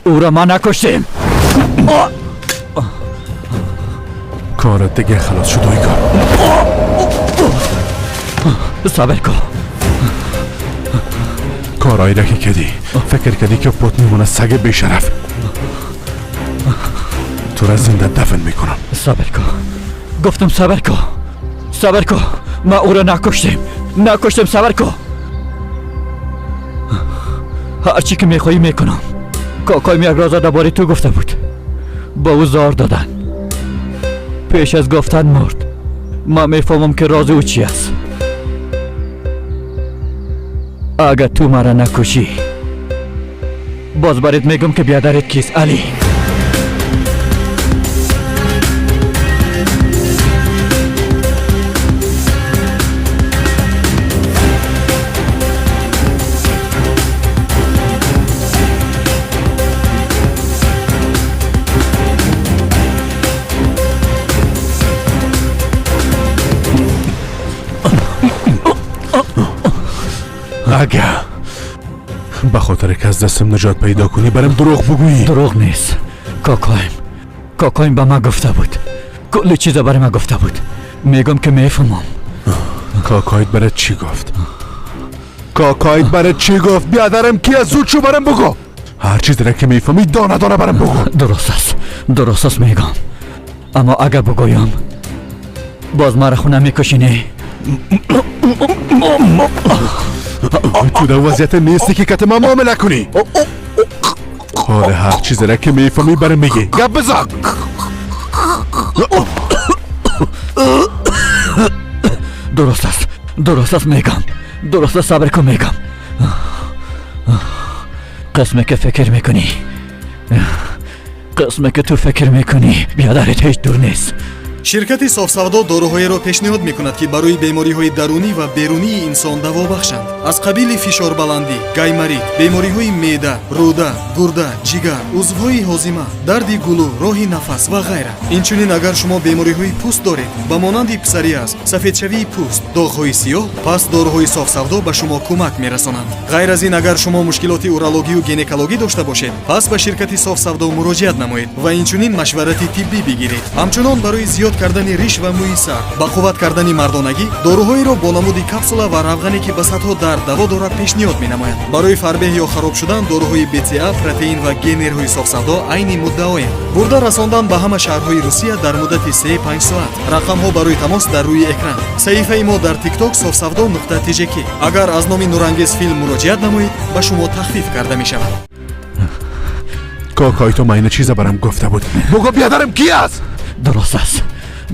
او را ما نکشتیم. کارت دیگه خلاص شد ایگار. صبر کن. کارایی را که کدی فکر کردی که پت میمونه، سگ بیشرف. تو را زنده دفن میکنم. صبر کن، گفتم صبر کن، صبر کن. ما او را نکشتیم، نکشتیم. صبر کن. هرچی که میخوایی میکنم. کاکایم یک راز درباره تو گفته بود. با او زار دادن. پیش از گفتن مرد. ما میفهمم که راز او چی است. اگر تو مرا نکشی باز برات میگم که بیادرت کیست. علی. اگه به خاطر که از دستم نجات پیدا کنی برم دروغ بگویی. دروغ نیست کاکایم. کاکایم به ما گفته بود، کل چیزا برای ما گفته بود. میگم که میفهمم. کاکایت برات چی گفت؟ کاکایت برات چی گفت؟ بیادرم کی از زود شو برم بگو. هر چیزی را که میفهمی دانه دانه برم بگو. درست است، درست است میگم. اما اگر بگویم باز مرا خونه میکشینی. تو در وضعیت نیستی که کت ما معامله کنی. حالا هر چیزی را که میفهمی برم میگی. گپ بزن. درست است، درست است میگم. درست است، صبر کن میگم. قسمه که فکر میکنی، قسمه که تو فکر میکنی بیادرت هیچ دور نیست. شرکتی софсавдо доруҳоеро пешниҳод мекунад, ки барои бемориҳои дарунӣ ва берунии инсон даво бахшанд, аз қабили фишорбаландӣ, гайморит, бемориҳои меъда, рӯда, гурда, ҷигар, узвҳои ҳозима, дарди гулӯ, роҳи нафас ва ғайра. Инчунин агар шумо бемориҳои пӯст доред, ба монанди псориаз, сафедшавии пӯст, доғҳои сиёҳ, пас доруҳои софсавдо ба шумо кӯмак мерасонанд. Ғайр аз ин, агар шумо мушкилоти урологию гинекологӣ дошта бошед, пас ба ширкати софсавдо муроҷиат намоед ва инчунин машварати тиббӣ бигиред. Ҳамчунон барои зиёд кардани риш ва мӯи сар, ба қувват кардани мардонагӣ, доруҳоеро бо намуди капсула ва равғане, ки ба садҳо дард даво дорад, пешниҳод менамояд. Барои фарбеҳ ё хароб шудан доруҳои БЦА, протеин ва генерҳои софсавдо айни муддаоянд. Бурда расондан ба ҳама шаҳрҳои Русия дар муддати 3-5 соат. Рақамҳо барои тамос дар рӯи экран. Саҳифаи мо дар Тикток софсавдо.тжк. Агар аз номи Нурангез филм муроҷиат намоед, ба шумо тахфиф карда мешавад. کاکای تو من چیزا برام گفته بود. بگو بیادرم کی است؟ درست است،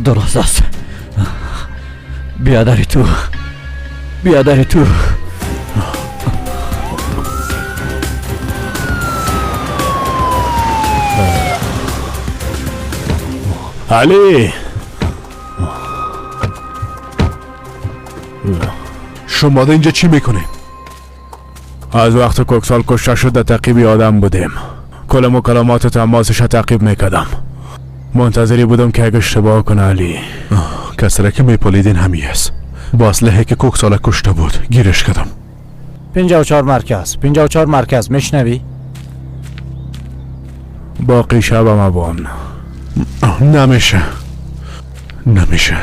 درست است. بیادر تو، بیادر تو. علی، شما در اینجا چی میکنی؟ از وقت کوکسال کشته شد در تعقیب آدم بودیم. کل مکالمات تماسش تعقیب میکردم. منتظری بودم که اگه اشتباه کنه. علی، کسی را که میپالیدین همی است. با اسلحه که کوکسال کشته بود گیرش کردم. 54 مرکز، 54 مرکز، میشنوی؟ باقی شب مبان. نمیشه، نمیشه.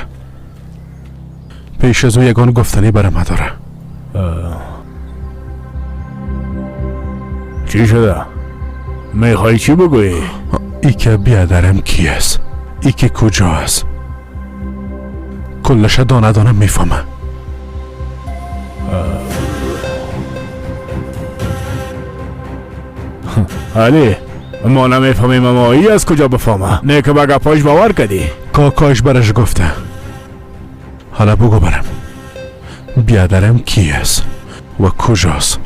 پیش از او یگان گفتنی برام داره. چی شده؟ میخوای چی بگویی؟ ای که بیادرم کی است، ای که کجا است، کلش دانه دانه میفهمه. علی، ما نمیفهمیم، اما ای از کجا بفهمه؟ نه که به گپاش باور کردی؟ کاکاش برش گفته. حالا بگو برم بیادرم کی است و کجاست؟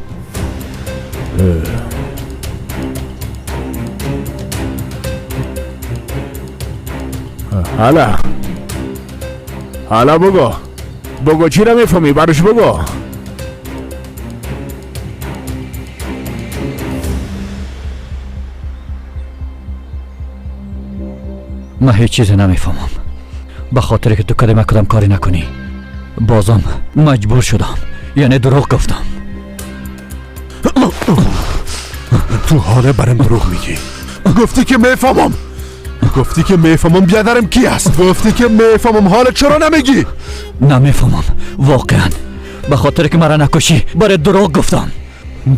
حالا حالا بگو، بگو چی را میفهمی؟ برش بگو. من هیچ چیزی نمیفهمم. به خاطر که تو کدام کدام کاری نکنی بازم مجبور شدم، یعنی دروغ گفتم. تو حاله برم دروغ میگی. گفتی که میفهمم، گفتی که میفهمم بیادرم کی است. گفتی که میفهمم، حالا چرا نمیگی؟ نمیفهمم واقعا. به خاطر که مرا نکشی برای دروغ گفتم.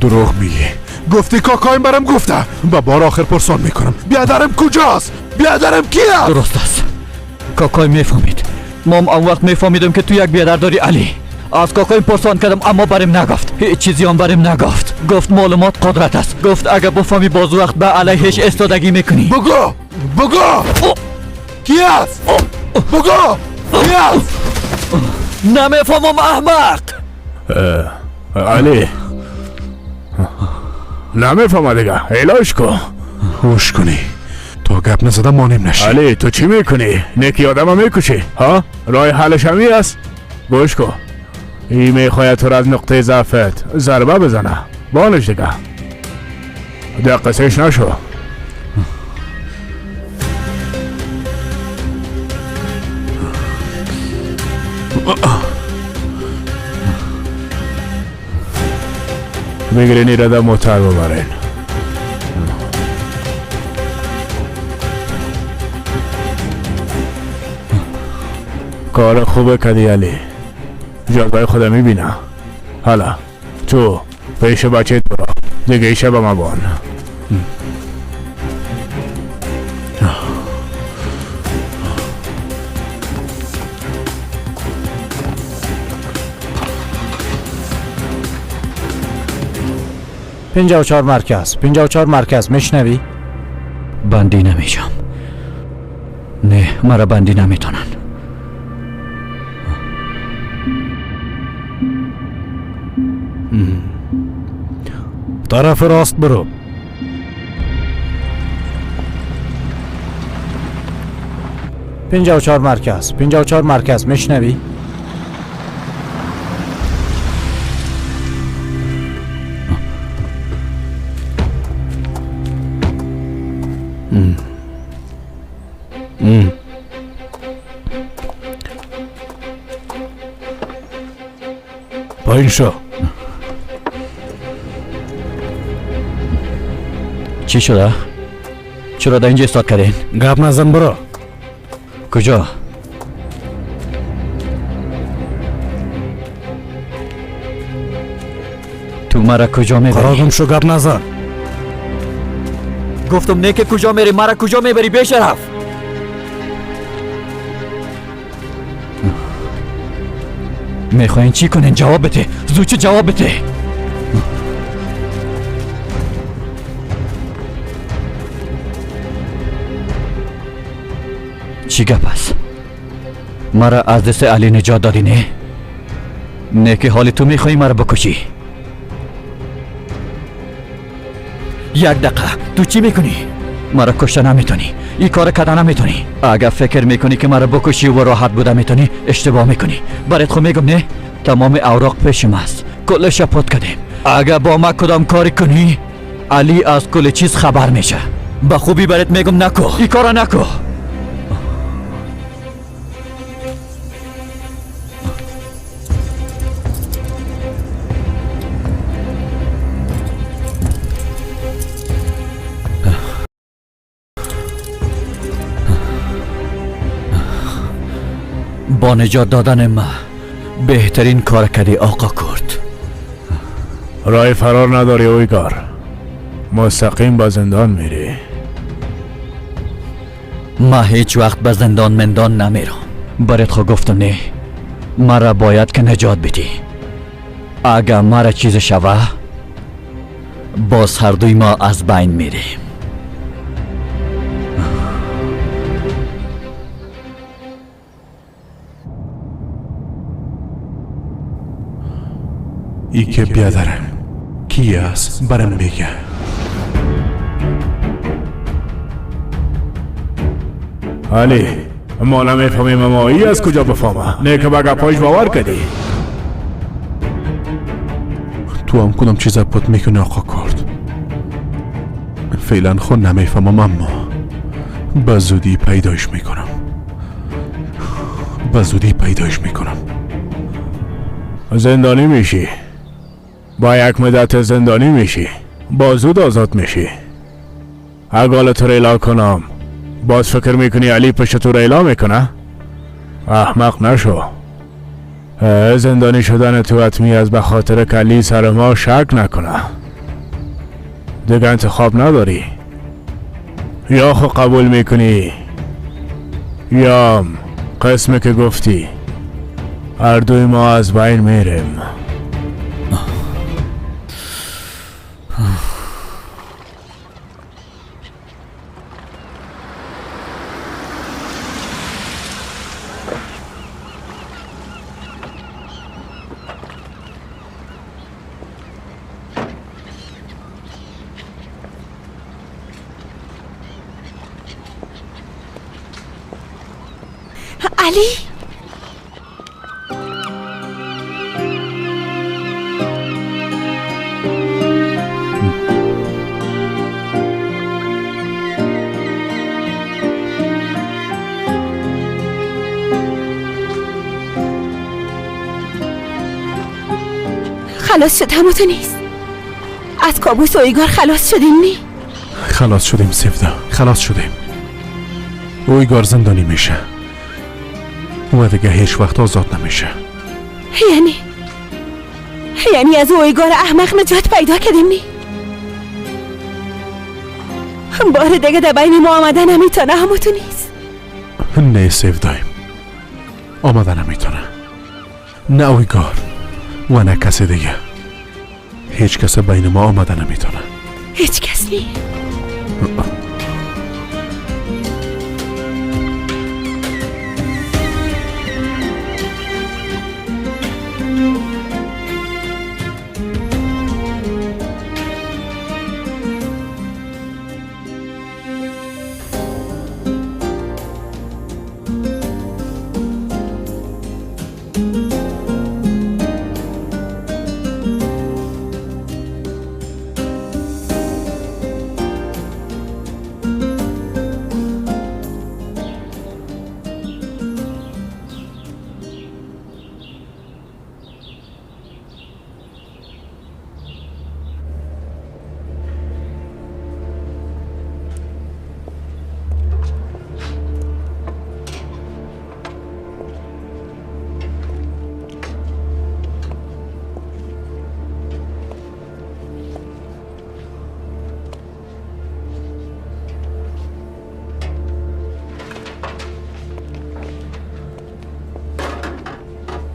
دروغ میگی. گفتی کاکایم برم گفته. و بار آخر پرسان میکنم بیادرم کجاست؟ بیادرم کی است؟ درست است، کاکای میفهمید. ما هم آن وقت میفهمیدم که تو یک بیادر داری علی. از کاکایم پرسان کردم اما برم نگفت. هیچ چیزی هم برم نگفت. گفت معلومات قدرت است. گفت اگه بفهمی باز وقت به علیهش استادگی میکنی. بگو، بگو کی است؟ بگو کی است؟ نمیفهمم احمق. علی نمیفهمم دیگه، علاج کن. هوش کنی تا گپ نزدم مانیم نشی. علی تو چی میکنی؟ نکی آدم میکشی ها؟ راه حلش همی است. گوش کن، ای میخواید تو را از نقطه ضعفت ضربه بزنه. بانش دیگه، دقیقش نشو. بگیرین ایره در موتر ببرین. کار خوبه کدی علی، جذبه خودم میبینم. حالا تو پیش بچه برو دیگه، ایشه به ما بان. 54 مرکز، 54 مرکز، میشنوی؟ بندی نمیشم. نه، مرا بندی نمیتونن. طرف راست برو. 54 مرکز، 54 مرکز، میشنوی؟ پایین شو. چی شده؟ چرا در اینجا استاد کردین؟ گپ نزن برو. کجا؟ تو مرا کجا میبری؟ قرار گم شو، گپ نزن. گفتم نه که کجا میری؟ مرا کجا میبری بیشرف؟ میخواین چی کنین؟ جواب بده، زود چه جواب بده. چی گپ است؟ مرا از دست علی نجات دادی نه؟ نه که حال تو میخوایی مرا بکشی. یک دقیقه، تو چی میکنی؟ مرا کشته نمیتونی، این کار کده نمیتونی. اگر فکر میکنی که مرا بکشی و راحت بوده میتونی، اشتباه میکنی. برات خو میگم نه، تمام اوراق پیشم است، کلش پات کردیم. اگر با ما کدام کاری کنی، علی از کل چیز خبر میشه. به خوبی برات میگم نکو، این کارا نکو. با نجات دادن ما بهترین کار کردی آقا کرد. راه فرار نداری اویگار، مستقیم با زندان میری. ما هیچ وقت به زندان مندان نمیرم. برات خو گفتم نه، مرا باید که نجات بدی. اگر مرا چیز شوه باز هر دوی ما از بین میریم. ای که بیادرم کی است برم میگه. علی ما نمیفهمیم، اما ای از کجا بفهمه؟ نه که با گپایش باور کردی. تو هم کدام چیز پت میکنی آقا کرد؟ فعلا خود نمیفهمم، اما به زودی پیدایش میکنم. به زودی پیدایش میکنم. زندانی میشی، با یک مدت زندانی میشی. با زود آزاد میشی. اگه تو را اعلا کنم باز فکر میکنی علی پشت تو را اعلا میکنه؟ احمق نشو. زندانی شدن تو حتمی از به خاطر که علی سر ما شک نکنه. دیگه انتخاب نداری. یا خو قبول میکنی یا قسمی که گفتی هر دوی ما از بین میریم. علی، خلاص شد. همو تو نیست. از کابوس و ایگار خلاص شدیم. نی خلاص شدیم سیفدا، خلاص شدیم. اویگار زندانی میشه و دیگه هیچ وقت آزاد نمیشه. یعنی از اویگار احمق نجات پیدا کردیم. نی بار دیگه در بین ما آمده نمیتونه. همو تو نیست. نه سیفدایم، آمده نمیتونه. نه اویگار و نه کسی دیگه. هیچ کس بین ما آمده نمیتونه. هیچ کس نی.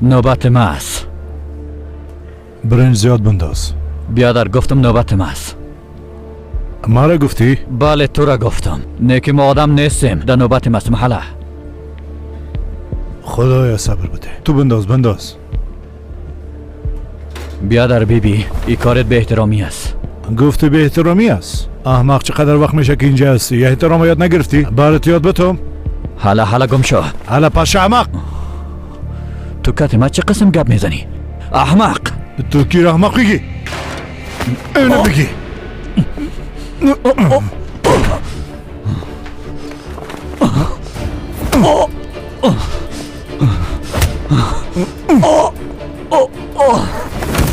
نوبت ما است. برنج زیاد بنداز. بیادر گفتم نوبت ما است. ما را گفتی؟ بله تو را گفتم. نه که ما آدم نیستیم. در نوبت ما است محله. خدایا صبر بده. تو بنداز بنداز. بیادر بی بی، ای کارت به احترامی است. گفتی به احترامی است؟ احمق چقدر وقت میشه که اینجا هستی؟ احترام یاد نگرفتی؟ برات یاد بتم؟ حالا حالا گم شو. حالا پاش احمق. تو کت ما چه قسم گپ میزنی؟ احمق. تو کی را احمق میگی؟ اینو بگی.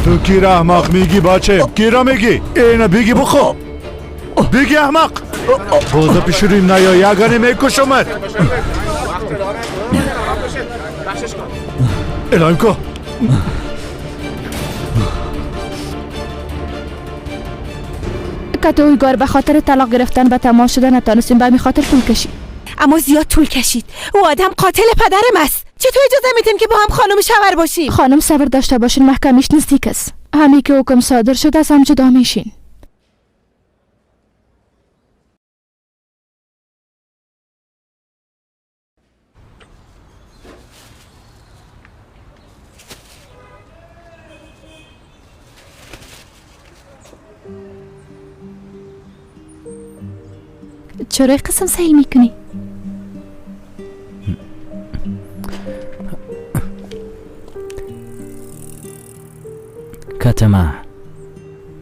تو کی را احمق میگی بچه؟ کی را میگی؟ اینو بگی بخو. بگی احمق. بازا پیشوریم نیا یگانه میکشمت. الهیم کو. که تو اویگار به خاطر طلاق گرفتن و تمام شدن نتانستیم، به همین خاطر طول کشید. اما زیاد طول کشید. او آدم قاتل پدرم است. چطور اجازه میدیم که با هم خانم شوهر باشیم؟ خانم صبر داشته باشین، محکمش نزدیک است. همی که حکم صادر شد از هم جدا میشین. چرا قسم سیل میکنی؟ کتمه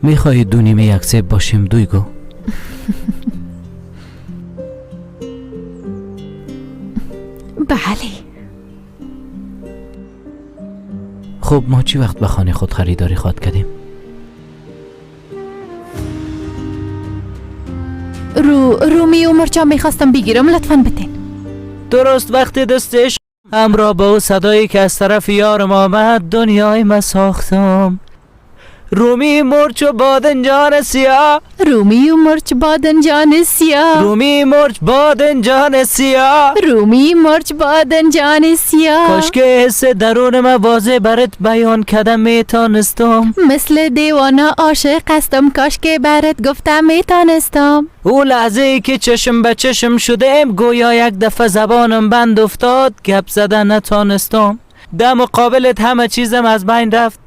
میخواهی دو نیمه یک سیب باشیم دویگو؟ بله. خب ما چی وقت به خانه خود خریداری خواد کردیم؟ رومی و مرچا میخواستم بگیرم، لطفا بتین. درست وقتی دستش همراه با او صدایی که از طرف یارم آمد دنیای ما ساختم. رومی مرچ و بادنجان سیاه، رومی و مرچ بادنجان سیاه، رومی مرچ بادنجان سیاه، رومی مرچ بادنجان سیاه. کاش که حس درون ما واضح برات بیان کردم میتانستم. مثل دیوانه عاشق هستم، کاش که برات گفتم میتانستم. او لحظه ای که چشم به چشم شدیم گویا یک دفعه زبانم بند افتاد، گپ زدن نتانستم. در مقابلت همه چیزم از بین رفت.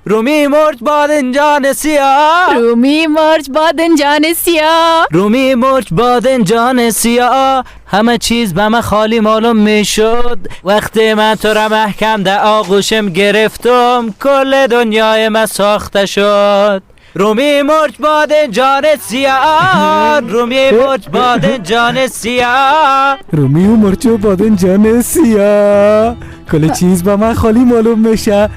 رومی مرچ بادنجان سیاه، رومی مرچ بادنجان سیاه، رومی مرچ بادنجان سیاه. همه چیز به من خالی معلوم میشد وقتی من تو را محکم در آغوشم گرفتم، کل دنیای من ساخته شد. رومی مرچ بادنجان سیاه، رومی مرچ بادنجان سیاه، رومی و مرچ و بادنجان سیاه. کل چیز به من خالی معلوم میشه،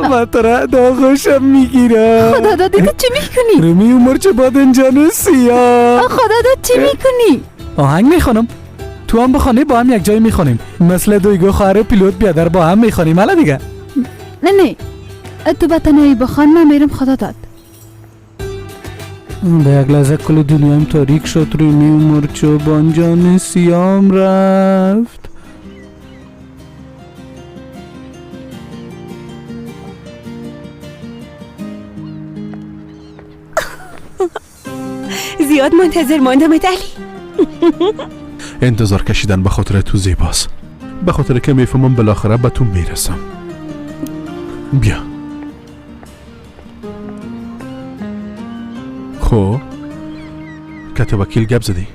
من تو را در آغوشم میگیرم. خدا دادی تو چی میکنی؟ رومی و مرچ بادنجان سیاه. خدا داد چی میکنی؟ آهنگ میخوانم، تو هم بخوانی با هم یک جای میخوانیم، مثل دویگو خواهر پیلوت بیادر با هم میخوانیم. حالا دیگه نه نه تو به تنهایی بخوان، من میرم. خدا داد. به یک لحظه کل دنیایم تاریک شد. رومی و مرچ و بانجان سیام رفت. زیاد منتظر ماندم علی. انتظار کشیدن به خاطر تو زیباست، به خاطر که میفهمم بالاخره به تو میرسم. بیا. خب کت وکیل گپ زدی؟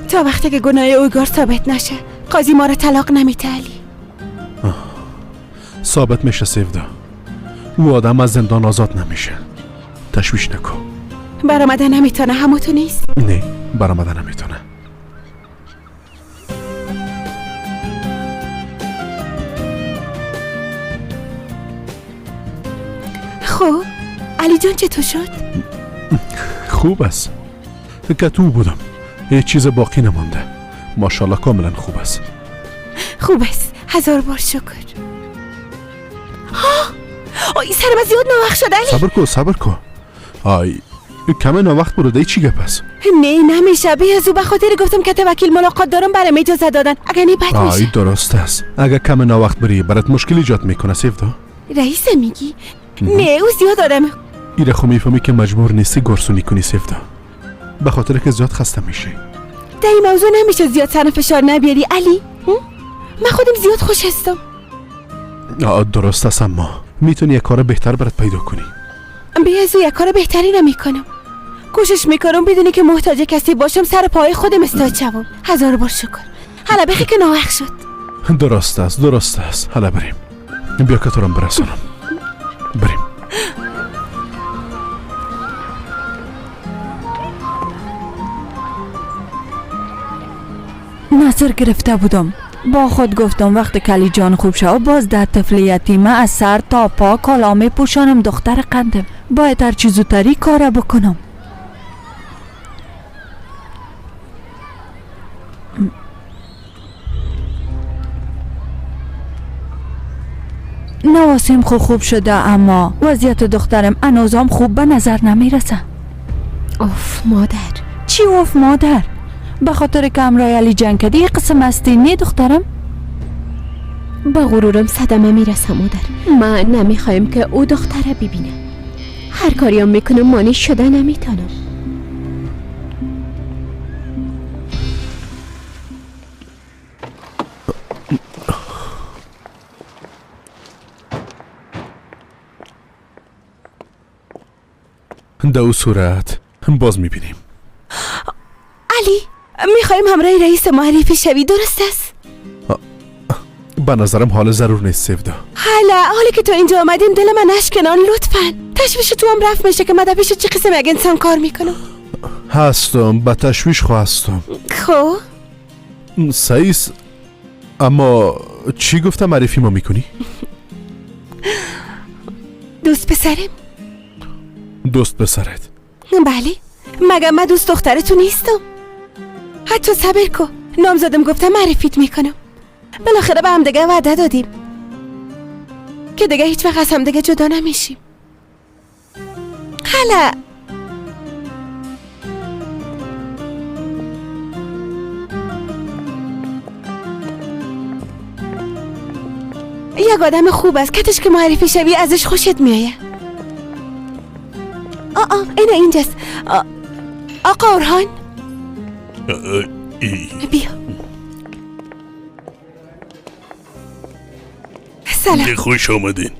تا وقتی که گناه اوگار ثابت نشه قاضی ما را طلاق نمیده علی. ثابت میشه سیودا، او آدم از زندان آزاد نمیشه. تشویش نکن. برآمده نمیتونه، همو تو نیست؟ نه برآمده نمیتونه. خب علی جان چطور شد؟ خوب است. که تو بودم هیچ چیز باقی نمانده. ماشاءالله کاملا خوب است. خوب است، هزار بار شکر. ها آی سرم زیاد ناوقت شد علی. صبر کو صبر کو. آی کم ناوقت برو، چی گپ است؟ نه نمیشه، به از او به خاطر گفتم که تو وکیل ملاقات دارم برام اجازه دادن، اگه نه بد میشه. آی درست است، اگه کم ناوقت بری برات مشکل ایجاد میکنه سیفدا. رئیس میگی؟ نه او زیاد آدم. ایره خو میفهمی که مجبور نیستی گرسونی کنی سیفدا، به خاطر که زیاد خسته میشی. در این موضوع نمیشه زیاد سر فشار نبیاری علی. من خودم زیاد خوش هستم. درست است، اما میتونی یک کار بهتر برات پیدا کنی. به از یک کار بهتری نمیکنم. کوشش میکنم بدونی که محتاج کسی باشم سر پای خودم استاد شوم. هزار بار شکر. حالا بخی که ناوقت شد. درست است درست است. حالا بریم. بیا که تو رو برسونم. بریم. نصر گرفته بودم. با خود گفتم وقت کلی جان خوب شو باز در طفل یتیمه از سر تا پا کالا می پوشانم. دختر قندم باید هر چیز زودتری کاره بکنم. نواسیم خوب شده اما وضعیت دخترم هنوزم خوب به نظر نمیرسه. اوف مادر. چی اوف مادر؟ به خاطر که همراه علی جنگ کردی قسم هستی نه دخترم؟ به غرورم صدمه میرسه مادر. من نمیخوایم که او دختره ببینه. هر کاریم میکنم مانع شده نمیتونم. در او صورت باز میبینیم. علی میخوایم همراه رئیس معرفی شوی، درست است؟ به نظرم حال ضرور نیست سیفدا. حالا که تو اینجا آمدیم دل من نشکنان لطفا. تشویش تو هم رفت میشه که من در پیش چه قسم یک انسان کار میکنم. هستم به تشویش خو هستم. خب سعیس، اما چی گفتم معرفی ما میکنی؟ دوست پسرم. دوست پسرت؟ بله. مگه من دوست دختر تو نیستم؟ حتی صبر کن، نامزدم گفتم معرفیت میکنم. بالاخره به هم دیگه وعده دادیم که دیگه هیچ وقت از هم دیگه جدا نمیشیم. حالا یک آدم خوب است، کتش که معرفی شوی ازش خوشت میایه. آ اینا اینجاست. آقا اورهان بیا. سلام. خوش آمدین.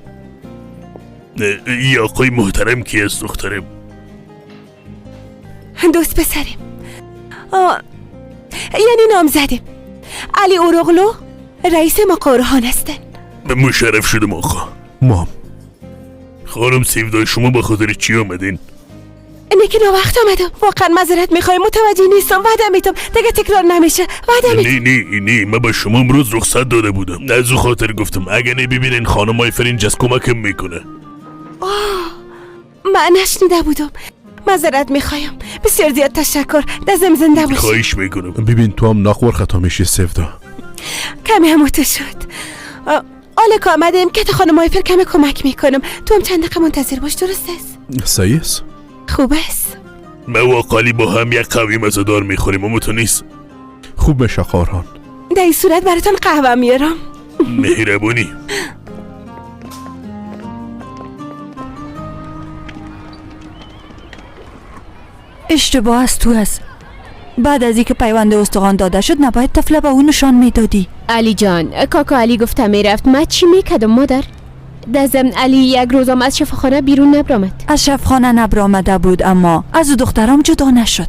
ای آقای محترم کی است دخترم؟ دوست پسریم، یعنی نامزدیم. علی اوروغلو رئیس ما قورهان هستن. مشرف شدم آقا. مام خانم سیودا، شما به خاطر چی آمدین؟ اینه که ناوقت آمدم، واقعا معذرت میخوایم، متوجه نیستم. وعده میتم دیگه تکرار نمیشه، وعده میتم. نه نه نه، من به شما امروز رخصت داده بودم، از او خاطر گفتم. اگه نه ببینین خانم های فرینج از کمکم میکنه. آه من نشنیده بودم، معذرت میخوایم. بسیار زیاد تشکر، دزم زنده باشی. خواهش میکنم. ببین تو هم ناخور خطا میشی سیودا. کمی هم شد. حالا که آمدیم که خانم های فر کمی کمک میکنم، تو هم چند دقیقه منتظر باش، درست است؟ صحیح است. خوب است. من و قالی با هم یک قهوه مزه‌دار میخوریم، اما تو نیست. خوب میشه قارهان. در این صورت براتون قهوه میارم. مهربونی. اشتباه از تو است. بعد از اینکه پیوند استخوان داده شد نباید طفله به او نشان میدادی. علی جان، کاکا علی گفته میرفت، من چی میکردم مادر؟ در ضمن علی یک روزم از شفاخانه بیرون نبرآمد. از شفاخانه نبرآمده بود، اما از دخترام جدا نشد.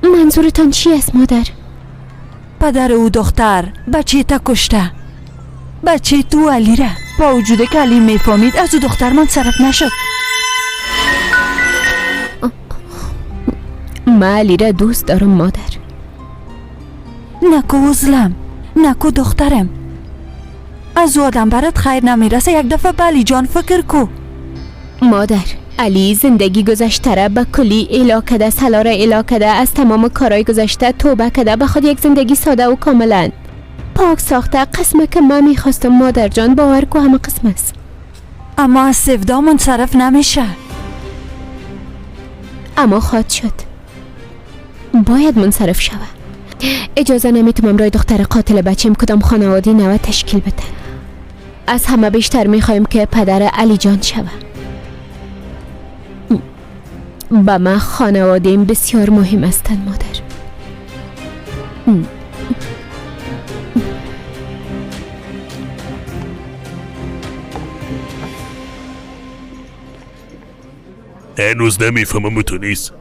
منظورتان چی است مادر؟ پدر او دختر بچه تا کشته، بچه تو علی را. با وجود که علی میفهمید از او دختر من صرف نشد. من علی را دوست دارم مادر. نکو عزلم، نکو دخترم، از او آدم برات خیر نمیرسه. یک دفعه به علی جان فکر کو. مادر، علی زندگی گذشته را به کلی اعلا کده، سلا را اعلا کده، از تمام کارهای گذشته توبه کده، به خود یک زندگی ساده و کاملا پاک ساخته. قسمه که من میخواستم مادر جان، باور کو همه قسم است. اما از سفدا منصرف نمیشه. اما خواد شد، باید منصرف شوه. اجازه نمیتونم رای دختر قاتل بچیم کدام خانواده نو تشکیل بده. از همه بیشتر میخوایم که پدر علی جان شوه. به من خانواده‌ام بسیار مهم هستند مادر. هنوز نمیفهمم تو نیست.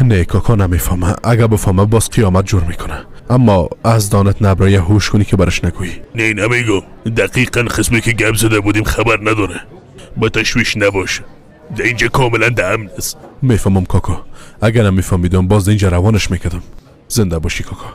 نه کاکا نمیفهمه، اگه بفهمه باز قیامت جور میکنه. اما از دانت نبرایه هوش کنی که برش نگویی. نه نمیگم، دقیقا قسمی که گپ زده بودیم خبر نداره. با تشویش نباش، در اینجا کاملا در امن است. میفهمم کاکا، اگر نمیفهمیدم باز اینجا روانش میکردم. زنده باشی کاکا.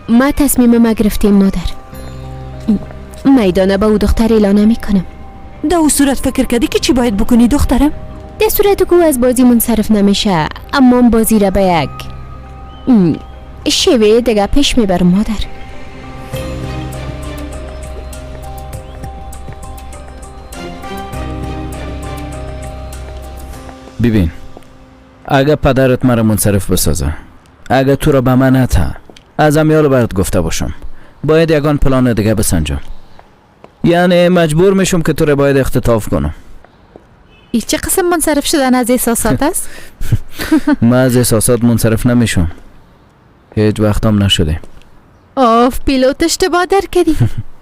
ما تصمیم ما گرفتیم مادر. میدانه به او دختر اعلان نمی کنم. در او صورت فکر کردی که چی باید بکنی دخترم؟ در صورت که او از بازی منصرف نمیشه، اما بازی را به یک شیوه دیگه پیش میبرم مادر. ببین، اگه پدرت مرا منصرف بسازه، اگه تو را به من نته، از امیال برات گفته باشم، باید یگان پلان دیگه بسنجم. یعنی مجبور میشم که تو را باید اختطاف کنم. ای چه قسم منصرف شدن از احساسات است؟ من از احساسات منصرف نمیشم، هیچ وقتم نشده. آف پیلوت اشتباه در کردی.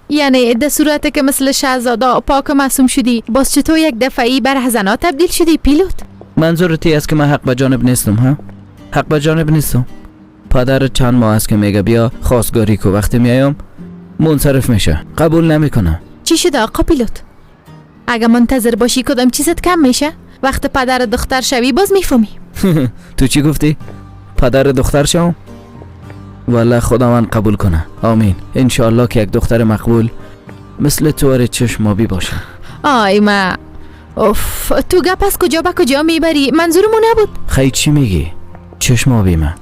یعنی در صورت که مثل شهزاده پاک و معصوم شدی، باز چطور یک دفعی بر زنا تبدیل شدی پیلوت؟ منظور تی است که من حق به جانب نیستم. ها، حق به جانب نیستم. پدر چند ماه است که میگه بیا خواستگاری کو، وقتی میایم منصرف میشه، قبول نمیکنه. چی شده آقا پیلوت؟ اگه منتظر باشی کدام چیزت کم میشه؟ وقت پدر دختر شوی باز میفهمی. تو چی گفتی؟ پدر دختر شوم؟ والا خداوند قبول کنه، آمین. انشاءالله که یک دختر مقبول مثل تو چشم آبی باشه. آی ما اوف، تو گپ از کجا به کجا میبری؟ منظورمون نبود. خیلی چی میگی؟ چشم آبی من.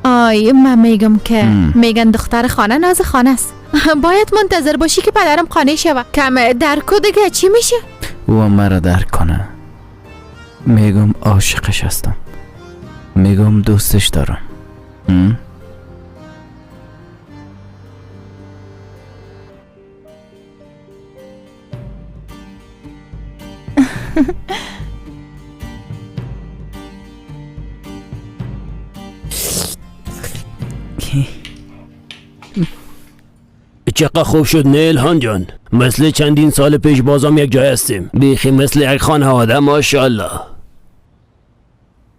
آی من میگم که میگن دختر خانه ناز خانه است. باید منتظر باشی که پدرم قانع شوه. کم درکو دیگه چی میشه؟ او مرا درک کنه. میگم عاشقش هستم، میگم دوستش دارم. چقدر خوب شد نه الهان جان؟ مثل چندین سال پیش بازم یک جای هستیم، بیخی مثل یک خانواده ماشاءالله.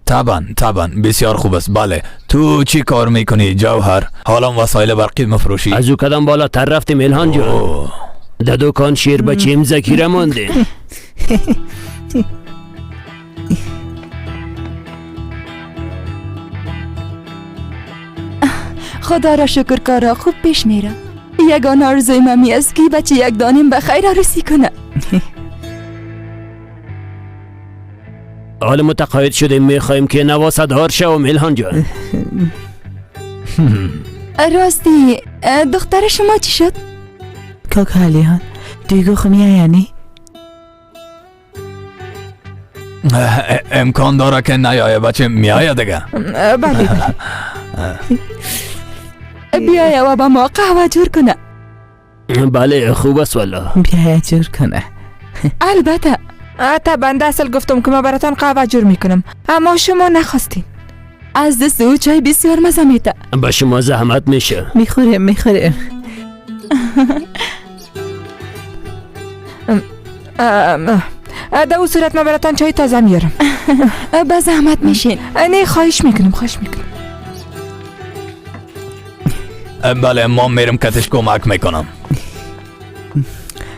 طبعا طبعا بسیار خوب است. بله تو چی کار میکنی جوهر؟ حالا وسایل برقی مفروشی؟ از او کدام بالاتر رفتیم الهان جان. در دکان شیر بچیم ذخیره مانده. خدا را شکر کارا خوب پیش میره. یگان آرزوی ممی است که بچه یک دانیم به خیر عروسی کنه. حال متقاعد شدیم، میخوایم که نواسدار شوم الهان جان. راستی دختر شما چی شد؟ کاکا علیان دیگه خمیه یعنی؟ امکان داره که نیایه بچه، میایه دیگه. بله بله. بیایه و با ما قهوه جور کنه. بله خوب است والله. بیایه جور کنه. البته. طبعا اصل گفتم که ما براتان قهوه جور میکنم، اما شما نخواستین. از دست او چای بسیار مزه میده. به شما زحمت میشه. میخوریم میخوریم. در او صورت ما براتان چای تازه میارم. به زحمت میشین. نه خواهش میکنم خواهش میکنم. بله ما میرم کتش کمک میکنم.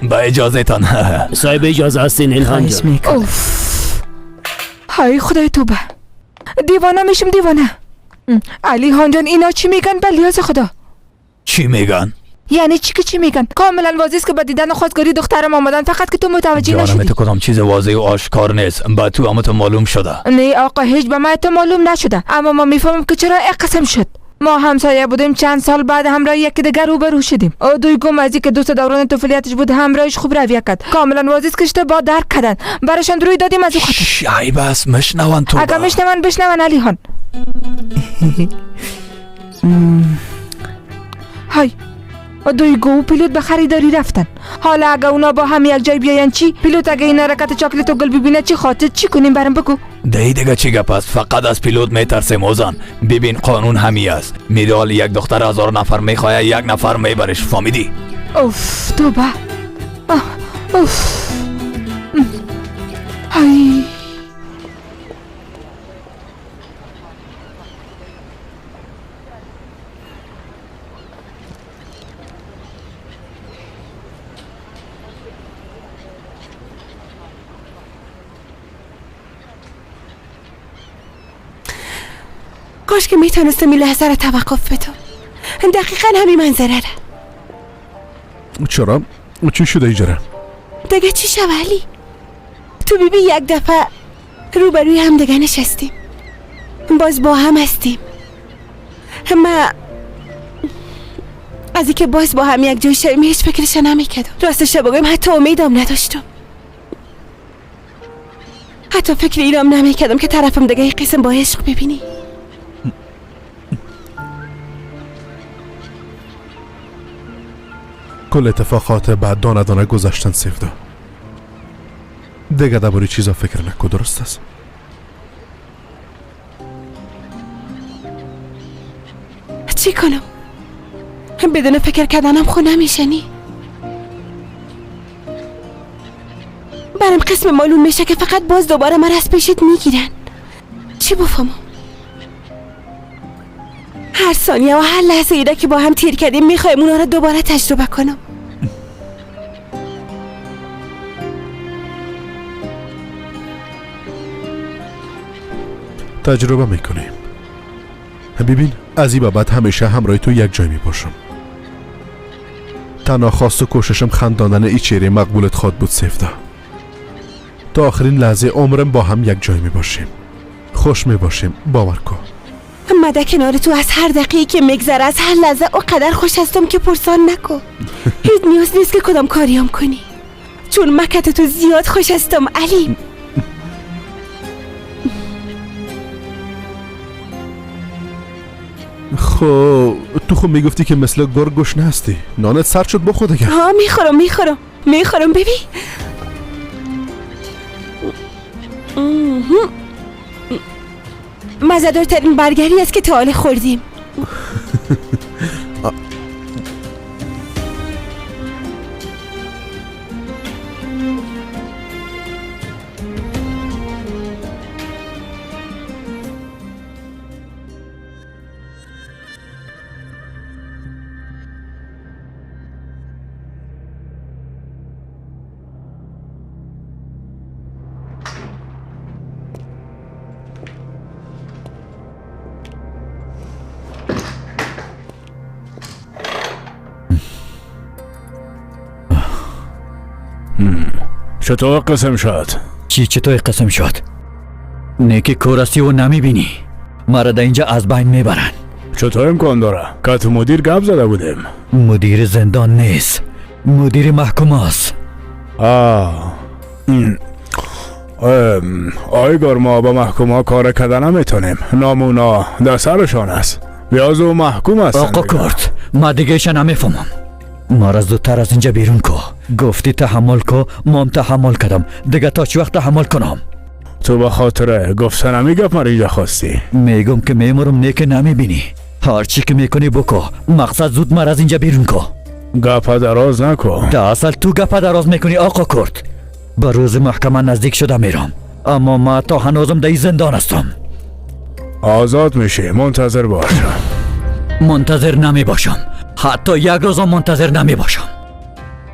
با اجازه تان. صاحب اجازه هستین الهان جان. اوف های خدای توبه، دیوانه میشم دیوانه. علی خان جان اینا چی میگن؟ به لیاز خدا چی میگن؟ یعنی چی که چی میگن؟ کاملا واضح است که با دیدن خواستگاری دخترم آمدن، فقط که تو متوجه نشدی. جانم تو کدام چیز واضح و آشکار نیست، با تو هم تو معلوم شده. نه آقا هیچ به من تو معلوم نشده، اما ما میفهمم که چرا قسم شد. ما همسایه بودیم، چند سال بعد همراه یکی دیگر روبرو شدیم. او دویگم از اینکه دوست دوران طفولیتش بود همراهش خوب رویه کرد. کاملا واضح است که اشتباه درک کردن، برایشان روی دادیم از او خاطر. عیب است مشنون تو. اگر مشنون بشنون علی خان. های دویگو و پیلوت به خریداری رفتن. حالا اگه اونا با هم یک جای بیاین چی؟ پیلوت اگه این حرکت چاکلت و گل ببینه چی خاطر چی کنیم؟ برام بگو. دی دیگه چی گپ است؟ فقط از پیلوت میترسیم اوزان. ببین قانون همی است، میدال یک دختر 1000 نفر میخواه یک نفر میبرش، فهمیدی؟ اوف توبه. اوف های کاش که میتونستم این لحظه را توقف بدم. دقیقا همین منظره را. چرا؟ چی شده ایجاره؟ دیگه چی شد علی؟ تو بیبی یک دفعه روبروی هم دیگه نشستیم، باز با هم هستیم. ما از اینکه باز با هم یک جای شویم هیچ فکرش نمیکردم. راستش بگویم حتی امیدم نداشتم، حتی فکر اینم نمیکردم که طرفم دیگه یک قسم با عشق ببینی. کل اتفاقات بعد دانه دانه گذشتن سیفدا. دیگه درباره چیزا فکر نکن، درست است؟ چی کنم؟ بدون فکر کردنم خو نمیشه. نی برام قسم معلوم میشه که فقط باز دوباره من از پیشت میگیرن. چی بفهمم؟ هر ثانیه و هر لحظه ایده که با هم تیر کردیم میخوایم اونا رو دوباره تجربه کنم. تجربه میکنیم. ببین از این به بعد همیشه همراه تو یک جای میباشم. تنها خواست و کوششم خنداندن ای چهره مقبولت خواد بود سفدا. تا آخرین لحظه عمرم با هم یک جای میباشیم، خوش میباشیم، باور کن. من در کنار تو از هر دقیقه که میگذره، از هر لحظه اوقدر خوش هستم که پرسان نکن. هیچ نیاز نیست که کدام کاریام کنی، چون مکت تو زیاد خوش هستم علی. خب تو خب میگفتی که مثل گرگ گشنه هستی، نانت سرد شد بخور دیگه. ها میخورم میخورم میخورم. ببین مزه‌دارترین برگری است که تا حالا خوردیم. چطور قسم شد؟ چی چطور قسم شد؟ نیکی کورستی و نمیبینی، مرا در اینجا از بین میبرن. چطور امکان داره؟ که تو مدیر گپ زده بودیم. مدیر زندان نیست، مدیر محکمه است. آیگار ما با محکوم ها کار کده نمیتونیم، نامونا در سرشان است، بیاز و محکوم هستن. آقا کرد ما دیگه ایشا نمیفهمم. ما را زودتر از اینجا بیرون کو. گفتی تحمل کو، مام تحمل کردم، دیگه تا چه وقت تحمل کنم؟ تو به خاطر گفتن همی گپ مرا اینجا خواستی؟ میگم که میمرم، نه که نمیبینی. هرچی که میکنی بکو، مقصد زود مرا از اینجا بیرون کو. گپ دراز نکن. تا اصل تو گپ دراز میکنی آقا کرد. به روز محکمه نزدیک شده میرم، اما ما تا هنوزم در زندان هستم. آزاد میشی، منتظر باش. منتظر نمی باشم، حتی یک روزم منتظر نمی باشم.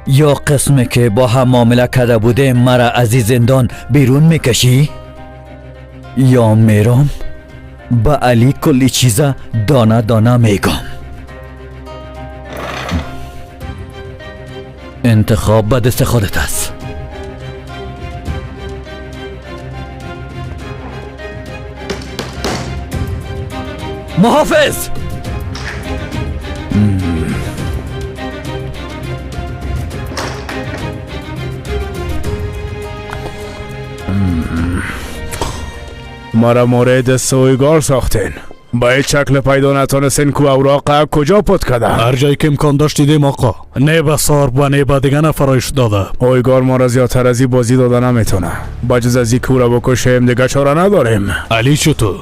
یا قسمی که با هم معامله کرده بوده مرا از این زندان بیرون میکشی، یا میرم به علی کلی چیزا دانه دانه میگم. انتخاب به دست خودت است. محافظ! مرا مورد سویگار ساختین، با هیچ شکل پیدا نتانستین که اوراق کجا پت کرده. هر جایی که امکان داشت دیدیم آقا، نه به سارب و نه به دیگه نفرایش داده. اویگار ما را زیادتر از این بازی داده نمیتونه، بجز از این که را بکشیم دیگه چاره نداریم. علی چطور؟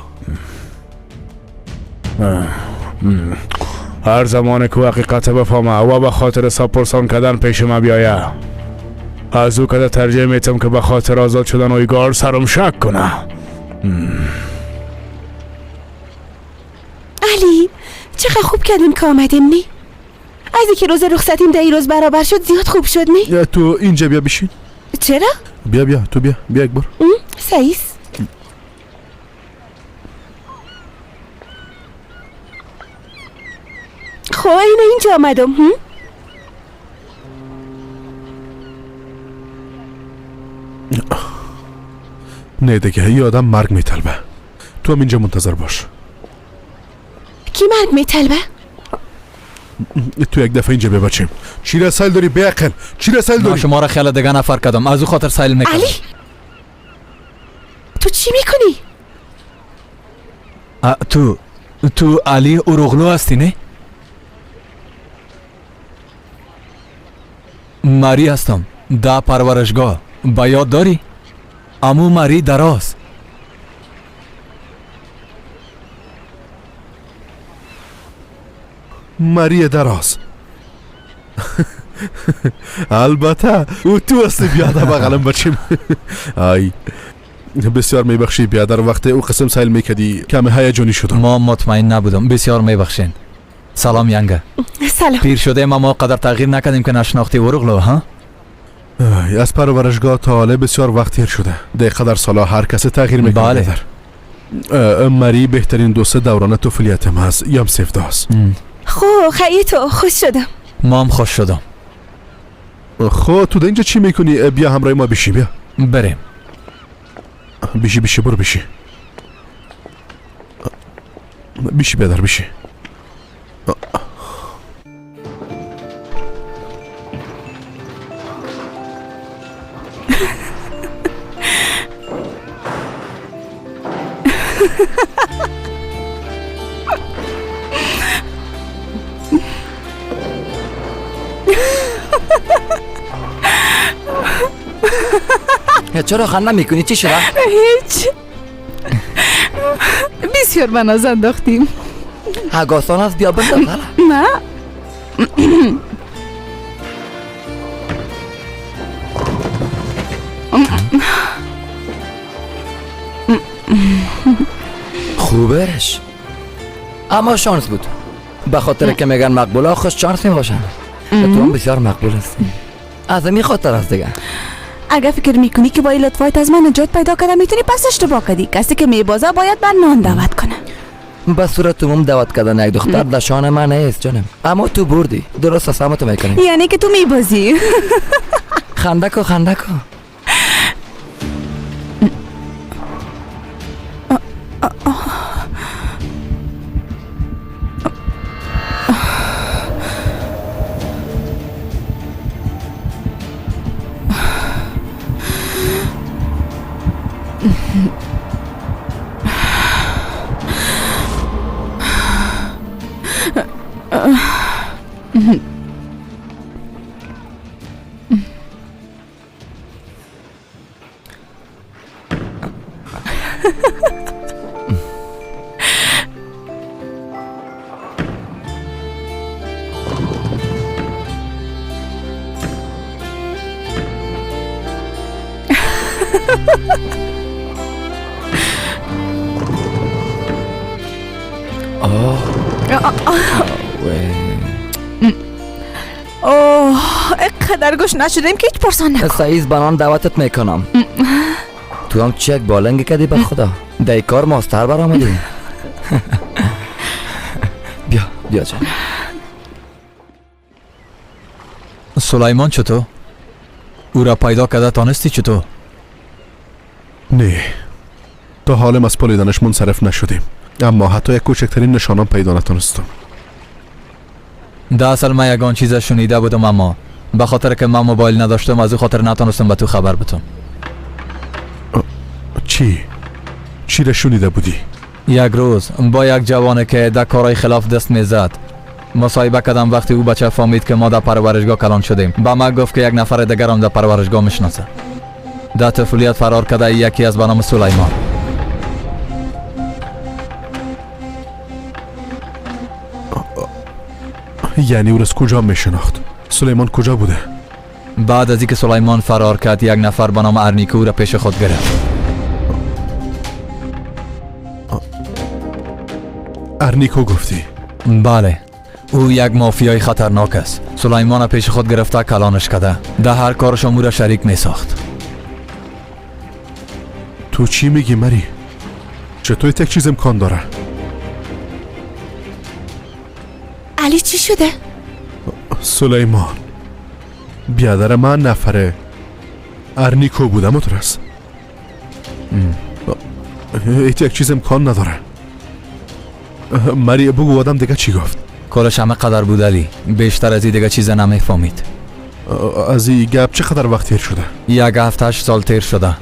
هر زمان که حقیقت بفهمه و به خاطر سپرسان کردن پیش ما بیایه، از او کده ترجیح میتم که به خاطر آزاد شدن اویگار سرم شک کنه. علی چقدر خوب کردیم که آمدیم نی؟ از اینکه روز رخصتیم در این روز برابر شد زیاد خوب شد نی؟ تو اینجا بیا بشین. چرا؟ بیا بیا تو بیا بیا یک بار. سعیس خب اینه اینجا آمدم. نه دیگه یه آدم مرگ میطلبه. تو هم اینجا منتظر باش. کی مرگ میطلبه؟ تو یک دفعه اینجا بیا بچیم. چی را سیل داری بیعقل؟ چی را سیل داری؟ شما را خیال دیگه نفر کردم، از او خاطر سیل میکردم. علی تو چی میکنی؟ تو علی اوروغلو هستی نه؟ ماری هستم دا پرورشگاه، با یاد داری؟ امو ماری دراز. ماری دراز. البته او تو هستی بیادر بغلم بچیم. آی بسیار میبخشی بیادر، وقت او قسم سیل میکدی کمی هیجانی شدم. ما مطمئن نبودم، بسیار میبخشین. سلام ینگه. سلام. پیر شده ما قدر تغییر نکردیم که نشناختی ورغلو ها؟ از پرورشگاه تا حالا بسیار وقت تیر شده. دقیقه در سالا هر کس تغییر میکنه. بله. Мари беҳтарин дӯсти даврона туфлиятам ҳаст, ям севдост. خب خیلی تو خوش شدم. ما هم خوش شدم. خب تو در اینجا چی میکنی؟ بیا همراه ما بشی، بیا بریم. بشی بشی، برو بشی بشی، بیادر بشی. چرا خنده میکنی؟ چی شده؟ هیچ. بسیار به ناز انداختیم. آسان است، بیا بنداز. نه. خوبش، اما شانس بود، به خاطر که میگن مقبول خوش شانس میباشن. تو هم بسیار مقبول هستی، از این خاطر است دیگه. اگر فکر میکنی که با این لطفایت از من نجات پیدا کرده میتونی، پس اشتباه کردی. کسی که میبازه باید بر نان دعوت کنه. به صورت عموم دعوت کردن یک دختر در شان من نیست جانم، اما تو بردی، درست است، اما تو میکنی. یعنی که تو میبازی. خنده کو، خنده کو. آه. اوه، اینقدر گوش نشدیم که هیچ پرسان نکن. سعیز بنان دعوتت میکنم. تو هم چه یک بالنگ کردی، به خدا در کار ماستر برآمدی. بیا بیا جان. سلیمان چطور؟ او را پیدا کرده تانستی چطور؟ نه، تا حالم از پالیدنش منصرف نشدیم، اما حتی یک کوچکترین نشانم پیدا نتونستم. در اصل من یگان چیز شنیده بودم، اما به خاطر که من موبایل نداشتم از او خاطر نتونستم به تو خبر بدم. چی؟ چی را شنیده بودی؟ یک روز با یک جوانه که در کارهای خلاف دست میزد مصاحبه کردم. وقتی او بچه فهمید که ما در پرورشگاه کلان شدیم، به ما گفت که یک نفر دیگر هم در پرورشگاه میشناسه، در طفولیت فرار کرده، یکی از به نام سلیمان. یعنی او از کجا میشناخت؟ سلیمان کجا بوده؟ بعد از اینکه سلیمان فرار کرد، یک نفر به نام ارنیکو را پیش خود گرفت. ارنیکو گفتی؟ بله، او یک مافیای خطرناک است. سلیمان را پیش خود گرفته کلانش کرده، در هر کارش او را شریک می ساخت. تو چی میگی مری؟ چطور یک چیز امکان داره؟ علی چی شده؟ سلیمان بیادر من نفره ارنیکو بوده مترس. ایت یک چیز امکان نداره. مری بگو آدم دیگه چی گفت؟ کلش همه قدر بود علی، بیشتر از این دیگه چیز نمیفهمید. از این گپ چقدر وقت تیر شده؟ یک 7-8 سال تیر شده.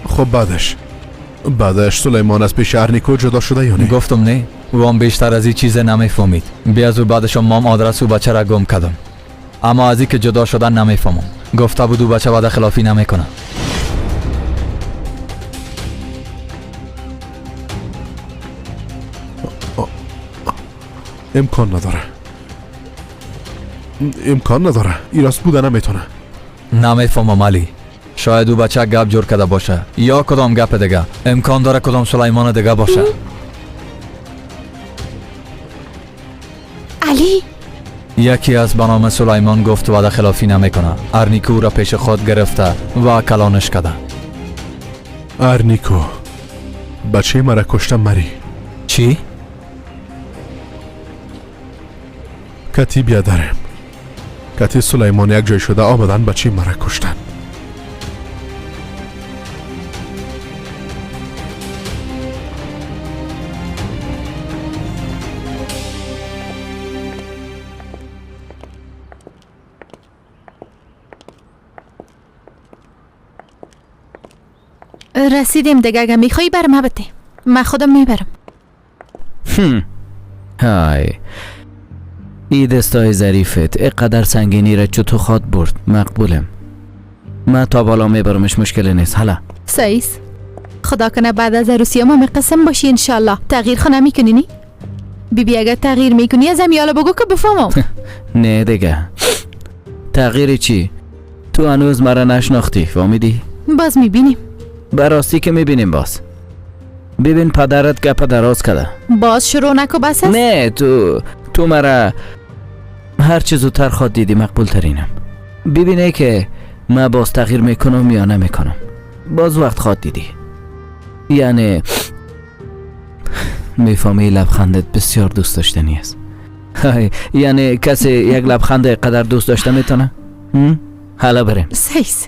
خب بعدش سلیمان از پیش ارنیکو جدا شده یا نه؟ گفتم نه، او هم بیشتر از این چیز نمیفهمید. بی از او بعدش مام آدرس او بچه را گم کردم، اما از این که جدا شدن نمیفهمم. گفته بود او بچه وعده خلافی نمیکنه. امکان نداره، امکان نداره، این راست بوده نمیتونه. نمیفهمم علی، شاید او بچه گپ جور کرده باشه یا کدام گپ دیگه. امکان داره کدام سلیمان دیگه باشه. علی یکی از به نام سلیمان گفت وعده خلافی نمیکنه. ارنیکو را پیش خود گرفته و کلانش کرده. ارنیکو бачаи мара кушта мари. Чӣ? Кати биадарем, кати Сулаймон як ҷой шуда омадан, бачаи мара куштанд. رسیدیم دیگه. اگه میخوای بر ما بده، من خودم میبرم. های، ای دستای ظریفت اقدر سنگینی را چطور خواد برد. مقبولم، من تا بالا میبرمش، مشکل نیست. حالا سایس خدا کنه بعد از عروسی ما قسم باشی انشالله. تغییر خو نمیکنی نی؟ بی بی اگر تغییر میکنی از همیالا بگو که بفهمم. نه دیگه، تغییر چی؟ تو هنوز مرا نشناختی، فهمیدی؟ باز میبینیم. براستی که میبینیم. باز ببین پدرت گپ دراز کرده. باز شروع نکو، بس است. نه، تو مرا هر چه زودتر خواد دیدی مقبول ترینم. ببینه که من باز تغییر میکنم یا نمیکنم، باز وقت خواد دیدی. یعنی میفهمی لبخندت بسیار دوست داشتنی است. یعنی کسی یک لبخند قدر دوست داشته میتونه؟ حالا بریم. سیس.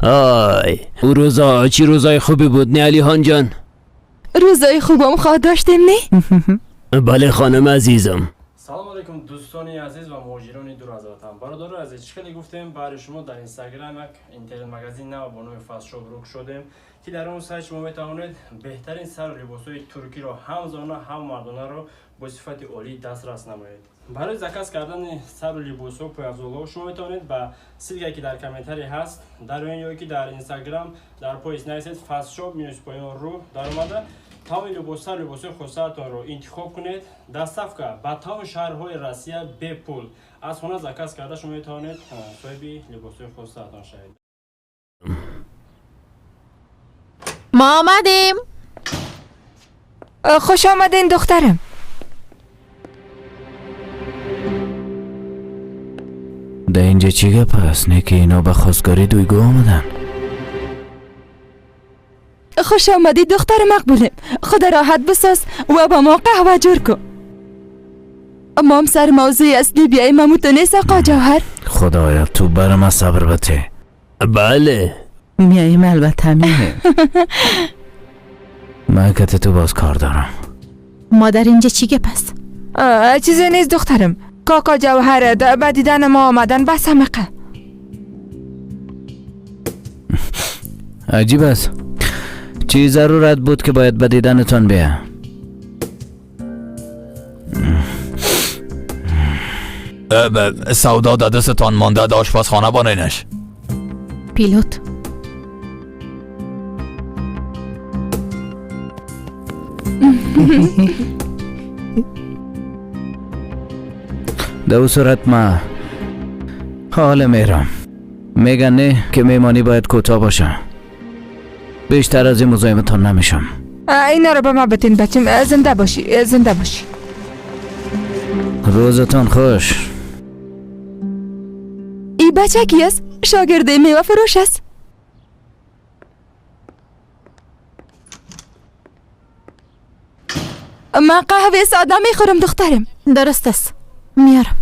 آی او روزا چی روزای خوبی بود نه علی خان جان؟ روزای خوبم خواه داشتیم نه؟ بله خانم عزیزم. سلام علیکم دوستان عزیز و مهاجران دور از وطن. برادران عزیز، چه خیلی گفتیم برای شما در اینستاگرام یک اینترنت مگزین نو با نام فست شاپ رو شدیم که در اون سایت شما میتوانید بهترین سر لباس‌های ترکی رو هم زنانه هم مردانه رو با صفت عالی دسترس نمایید. برای заказ کردن سر لباس‌ها و پای‌افزال‌ها شما میتوانید به ссылка که در комментарий هست در اون یا که در اینستاگرام در поиск نویسید فست شاپ минус پایان رو در اومده تمام لباس‌ها لباس‌های خودتان رو انتخاب کنید. доставка به تمام شهرهای روسیه بی پول از خانه заказ کرده شما میتوانید صاحب لباس‌های خودتان شوید. ما آمدیم. خوش آمدین دخترم. در اینجا چی گپ است؟ نه که اینا به خواستگاری دویگو آمدن. خوش آمدی دختر مقبولم. خدا راحت بساز و با ما قهوه جور کن. ما هم سر موضوع اصلی بیاییم. مموتو نیست آقا جوهر. خدایا تو بر ما صبر بده. بله میاییم، البته میاییم. من که تو باز کار دارم. مادر اینجا چی گپ است؟ چیزی نیست دخترم. کاکا جوهر به دیدن ما آمدن بس همقه. عجیب است. چی ضرورت بود که باید به دیدنتان بیا؟ سودا در دستتان مانده در آشپزخانه بانینش. پیلوت در او صورت ما حال میرم. میگن نه که میمانی باید کوتاه باشه. بیشتر از این مزاحمتان نمیشم. اینا رو به ما بتین بچیم. زنده باشی، زنده باشی. روزتان خوش. ای بچه کی است؟ شاگرد میوه فروش است. من قهوه ساده میخورم دخترم. درست است، میارم.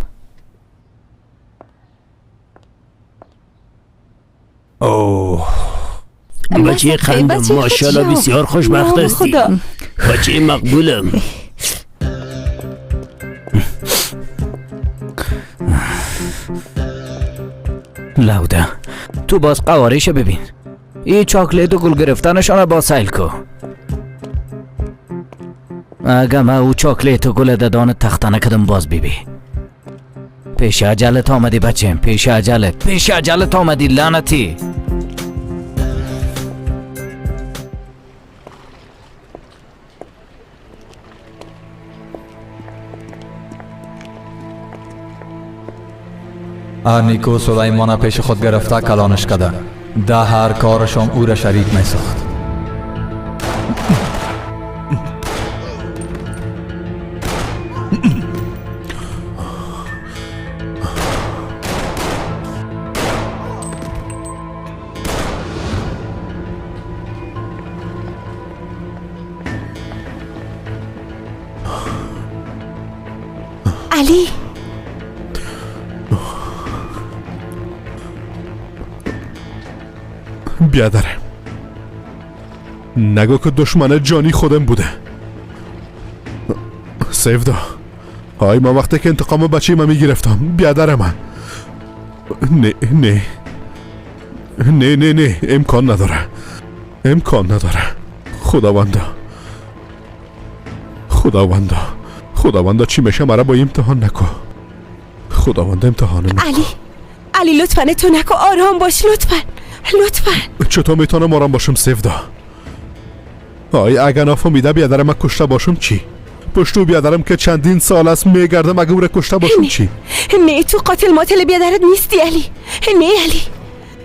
اوه بچه قندم ماشاءالله بسیار خوشبخت هستی. بچه مقبولم. لوده تو باز قواریش ببین. این چاکلیت و گل گرفتنشان با سیل کو. اگه من او چاکلیت و گل ددان تخته نکدم باز بیبی. پیش عجلت آمدی بچم، پیش عجلت، پیش عجلت آمدی لعنتی. ارنیکو سلیمان پیش خود گرفته کلانش کده. ده هر کارشان او را شریک می ساخت. علی. بیادرم نگو که دشمن جانی خودم بوده. سیفدا های ما وقتی که انتقام بچه ما میگرفتم بیادر من. نه نه نه نه نه، امکان نداره، امکان نداره. خداوندا خداوندا خداوندا چی میشه مرا با امتحان نکن. خداوندا امتحان نکن. علی علی لطفا تو نکن، آرام باش لطفا لطفا. چطور میتونم آرام باشم سیفدا؟ آی اگر نفهمیده بیادرم من کشته باشم چی؟ پشتو بیادرم که چندین سال است میگردم اگه او را کشته باشم چی؟ نه تو قاتل ماتل بیادرت نیستی علی. نه علی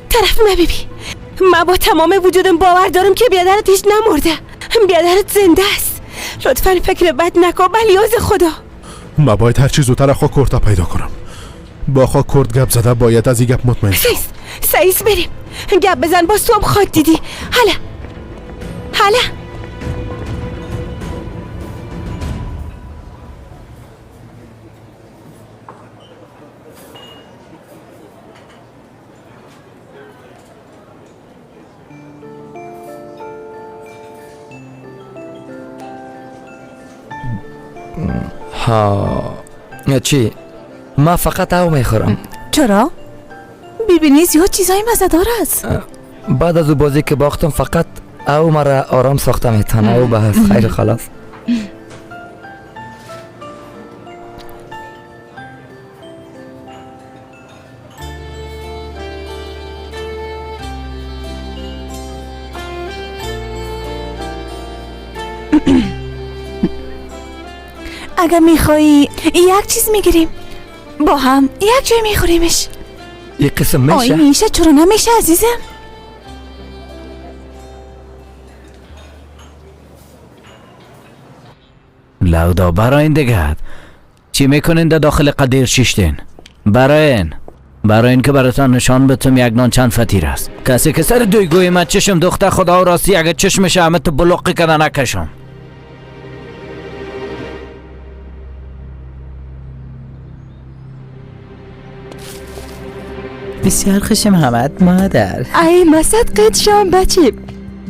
طرف مبیبی، من با تمام وجودم باور دارم که بیادرت هیچ نمرده، بیادرت زنده است. لطفا فکر بد نکن بلیاز خدا. ما باید هر چیز زودتر خاک کرد پیدا کنم. با خاک کرد گپ زده باید از این گپ مطمئن شم. سیس سیس بریم گپ بزن، باز تو هم خاک دیدی. حالا حالا ها چی؟ من فقط او میخورم. چرا؟ ببینی زیاد چیزای مزه‌دار است. بعد از او بازی که باختم فقط او مرا آرام ساخته میتونه. او به خیر خلاص. اگر میخوایی یک چیز میگیریم با هم یک جای میخوریمش. یک قسم میشه؟ آی میشه، چرا نمیشه عزیزم؟ لودا برای این دیگه چی میکنین در داخل قدیر شیشتین؟ برای این که براتان نشان بتم یک نان چند فتیر است. کسی که سر دویگوی من چشم دخته خدا و راستی اگه چشمش همه تو بلوقی کده نکشم. بسیار خوشم آمد مادر. ای مسد قد شام بچه.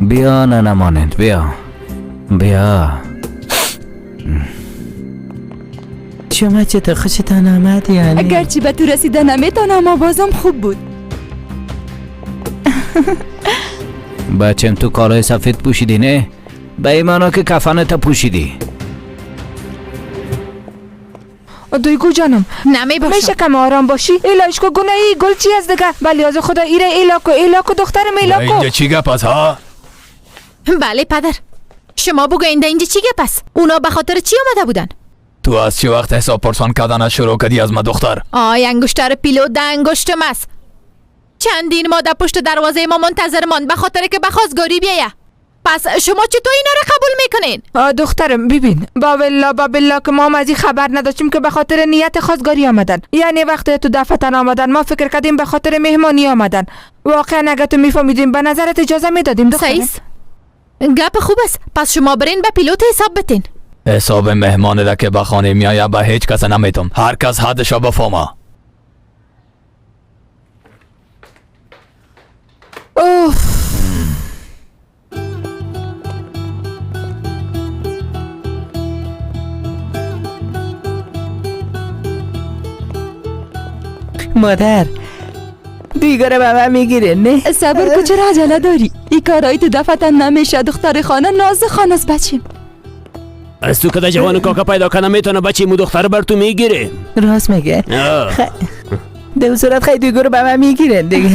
بیا ننمانند، بیا بیا. شما چطور خوشتان آمد یعنی؟ اگرچه به تو رسیده نمیتونم اما بازم خوب بود. بچم تو کالای سفید پوشیدی نه؟ به ایمانا که کفنت پوشیدی. دویگو جانم نمی باشم. میشه کم آرام باشی؟ ایلاش کو گناهی گل چی از دیگه؟ ولی از خدا ایره ایلا کو ایلا کو دخترم ایلا کو. اینجا چی گپ است ها؟ بله پدر شما بگو اینجا چی گپ است؟ اونا به خاطر چی آمده بودن؟ تو از چه وقت حساب پرسان کردن شروع کردی از ما دختر؟ آی انگشتر پیلو ده انگشتم است. چندین ماه در پشت دروازه ما منتظر ماند به خاطر که به خواستگاری بیایه. پس شما چطور اینا را قبول میکنین؟ دخترم ببین با بالله با بالله که ما از این خبر نداشتیم که به خاطر نیت خواستگاری آمدن. یعنی وقتی تو دفتر آمدن ما فکر کردیم به خاطر مهمانی آمدن. واقعا اگه تو میفهمیدیم به نظرت اجازه میدادیم دخترم. سیس گپ خوب است. پس شما برین به پیلوت حساب بتین. حساب مهمان را که به خانه میآید به هیچ کس نمیتم. هر کس حدش را بفهمه. اوف مادر دیگه به من میگیره نه؟ صبر کو چرا عجله داری؟ این کارایی تو دفعتا نمیشه دختر خانه ناز خانه است بچیم. از تو که جوان کاکا پیدا کنه میتونه بچه مو دختر بر تو میگیره. راست میگه. در صورت خیلی دیگه رو به من میگیرن دیگه.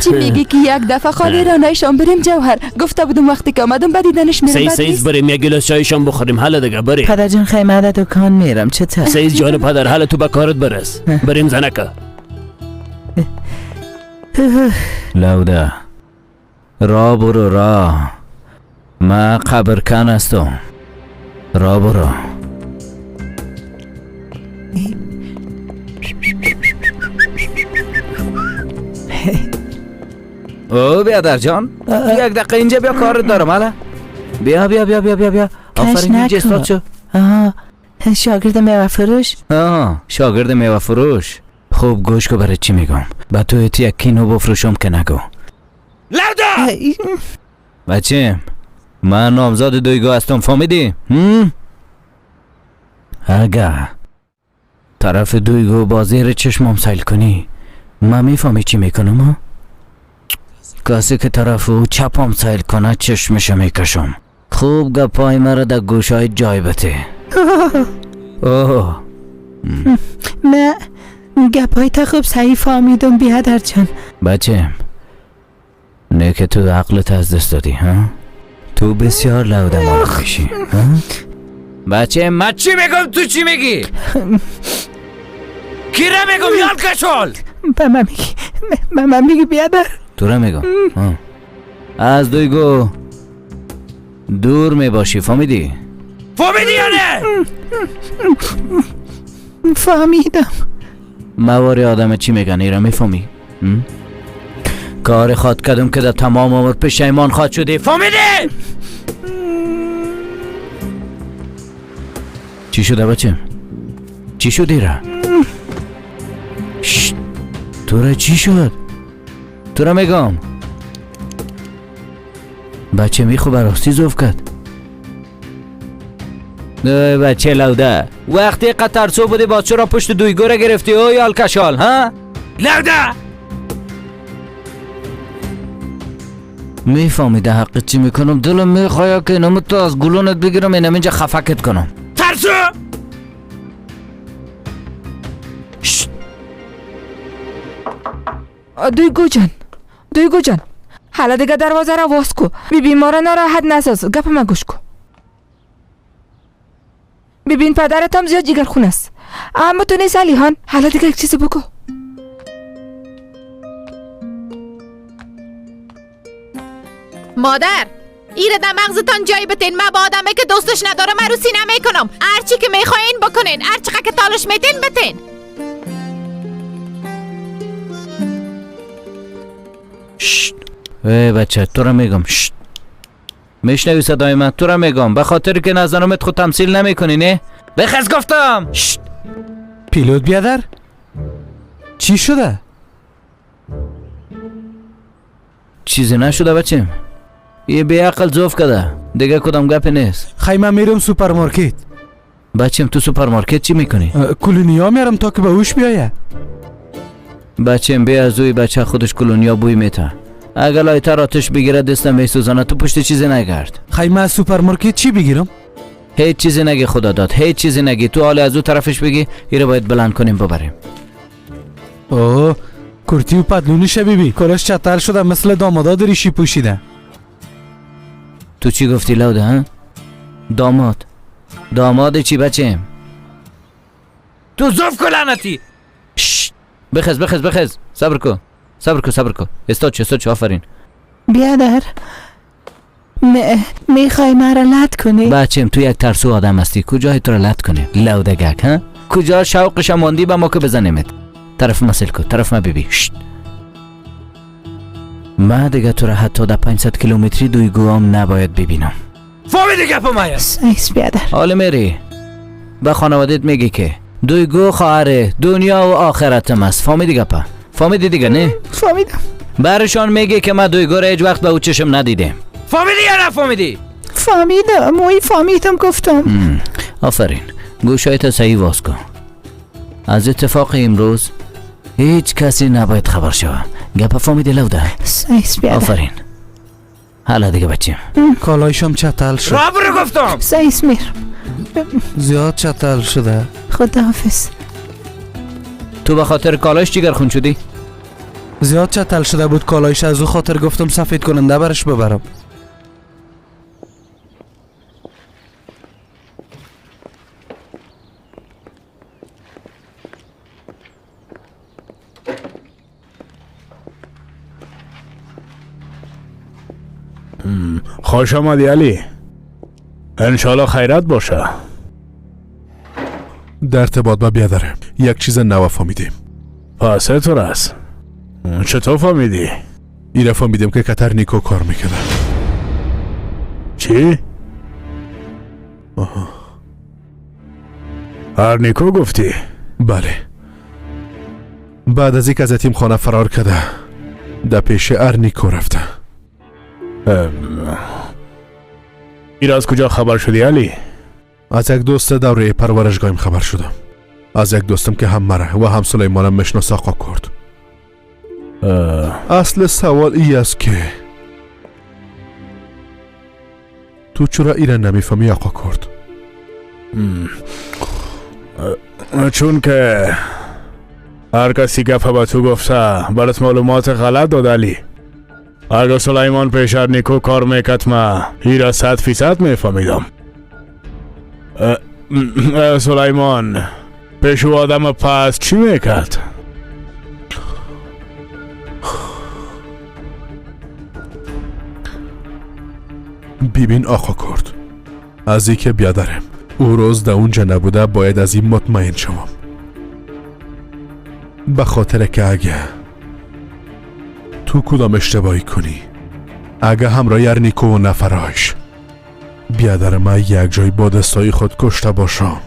چی میگی که یک دفعه خاله رانایشان بریم جوهر؟ گفته بودم وقتی که آمدم به دیدنش میرم. سیز بریم یک گلاس چایشان بخوریم. حالا دیگه بریم. پدر جان خیلی من دکان میرم. چطور؟ سیز جان پدر حالا تو به کارت برس. بریم زنکه. لوده را برو را، من قبرکن هستم. را برو. او بیادر جان یک دقیقه اینجا بیا کارت دارم. حالا بیا بیا بیا بیا بیا بیا. آفرین اینجا استاد شو. شاگرد میوه فروش. آه شاگرد میوه فروش. خوب گوش کو برای چی میگم. به تو یک کینو بفروشم که نگو. لودا بچه من نامزاد دویگو هستم، فهمیدی؟ اگه طرف دویگو با زیر چشمم سیل کنی من میفهمی چی میکنم؟ کسی که طرف او چپم سیل کنه چشمشو میکشم. خوب گپای مرا در گوشای جای بته. اوه نه گپای تا خوب صحیح فهمیدم بیادر جان. بچه نه که تو عقلت از دست دادی ها؟ تو بسیار لوده مالک میشی ها؟ بچه من چی میگم تو چی میگی؟ کی را میگم یال کشول؟ به من میگی، به من میگی بیادر. تو را میگم از دویگو دور میباشی، فهمیدی؟ فهمیدی یا نه؟ فهمیدم. مواری آدم چی میگن ایرا میفهمی؟ کار خواد کردم که در تمام عمر پشیمان خواد شدی، فهمیدی؟ چی شده بچه؟ چی شد ایرا؟ تو را چی شد؟ تو را میگم بچه میخو براستی زوف کرد. بچه لوده وقتی قطر سو بودی با چرا پشت دویگو را گرفتی او یال کشال ها؟ لوده میفهمی ده حق چی میکنم؟ دلم میخواه که اینمو تو از گلونت بگیرم اینم اینجا خفکت کنم. ترسو! دویگو جان، دویگو جان حالا دیگه دروازه را واز کو. ببین ما را ناراحت نساز، گپ ما گوش کو. ببین پدرت هم زیاد جگرخون است، اما تو نیست علی هان. حالا دیگه یک چیز بگو. مادر ایره در مغزتان جای بتین. من با آدمه که دوستش ندارم عروسی نمیکنم. هرچی که میخواین بکنین، هرچی که تالش میتین بتین. ای بچه تو را میگم. میشنوی صدای من؟ تو را میگم به خاطر که نزنمت خود تمثیل نمیکنی نه؟ بخز گفتم. پیلوت بیادر چی شده؟ چیزی نشده بچه، یه بیعقل زوف کده دیگه، کدام گپی نیست. خی من میرم سوپرمارکت. بچم تو سوپرمارکت چی میکنی؟ کلونیا میرم تا که به هوش بیایه. بچم بی از اوی بچه خودش کلونیا بوی میته، اگر لایتر آتش بگیره دستم میسوزانه. تو پشت چیزی نگرد. خی من از سوپرمارکت چی بگیرم؟ هیچ چیزی نگی خدا داد، هیچ چیزی نگی. تو حال از او طرفش بگی ایره باید بلند کنیم ببریم. اوه کرتی و پدلونیشه ببی، کلش چتل شده مثل دامادا دریشی پوشیده. تو چی گفتی لوده ها؟ داماد؟ داماد چی بچه؟ تو زوف کلانتی. بخز بخز بخز، صبر کن صبر کن صبر کن. استاد چه استاد چه، آفرین. بیادر میخوای مرا لط کنی؟ بچم تو یک ترسو آدم هستی، کجای تو را لط کنی لودگک ها؟ کجا شوقش ماندی به ما که بزنیمت؟ طرف ما سل کن، طرف ما ببی. ما دیگه تو را حتی در 500 کیلومتری دویگوام نباید ببینم. فهمیدی گپ مایا؟ سیس بیادر. حالا میری به خانوادت میگی که دویگو خواهر دنیا و آخرتم است. فهمیدی گپا؟ فهمیدی دیگه نه؟ فهمیدم. برشان میگه که من دویگو را هیچ وقت به او چشم ندیدم. فهمیدی یا نفهمیدی؟ فهمیدم، موی فهمیدم گفتم. آفرین، گوشایت صحیح واز کن. از اتفاق امروز هیچ کسی نباید خبر شود. گپ فهمیدی لوده؟ سیس بیادر. آفرین. حالا دیگه بچیم. کالایشم چتل شد. را برو گفتم. سیس میر. زیاد چتل شده. خداحافظ. تو به خاطر کالایش جگر خون شدی؟ زیاد چتل شده بود کالایش، از او خاطر گفتم سفید کننده برش ببرم. خوش آمدی علی، انشالله خیرت باشه. در ارتباط با بیادره یک چیز نو فهمیدیم. پس تو است چطور فهمیدی؟ ایره فهمیدیم که کتر نیکو کار میکنه. چی؟ آها. Арнико гуфтӣ? Бале, баъд аз ин ки аз ятимхона фарор карда, дар пеши Арнико рафта. Ира аз куҷо хабар шудӣ, Алӣ? Аз як дӯст давраи парваришгоҳим хабар шудам, аз як дӯстам ки ҳам мара ва ҳам Сулаймонам мешиноса, оқо Курд. Асли савол и аст, ки ту чаро ира намефаҳмӣ, оқо Курд? Чун ки ҳар каси гапа ба ту гуфта, барат маълумоти ғалат дод, Алӣ. Агар Сулаймон пеш Арнико кор мекард, ма ира 100% мефаҳмидам. Сулаймон пеш ӯ одама пас чӣ мекард? Бибин, оқо Курд, аз и ки биёдарем ӯ рӯз дар унҷа набуда, бояд аз ин мутмаин шавам, ба хотире ки ага ту кудом иштибоҳӣ кунӣ, ага ҳамроҳи Арникову нафарош биёдар ма як ҷой бо дастҳои худ кушта бошам,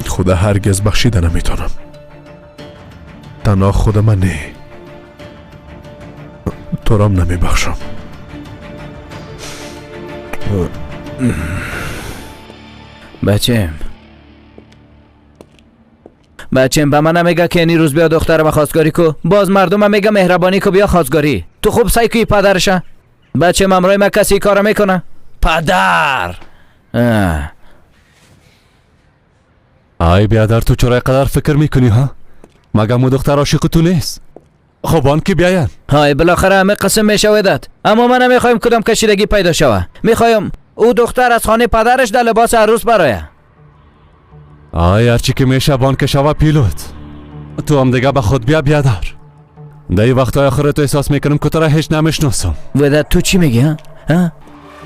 худа ҳаргиз бахшида наметонам. Танҳо худа ман не, турам намебахшам. Бачем, бачем, ба ман намега ки ини рӯз биё духтарама хостгорӣ ку. Боз мардума мега меҳрабонӣ ку, биё хостгорӣ. Ту хуб сай куи падарша. Бачем, ҳамроҳи ма касе кора мекуна? Падар. Ай биадар, ту чаро қадар фикр мекунӣ, ҳа? Магар мо духтар ошиқи ту нест? Хуб, он ки биёянд. Ҳай, билохара ҳама қисм мешаведад, аммо ман намехоҳем кудом кашидагӣ пайдо шава. Мехоҳем ӯ духтар аз хонаи падараш дар либоси арӯс бароя. Ай, ҳарчи ки меша, бон ки шава, пилот. Ту ҳам дига ба худ бия, биадар. Дар ин вақтҳои охири ту эҳсос мекунам, ки тура ҳеҷ намешиносам. Веда, ту чӣ мегӣ, ҳа?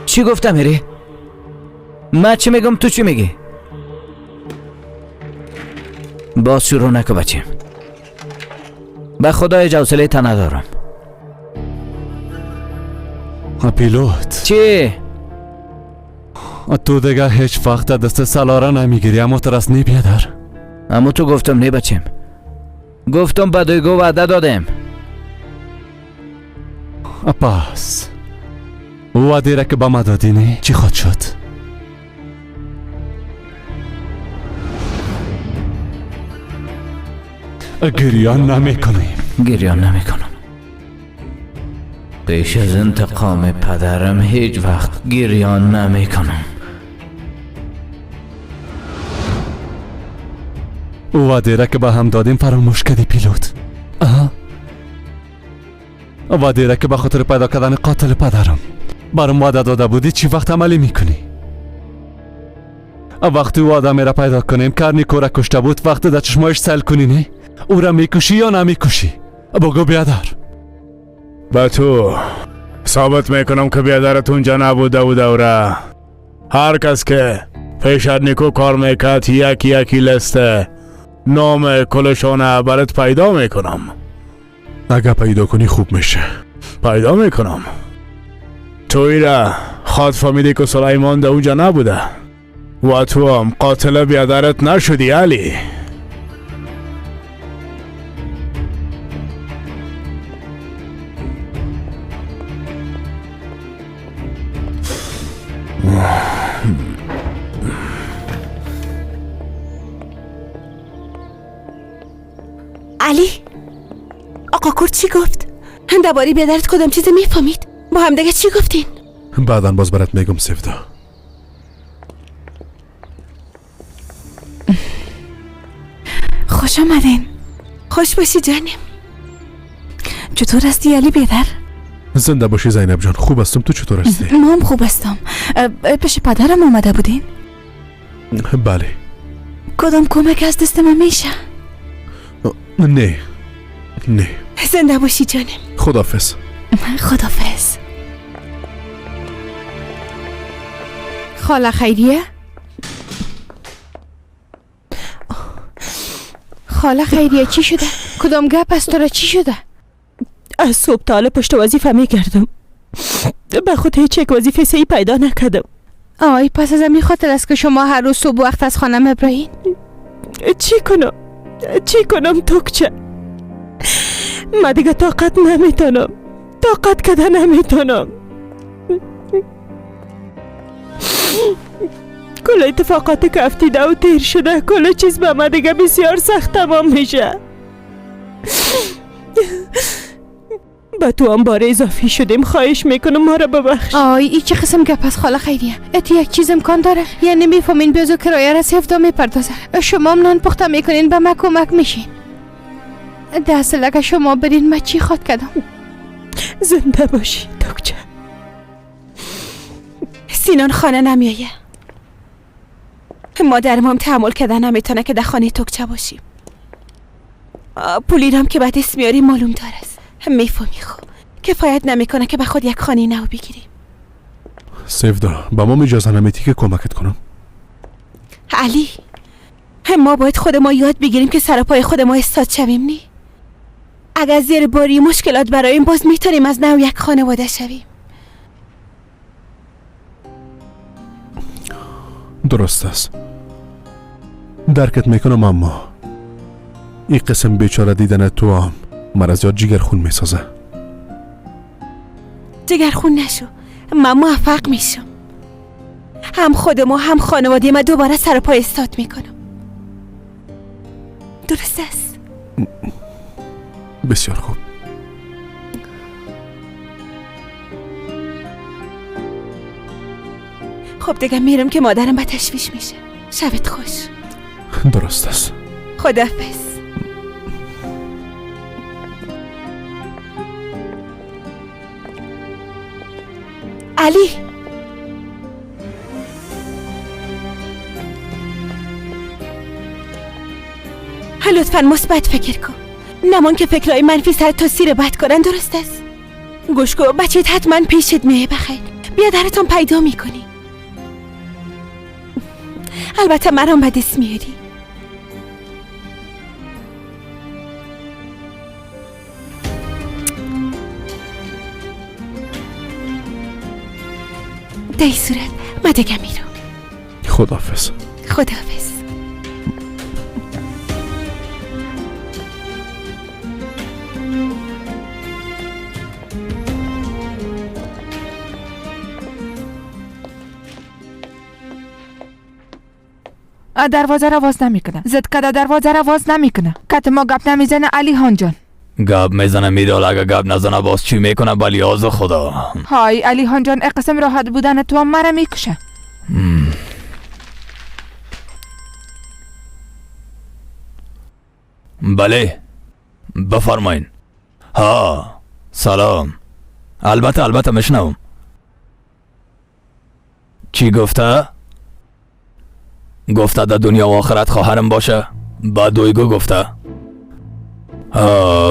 Чӣ гуфта мерӣ? Ман чӣ мегӯм, ту чӣ мегӣ? Боз шурӯъ наку, бачем. Ба худои ҳавсалаи та надорам. Пилот. Чӣ? Ту дига ҳеҷ вақт дар дасти Салора намегирӣ, аммо тарас не, биадар. Аммо ту гуфтам не, бачем. Гуфтам, ба Дуйгу ваъда додем. Пас ваъдеро ки ба ма додӣ, не, чӣ худ шуд? Гирён намекунем. Гирён намекунам. Пеш аз интиқоми падарам ҳеҷ вақт гирён намекунам. Ваъдеро ки ба ҳам додем, фаромӯш кардӣ, пилот? Ваъдеро ки ба хотири пайдо кардани қотили падарам баром ваъда дода будӣ, чӣ вақт амалӣ мекунӣ? Вақти ӯ одамеро пайдо кунем, ки Арникора кушта буд, вақте дар чашмояш сайл кунӣ, не, ӯра мекушӣ ё намекушӣ? Бугӯ, биадар. Ба ту собит мекунам, ки биадарат унҷа набуда. Ӯ давра ҳар кас ки пеш Арнико кор мекард, яки яки листе номи кулшона барат пайдо мекунам. Агар пайдо кунӣ, хуб меша. Пайдо мекунам. Ту ира ход фаҳмидӣ, ки Сулаймон дар унҷа набуда ва ту ҳам қотили биадарат нашудӣ, Алӣ. علی، آقا کرد چی گفت؟ درباره بیادرت کدام چیزی میفهمید؟ با هم دیگه چی گفتین؟ بعدا باز برات میگم، سفدا. خوش آمدین. خوش باشی جانم. چطور هستی علی بیادر؟ زنده باشی زینب جان، خوب هستم. تو چطور هستی؟ ما هم خوب هستم. پیش پدرم آمده بودین؟ بله. کدام کمک از دست من میشه؟ نه نه. زنده باشی جانم. خدافظ. خدافظ. خاله خیریه، خاله خیریه، چی شده؟ کدام گپ از تو را چی شده؟ از صبح تا حالا پشت وظیفه میگردم، به خود هیچ یک وظیفه صحیح پیدا نکردم. آی پس از همین خاطر است که شما هر روز صبح وقت از خانه مبرایین. چی کنم؟ چی کنم توکچه؟ من دیگه طاقت نمیتونم، طاقت کده نمیتونم. کل اتفاقاتی که افتیده و تیر شده، کل چیز به من دیگه بسیار سخت تمام میشه. به تو هم بار اضافی شدیم، خواهش میکنم ما را ببخش. آی ای چه قسم گپ از خاله خیریه؟ ات یک چیز امکان داره؟ یعنی میفهمین بیازو کرایه را سفتا میپردازه، شما هم نان پخته میکنین، به من کمک میشین. دست لگه شما برین من چی خواد کردم؟ زنده باشی دکتر. سینان خانه نمیایه، مادرم هم تحمل کردن نمیتونه که در خانه تکچه باشیم. پولی هم که به دست میاریم معلوم دار است. میفهمی خب کفایت نمیکنه که به خود یک خانه نو بگیریم. سیفدا با ما اجازه نمیدی که کمکت کنم؟ علی ما باید خود ما یاد بگیریم که سر پای خود ما استاد شویم. نی اگر زیر باری مشکلات برایم باز میتونیم از نو یک خانواده شویم. درست است، درکت میکنم، اما این قسم بیچاره دیدن تو هم مرا زیاد جگرخون میسازه. جگرخون نشو، من موفق میشم. هم خودم و هم خانواده من دوباره سر پای استاد میکنم. درست است؟ بسیار خوب. خب دیگه میرم که مادرم به تشویش میشه. شبت خوش. درست است. خداحافظ. علی لطفا مثبت فکر کن، نمان که فکرهای منفی سر تا سیر بد کنن. درست است؟ گوش کن بچه‌ت حتما پیشت میایه. بخیر بیا درتون پیدا میکنی. البته مرام به دست میاری. در این صورت من دیگه میرم. خداحافظ. خداحافظ. دروازه را باز نمیکنه. زد کده دروازه را باز نمیکنه. کت ما گپ نمیزنه علی خان جان. گپ میزنه میرال، اگه گپ نزنه باز چی میکنه؟ بلیاز خدا. های علی خان جان قسم راحت بودن تو هم مرا میکشه. بله بفرمایین. ها سلام. البته البته میشنوم. چی گفته؟ گفته در دنیا و آخرت خواهرم باشه؟ با دویگو گفته؟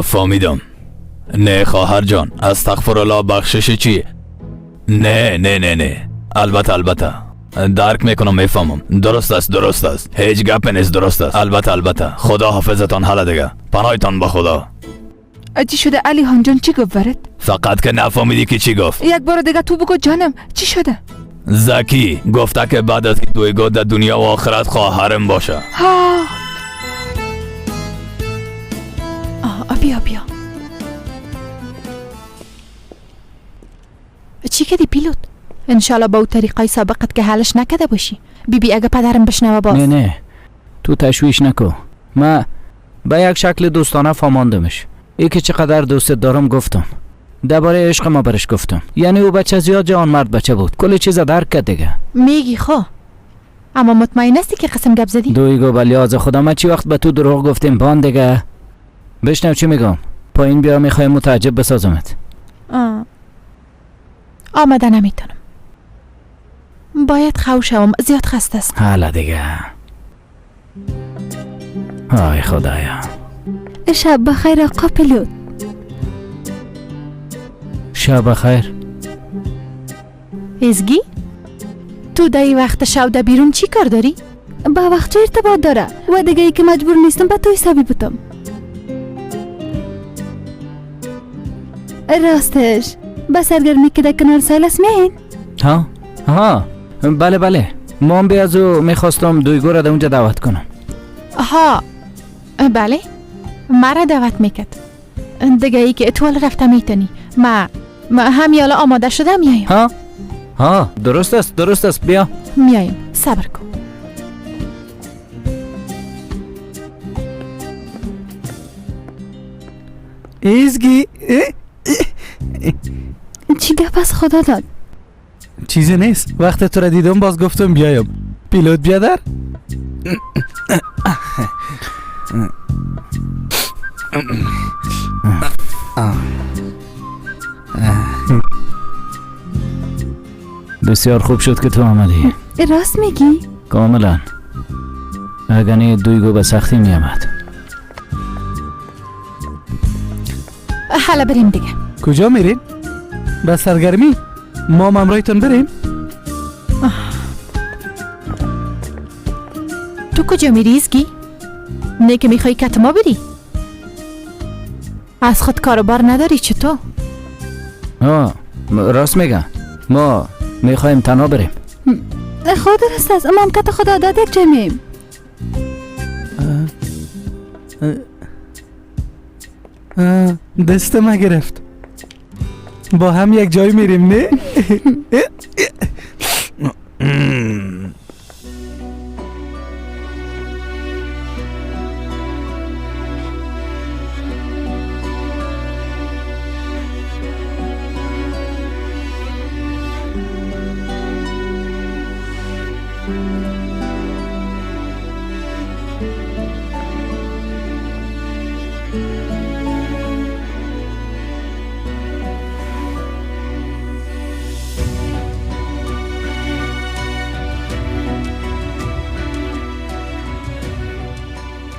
فهمیدم. نه خواهر جان استغفرالله، بخشش چی؟ نه نه نه نه البته البته درک میکنم میفهمم. درست است درست است، هیچ گپ نیست. درست است البته البته. خدا حافظتان. حالا دیگه پناهتان به خدا. چی شده علی خان جان؟ چی گفت برات؟ فقط که نفهمیدی که چی گفت. یک بار دیگه تو بگو جانم چی شده؟ زکی گفته که بعد از این دویگو در دنیا و آخرت خواهرم باشه. ها بیا بیا. چی کدی پیلوت؟ انشالله با او طریقای سابقت که حلش نکده باشی. بی بی اگه پدرم بشنوه باز. نه نه تو تشویش نکو. من به یک شکل دوستانه فهماندمش. ای که چقدر دوست دارم گفتم. درباره عشق ما برش گفتم. یعنی او بچه زیاد جوان مرد بچه بود. کل چیز درک کرد دیگه. میگی خو اما مطمئن هستی که قسم گپ زدی؟ دویگو بلیاز خدا من چی وقت به تو دروغ گفتیم بان دیگه. بشنو چی میگم. پایین بیا میخوایم متعجب بسازمت. آمده نمیتونم. باید خو شوم، زیاد خسته است. حالا دیگه. آی خدایا. شب بخیر آقا پیلوت. شب بخیر. ازگی تو در این وقت شب در بیرون چی کار داری؟ با وقت چه ارتباط داره؟ و دیگه ای که مجبور نیستم به تو حسابی بودم. راستش به سرگرمی که در کنار سایل است میاین؟ ها ها بله بله، ما هم به از او میخواستم دویگو را در اونجا دعوت کنم. ها بله، مرا دعوت میکرد. دیگه ای که اتوال رفته میتونی. ما هم یالا آماده شده میایم. ها ها، درست است درست است، بیا میایم، صبر کن. ایزگی چی گپ از خدا داد؟ چیزی نیست، وقت تو را دیدم باز گفتم بیایم. پیلوت بیادر. بسیار خوب شد که تو آمدی. راست میگی؟ کاملا. اگر نه دویگو به سختی میآمد. حالا بریم دیگه. کجا میرین؟ به سرگرمی؟ ما همراهتون بریم؟ تو کجا میری ایزگی؟ نه که میخوای کت ما بری؟ از خود کاروبار نداری چطور؟ آه راست میگم، ما میخوایم تنها بریم. خود درست است، ما هم کت خدا داد یک جای میم. دست ما گرفت، با هم یک جای میریم نه؟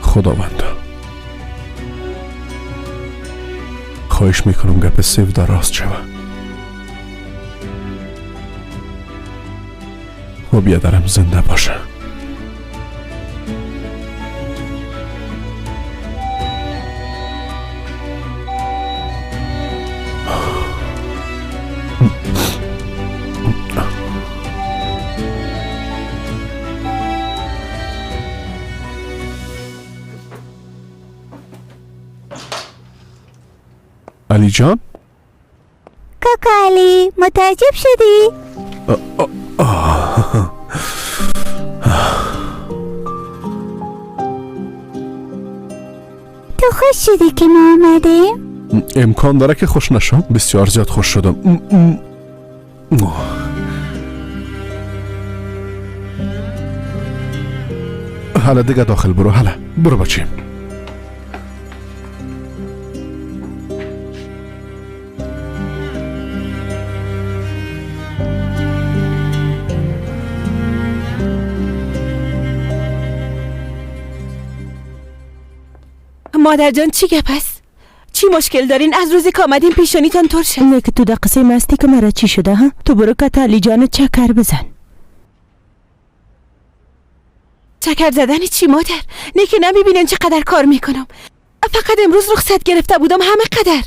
خداوندا خواهش میکنم گپ سیو در راست شوه و بیادرم زنده باشه. علی جان؟ کاکا علی متعجب شدی؟ تو خوش شدی که ما آمدیم؟ امکان داره که خوش نشم؟ بسیار زیاد خوش شدم. حالا دیگه داخل برو، حالا برو بچیم. مادر جان چی گپ است؟ چی مشکل دارین؟ از روزی که آمدین پیشانیتان ترشه. نه که تو در قصه مستی که مرا چی شده ها؟ تو برو که علی جان چکر بزن. چکر زدن چی مادر؟ نه که نمیبینن چقدر کار میکنم. فقط امروز رخصت گرفته بودم همه قدر.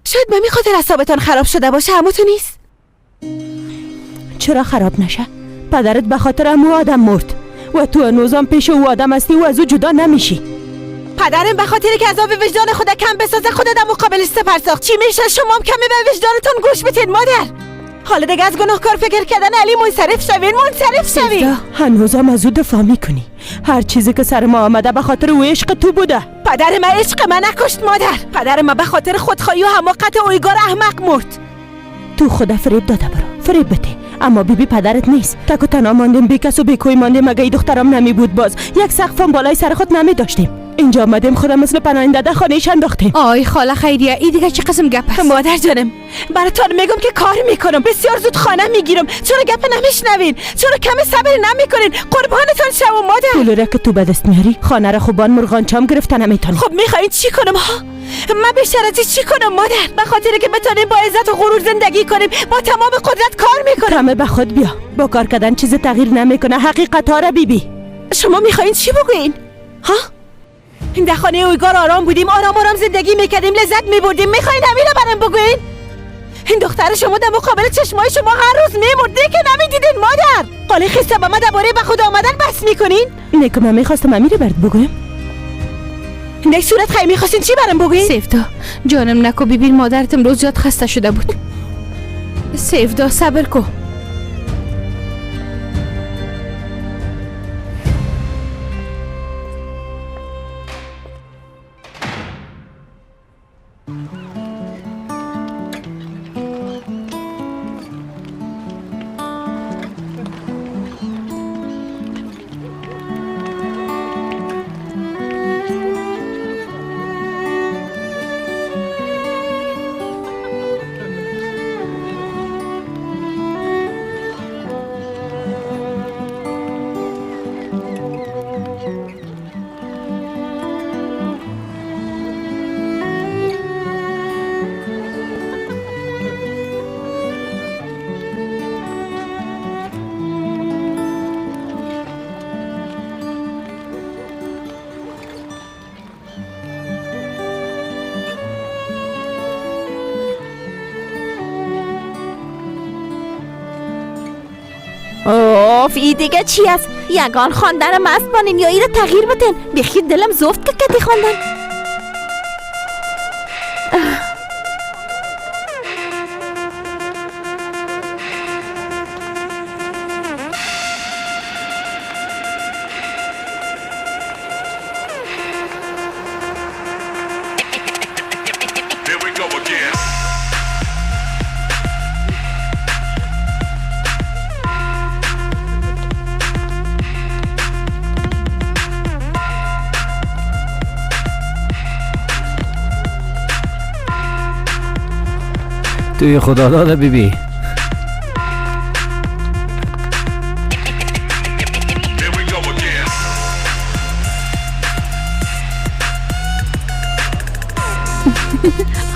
شاید به می خاطر اعصابتان خراب شده باشه، اما تو نیست. چرا خراب نشه؟ پدرت به خاطر امو آدم مرد و تو هنوزم پیش او آدم هستی و از او جدا نمیشی. پدرم به خاطر که عذاب وجدان خود کم بسازه خود در مقابل سپر ساخت. چی میشه شما هم کمی به وجدانتون گوش بتین مادر. حالا دیگه از گناهکار فکر کردن علی منصرف شوین، منصرف شوین. هنوزم از او دفاع میکنی. هر چیزی که سر ما آمده به خاطر او عشق تو بوده. پدر من عشق من نکشت مادر. پدر من به خاطر خودخواهی و حماقت اویگار احمق مرد. تو خدا فریب داده، برو فریب بده. اما بیبی پدرت نیست. تک و تنها ماندیم، بی کس و بی کوی ماندیم. اگه دخترم نمی بود باز یک سقفم بالای سر خود نمی داشتیم. اینجا آمدیم خودم مثل پناهنده در خانه‌اش انداختیم. آی خاله خیریه، این دیگه چه قسم گپ است؟ مادر جانم براتون میگم که کار میکنم، بسیار زود خانه میگیرم. چرا گپ نمیشنوین؟ چرا کم صبر نمیکنین؟ قربانتون شوم مادر. پول را که تو به دست میاری خانه را خوبان مرغان چام گرفتن نمیتونی. خب میخواین چی کنم ها؟ من بیشتر از چی کنم مادر؟ به خاطر که بتونیم با عزت و غرور زندگی کنیم با تمام قدرت کار میکنم. همه به خود بیا، با کار کردن چیز تغییر نمیکنه. حقیقت ها را بیبی. شما میخواین چی بگوین ها؟ این در خانه اویگار آرام بودیم، آرام آرام زندگی میکردیم، لذت میبردیم. میخواین همین رو برام بگوین؟ این دختر شما در مقابل چشمای شما هر روز میمرد که نمیدیدین مادر. قالی خسته به ما درباره به خدا آمدن بس میکنین. نکو من میخواستم امیر برات بگویم. نه صورت خیلی میخواستین چی برام بگوین؟ سیفدا جانم نکو ببین مادرت امروز زیاد خسته شده بود. سیفدا صبر کو. اوف ای دیگه چی است؟ یگان خواندن مست بانین یا ای را تغییر بتن. بخیر دلم زفت که کتی خواندن. توی خدا داده بیبی.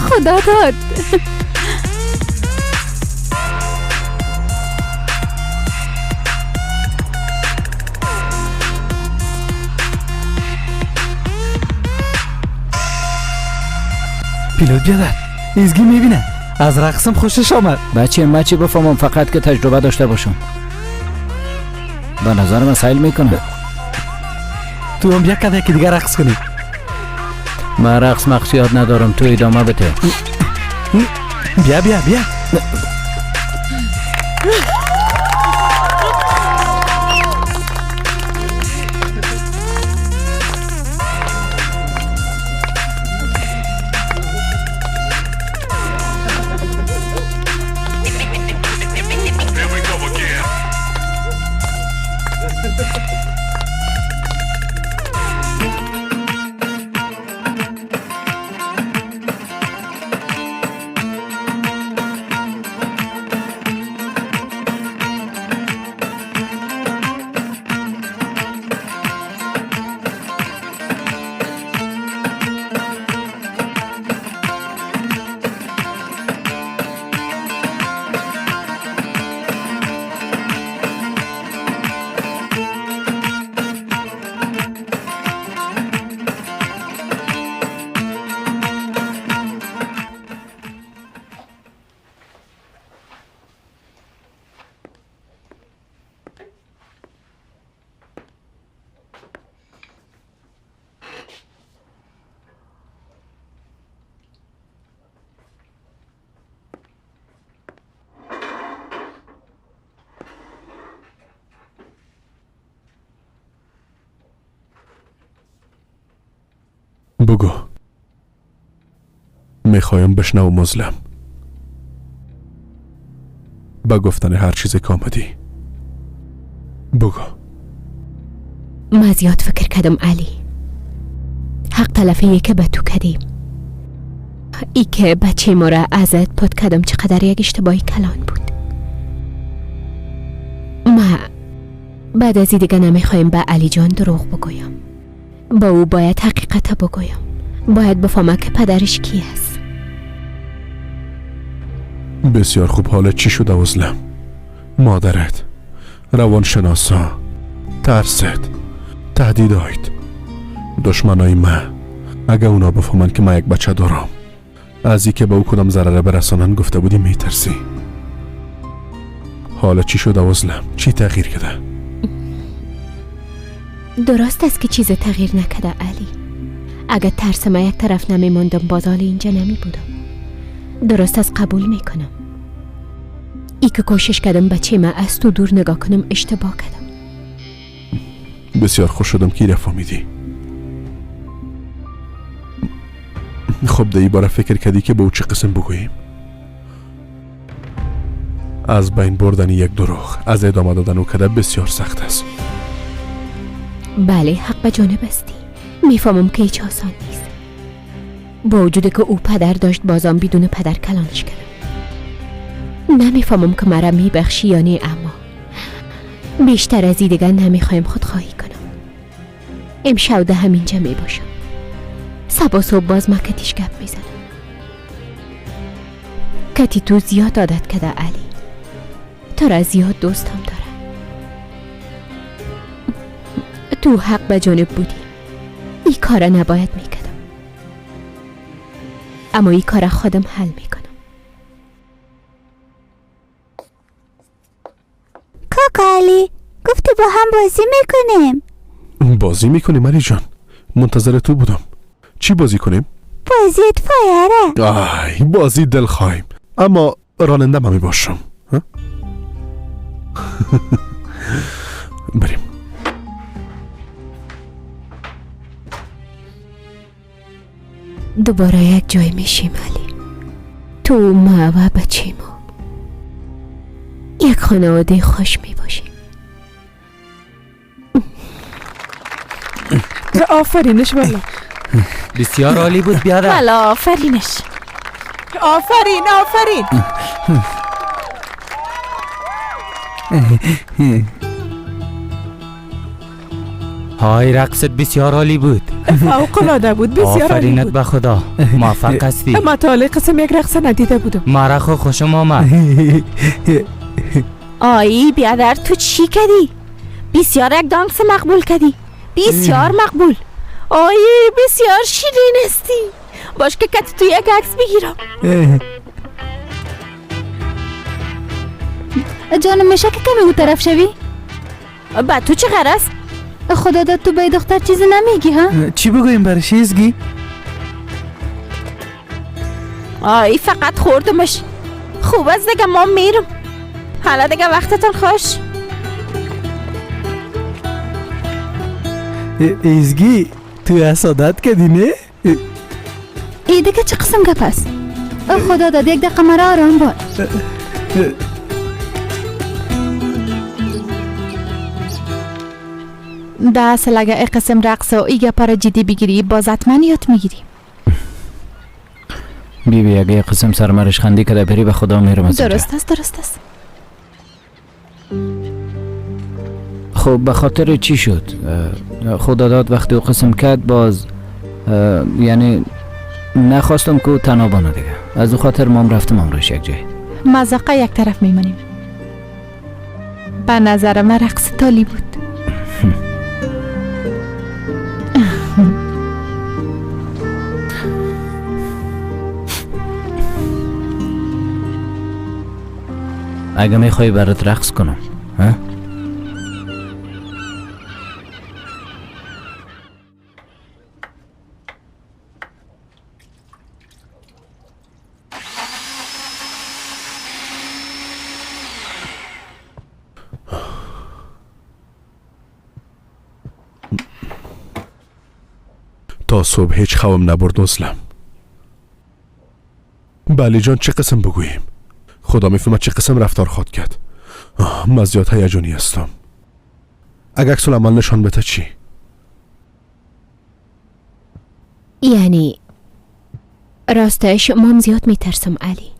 خدا داد. پیلوت بیادر ایزگی میبینه از رقصم خوشش آمد. بچه من چی بفهمم، فقط که تجربه داشته باشم. به نظر من سیل میکنه. تو هم یک کده که دیگه رقص کنی. من رقص مقصیات ندارم، تو ادامه بده. بیا بیا بیا. بگو. میخوایم بشنوم مظلم. با گفتن هر چیز که آمدی بگو. ما زیاد فکر کردم علی. حق تلفیه که به تو کردیم، ای که بچه ما را ازت پد کردم چقدر یک اشتباهی کلان بود. ما بعد از این دیگه نمیخوایم به علی جان دروغ بگویم. با او باید حقیقت بگویم. باید بفهمه که پدرش کی است. بسیار خوب. حالا چی شده عزلم؟ مادرت، روانشناسا، ترست، تهدیدایت، دشمنای من. اگه اونا بفهمن که من یک بچه دارم از اینکه به او کدام ضرر برسانند گفته بودی میترسی. حالا چی شده عزلم؟ چی تغییر کرده؟ درست است که چیز تغییر نکرده علی. اگر ترس ما یک طرف نمیماندم باز حال اینجا نمی بودم. درست است، قبول میکنم. ای که کوشش کردم بچه ما از تو دور نگاه کنم اشتباه کردم. بسیار خوش شدم که فهمیدی. خب در این باره فکر کردی که به او چه قسم بگوییم؟ از بین بردن یک دروغ از ادامه دادن او کده بسیار سخت است. بله، حق به جانب استی. میفهمم که هیچ آسان نیست. با وجود که او پدر داشت بازم بدون پدر کلانش کردم. نمیفهمم که مرا میبخشی یا نه، اما بیشتر از این دیگه نمیخوایم خودخواهی کنم. امشب ده همینجا میباشم. صبا صبح باز ما کتیش گپ میزنم. کتی تو زیاد عادت کده علی. تو را زیاد دوستم داره. تو حق به جانب بودی. این کار نباید میکردم، اما این کار خودم حل میکنم. کاکا علی گفتی با هم بازی میکنیم. بازی میکنیم علی جان، منتظر تو بودم. چی بازی کنیم؟ بازی فایره. آی بازی دلخواهیم، اما راننده من میباشم. بریم. دوباره یک جای میشیم علی. تو، ما و بچه ما یک خانواده خوش میباشیم. آفرینش والا. بسیار عالی بود بیادر. والا آفرینش. آفرین آفرین. های رقصت بسیار عالی بود. فوق العاده بود، بسیار عالی بود. آفرینت به خدا، موفق هستی. ما تا حالا قسم یک رقص ندیده بودم. مرا خو خوشم آمد. آی بیادر تو چی کردی؟ بسیار یک دانس مقبول کردی. بسیار مقبول. آی بسیار شیرین هستی. باش که کتی تو یک عکس بگیرم. جانم میشه که کمی او طرف شوی؟ با تو چه غرض؟ خدا داد تو به دختر چیزی نمیگی ها؟ چی بگویم برش ایزگی؟ آی فقط خوردمش. خوب است دیگه، ما میرم. حالا دیگه وقتتون خوش. ایزگی تو حسادت کردی نه؟ ای دیگه چه قسم گپ است؟ خدا داد یک دقیقه مرا آرام بان. ده اصل اگه ای قسم رقص و ای گپا را جدی بگیری باز حتما یاد میگیری. بی بی اگه قسم سرمرش خندی کده بری به خدا میرم از اینجا. درست است درست است. خب به خاطر چی شد؟ خدا داد وقتی او قسم کرد باز یعنی نخواستم که او تنها بانه دیگه، از او خاطر مام رفتم امروش یک جای. مزاقه یک طرف میمانیم. به نظر من رقص تالی بود. اگه میخوای برات رقص کنم ها؟ تا صبح هیچ خوابم نبرد اصلا. بله جان چه قسم بگوییم؟ خدا میفهمد چه قسم رفتار خواد کرد. من زیاد هیجانی هستم. اگر عکس العمل نشان بده چی؟ یعنی راستش مام زیاد میترسم علی،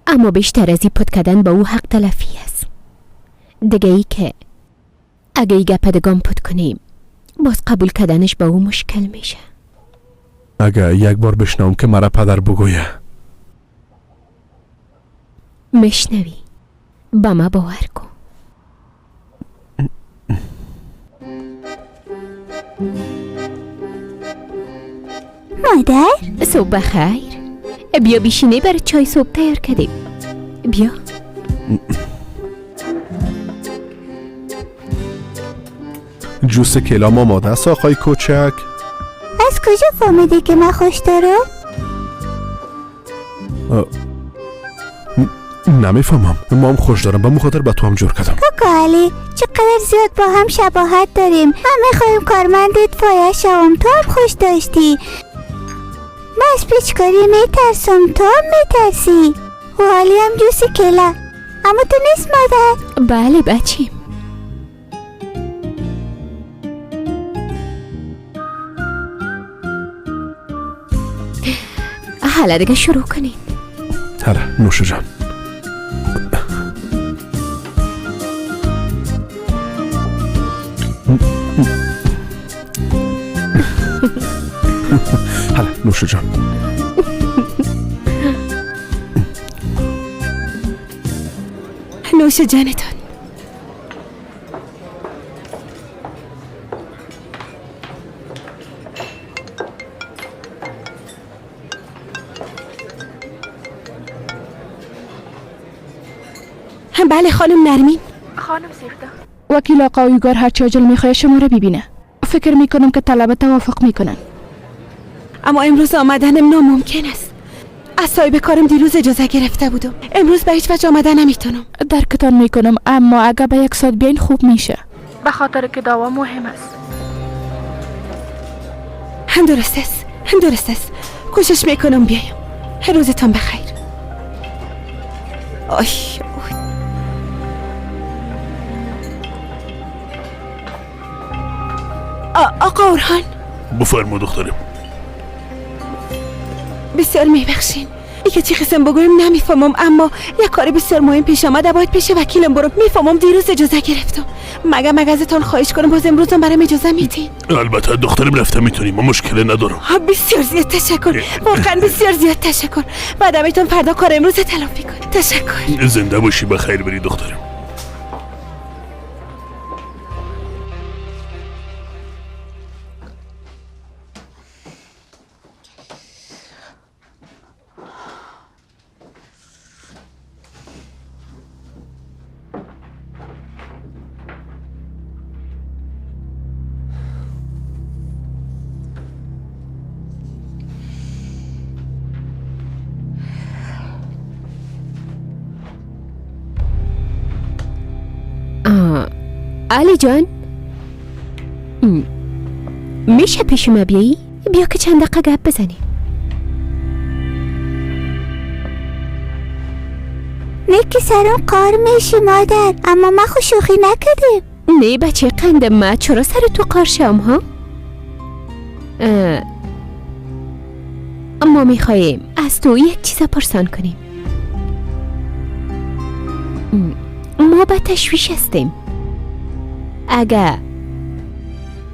اما بیشتر از این پت کردن با او حق تلفی است. دیگه ای که اگه ای گپ دگام پت کنیم باز قبول کردنش با او مشکل میشه. اگه یک بار بشنوم که مرا پدر بگویه. مشنوی، با ما باور کن. مادر صبح بخیر. بیا بیشینه برای چای صبح تیار کردیم. بیا. جوس کلام آماده است آقای کوچک. از کجا فهمیدی که من خوش دارم؟ نمیفهمم. ما هم خوش دارم، به مخاطر به تو هم جور کردم. کاکا علی چقدر زیاد با هم شباهت داریم. من میخوایم کارمند اطفایه شوم، تو هم خوش داشتی. من از پیچکاری میترسم، تو هم میترسی. و علی هم جوس کله، اما تو نیست مادر. بله بچیم. حالا دیگه شروع کنید. حالا نوش جان. حالا نوش جان. نوش جانتان. بله خانم نرمین. خانم سیفدا، وکیل آقا اویگار هرچی عاجل میخواد شما را ببینه. فکر میکنم که طلبه توافق میکنن. اما امروز آمدنم ناممکن است. از صاحب کارم دیروز اجازه گرفته بودم. امروز به هیچ وجه آمدن نمیتونم. درکتان میکنم، اما اگر به یک ساعت بیاین خوب میشه. به خاطر که دعوا مهم است. هم درست است، هم درست است. کوشش میکنم بیایم. روزتان بخیر. آی آقا اورهان. بفرما دخترم. بسیار میبخشین. ای که چی قسم بگویم نمیفهمم، اما یک کار بسیار مهم پیش آمده، باید پیش وکیلم برم. میفهمم دیروز اجازه گرفتم. مگه ازتان خواهش کنم باز امروزم برام اجازه میدین؟ البته دخترم رفته میتونیم، ما مشکل ندارم. بسیار زیاد تشکر، واقعا بسیار زیاد تشکر. بعد میتونم فردا کار امروز تلافی کنم. تشکر. زنده باشی، به خیر بری دخترم. علی جان، میشه پیش ما بیایی؟ بیا که چند دقیقه گپ بزنیم. نه که سرم قار میشی مادر، اما ما خو شوخی نکردیم. نه بچه قند ما، چرا سر تو قار شم ها؟ ما میخواییم از تو یک چیز پرسان کنیم. ما به تشویش هستیم. اگر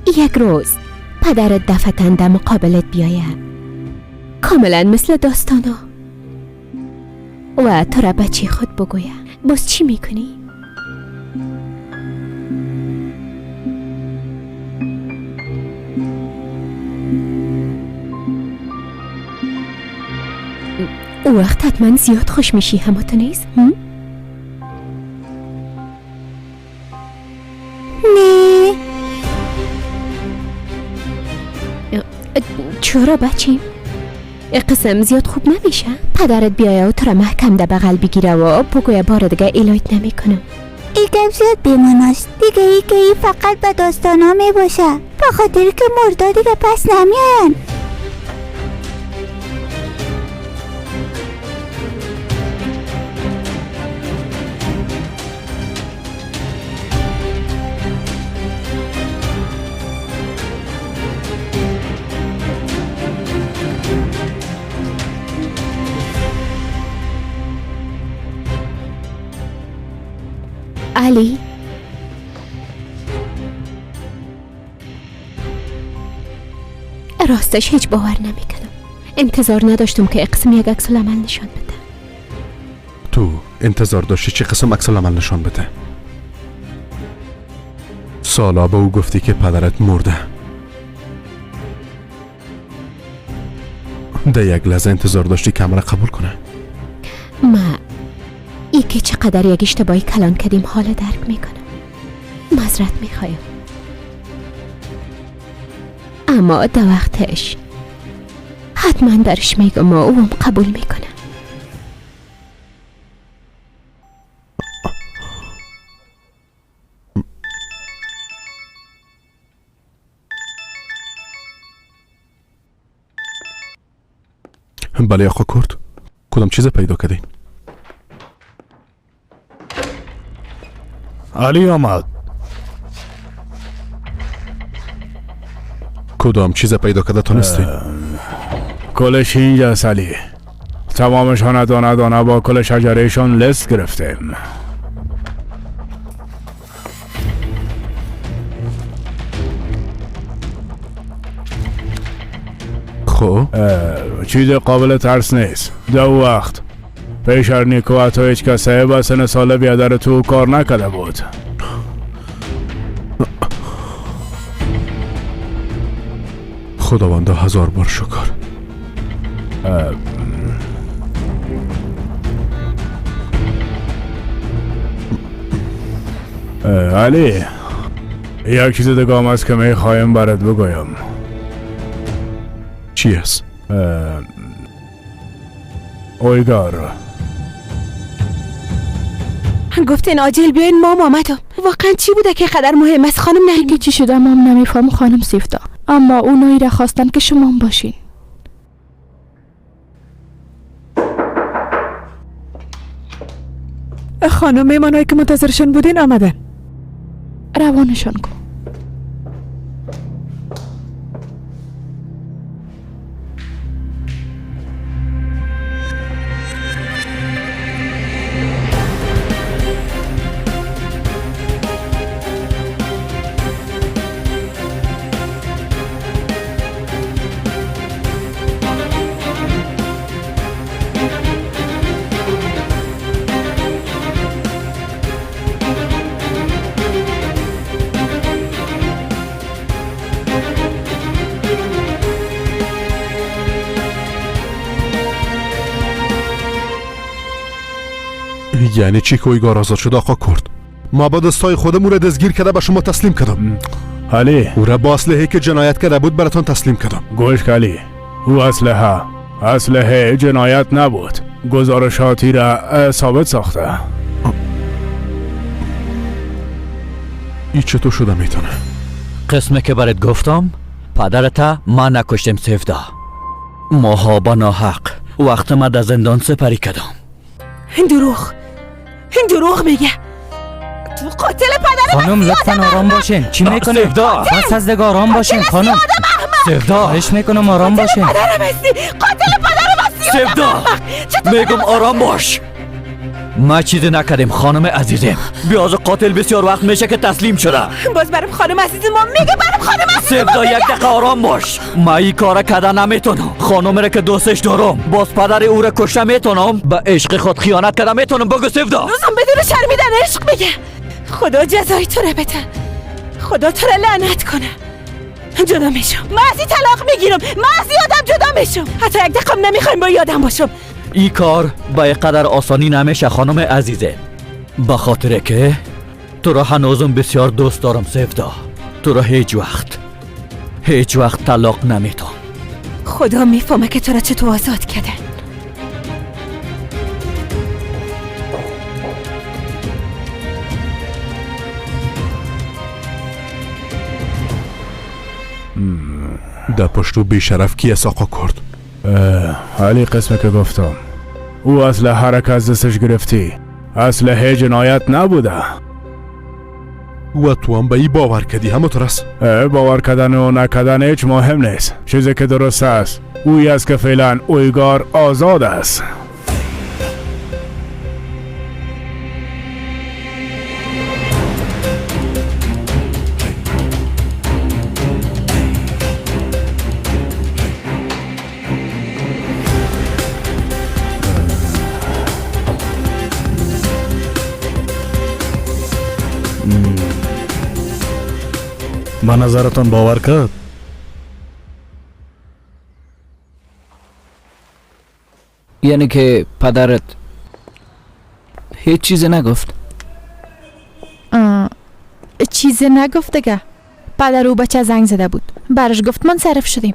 یک روز پدرت دفتن در مقابلت بیایه، کاملا مثل داستانا، و تو را بچه خود بگویه، باز چی میکنی؟ او وقت حتما زیاد خوش میشی، همه تو نیست؟ نه. چرا بچیم؟ قسم زیاد خوب نمیشه؟ پدرت بیایه و تو را محکم ده بغل بگیره و بگویه بار دیگه ایلایت نمیکنم. ای گپ زیاد بیماناست دیگه. ای که ای فقط به داستانا میباشه، به خاطر که مردا دیگه پس نمیاین. علی، راستش هیچ باور نمیکنم. انتظار نداشتم که اقسم یک عکس العمل نشان بده. تو انتظار داشتی چه قسم عکس العمل نشان بده؟ سالا به او گفتی که پدرت مرده. در یک لحظه انتظار داشتی که مرا قبول کنه؟ ما ای که چقدر یک اشتباهی کلان کردیم حالا درک میکنم. معذرت میخوایم، اما در وقتش حتما برش میگم و اوم قبول میکنه. بله آقا کرد، کدام چیز پیدا کردین؟ علی آمد. کدام چیز پیدا کرده تونستی؟ کلش اینجاست علی، تمامشان دانه دانه با کل شجرهشان لست گرفتیم. خب چیز قابل ترس نیست. دو وقت پیشر نیکو حتی هیچ کس به سن سال بیادر تو کار نکرده بود. خداوندا هزار بار شکر. علی یک چیز دیگه هم است که میخوایم برات بگویم. چی است؟ اویگار گفتین عاجل بیاین، مام آمدم. واقعا چی بوده که قدر مهم است خانم؟ نه چی شده مام نمیفهم خانم سیفتا، اما اونایی را خواستن که شما باشین. خانم میمانایی که منتظرشان بودین آمدن. روانشان کن. یعنی چی که اویگار آزاد شد آقا کرد؟ ما با دستای خودم او را دستگیر کرده به شما تسلیم کردم. علی او را با اسلحه که جنایت کرده بود براتون تسلیم کردم. گوش علی، او اسلحه جنایت نبود، گزارشاتی را ثابت ساخته. این چطور شده میتونه؟ قسمه که برات گفتم پدرت ما نکشتیم سیفدا. ماها با ناحق وقت ما در زندان سپری کردم. این دروغ، این دروغ میگه. تو قاتل پدر خانم لطفا آرام باشین. چی میکنی؟ بس از دیگه آرام باشین خانم. سیفدا خواهش میکنم آرام باشین. پدرم هستی، قاتل پدرم هستی. سیفدا میگم آرام باش. ما چیزی نکردیم خانم عزیزم. بیاز قاتل بسیار وقت میشه که تسلیم شده. باز برم خانم عزیز ما میگه، برم خانم عزیز ما. سیفدا یک دقیقه آرام باش. ما این کار کده نمیتونم. خانم را که دوستش دارم باز پدر او را کشته میتونم. به عشق خود خیانت کرده میتونم. بگو سیفدا. روزم بدون شرمیدن عشق میگه. خدا جزای تو را بده، خدا تو را لعنت کنه. جدا میشم، من از این طلاق میگیرم، من از این آدم جدا میشم. حتی یک دقیقه نمیخوایم با یادم باشم. این کار به قدر آسانی نمیشه خانم عزیزه، به خاطر که تو را هنوزم بسیار دوست دارم سیفدا. تو را هیچ وقت طلاق نمیتم. خدا میفهمه که تو را چطور آزاد کرده. در پشتو بیشرف کی است آقا کرد؟ علی قسمه که گفتم او اسلحه را که از دستش گرفتی اسلحه جنایت نبوده. و تو هم به ای باور کردی همونطور است؟ باور کردن و نکردن هیچ مهم نیست. چیزی که درست است اوی است که فعلا اویگار آزاد است. ба назаратон бовар кард? یعنی که پدرت هیچ چیزی نگفت؟ چیزی نگفت دیگه. پدر او بچه زنگ زده بود، برش گفت منصرف شدیم.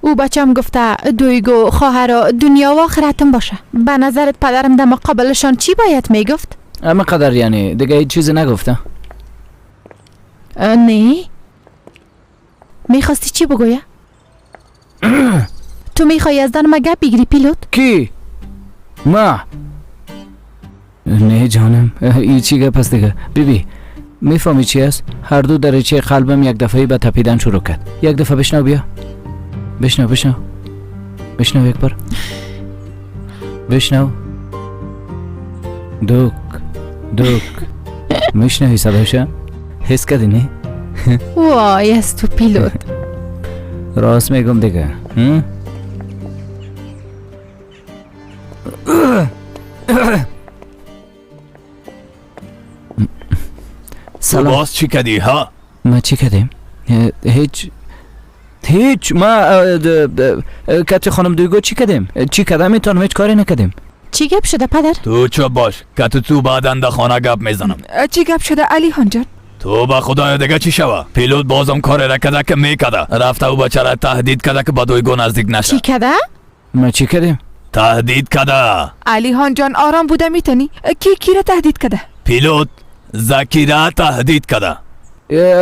او بچه هم گفته دویگو خواهر دنیا و آخرتم باشه. به نظرت پدرم در مقابلشان چی باید میگفت؟ اما قدر یعنی دیگه هیچ چیزی نگفته؟ نه. میخواستی چی بگویه؟ تو میخوای از دن ما گپ بگیری پیلوت؟ کی؟ ما؟ نه جانم، این چی گپ است دیگه؟ بیبی میفهمی چی است؟ هر دو دریچه قلبم یک دفعه به تپیدن شروع کرد. یک دفعه بشنو بیا. بشنو بشنو بشنو، یک بار بشنو. دوک دوک، میشنوی صدایش؟ حس کردی نه؟ وای از تو پیلوت. راست میگم دیگه. سلام. باز چی کردی ها؟ ما چی کردیم؟ هیچ هیچ. ما کتی خانم دویگو چی کردیم؟ چی کردم میتونم؟ هیچ کاری نکردیم. چی گپ شده پدر؟ تو چپ باش که تو بعدا در خانه گپ میزنم. چی گپ شده علی خان جان؟ تو با خدای دیگه چی شوه؟ پیلوت بازم کاری را کده که میکده. رفته و بچه را تهدید کده که با دویگو نزدیک نشه. چی کده؟ ما چی کردیم؟ تهدید کده. علی خان جان آرام بوده میتونی؟ کی را تهدید کده؟ پیلوت زکیره تهدید کده.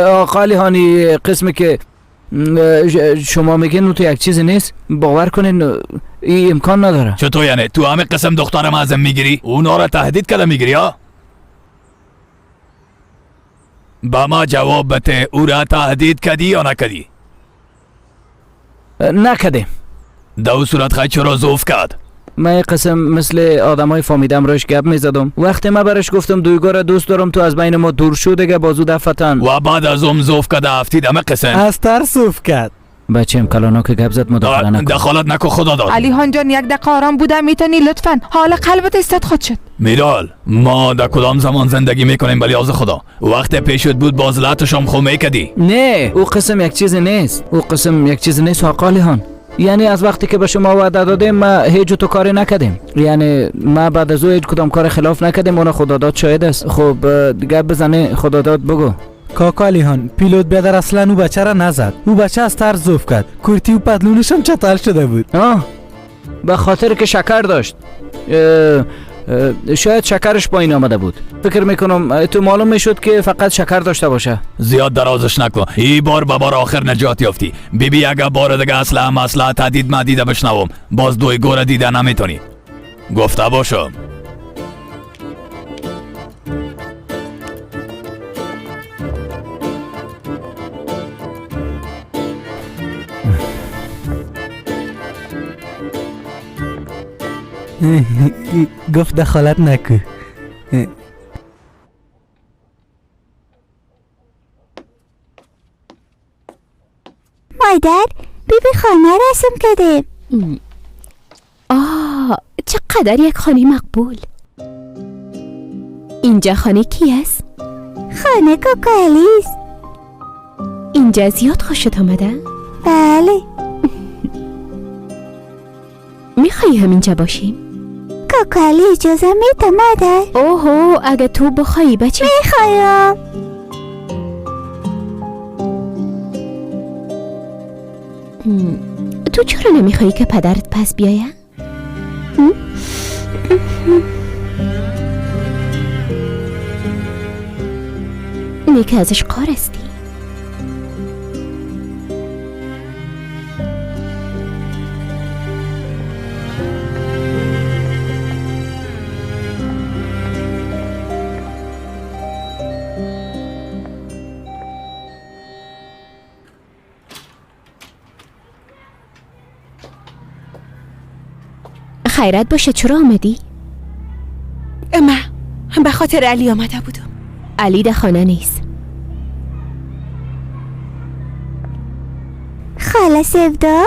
آقا علی هانی قسمی که شما میگین تو یک چیز نیست، باور کنین این امکان نداره. چطور یعنی؟ تو همه قسم دخترم ازم میگیری؟ اونا را تهدید کده میگیری ها؟ با ما جواب بده، او را تهدید کدی یا نکدی؟ نکدیم. در صورت خواهی چرا ضعف کرد؟ من یک قسم مثل آدمای فامیدم روش گپ میزدم. وقتی من برش گفتم دویگو را دوست دارم تو از بین ما دور شو دیگه، بازو دفتن و بعد از اون ضعف کرده افتید همه قسم از ترس ضعف کرد. بچیم کلانا که گپ زد مداخله نکن. دخالت نکن خدا داد. علی خان جان یک دقیقه آرام بوده میتونی لطفا؟ حال قلبت استاد خود شد. میرال ما در کدام زمان زندگی میکنیم بلی از خدا وقت پیشت بود باز لاتشم خو میکدی. نه او قسم یک چیز نیست، او قسم یک چیز نیست آقا علی خان. یعنی از وقتی که به شما وعده دادیم ما هیچ تو کاری نکردیم، یعنی ما بعد از او هیچ کدام کار خلاف نکردیم. اون خداداد شاهد است. خب گپ بزنه خداداد بگو. کاکا علی خان پیلوت بیادر اصلا او بچه را نزد، او بچه از ترس ضعف کرد، کرتی و پتلونش هم چتل شده بود. به خاطر که شکر داشت، شاید شکرش پایین آمده بود. فکر میکنم تو معلوم میشد که فقط شکر داشته باشه. زیاد درازش نکن، ای بار به بار آخر نجات یافتی. بیبی اگه بار دیگه اصلا تهدید مدیده بشنوم باز دوی گوره دیده نمیتونی. گفته باشم. گفت دخالت نکن. مادر بیبی خانه رسم کردیم. آه چقدر یک خانه مقبول. اینجا خانه کی است؟ خانه کاکا علی است. اینجا زیاد خوشت آمده؟ بله. میخوایی همینجا باشیم؟ کاکا علی اجازه میده مادر؟ اوهو اگه تو بخوایی بچه. میخوایم. تو چرا نمیخوایی که پدرت پس بیایه؟ نه که ازش قار هستی. خیرت باشه چرا آمدی؟ من به خاطر علی آمده بودم. علی در خانه نیست. خاله سودا؟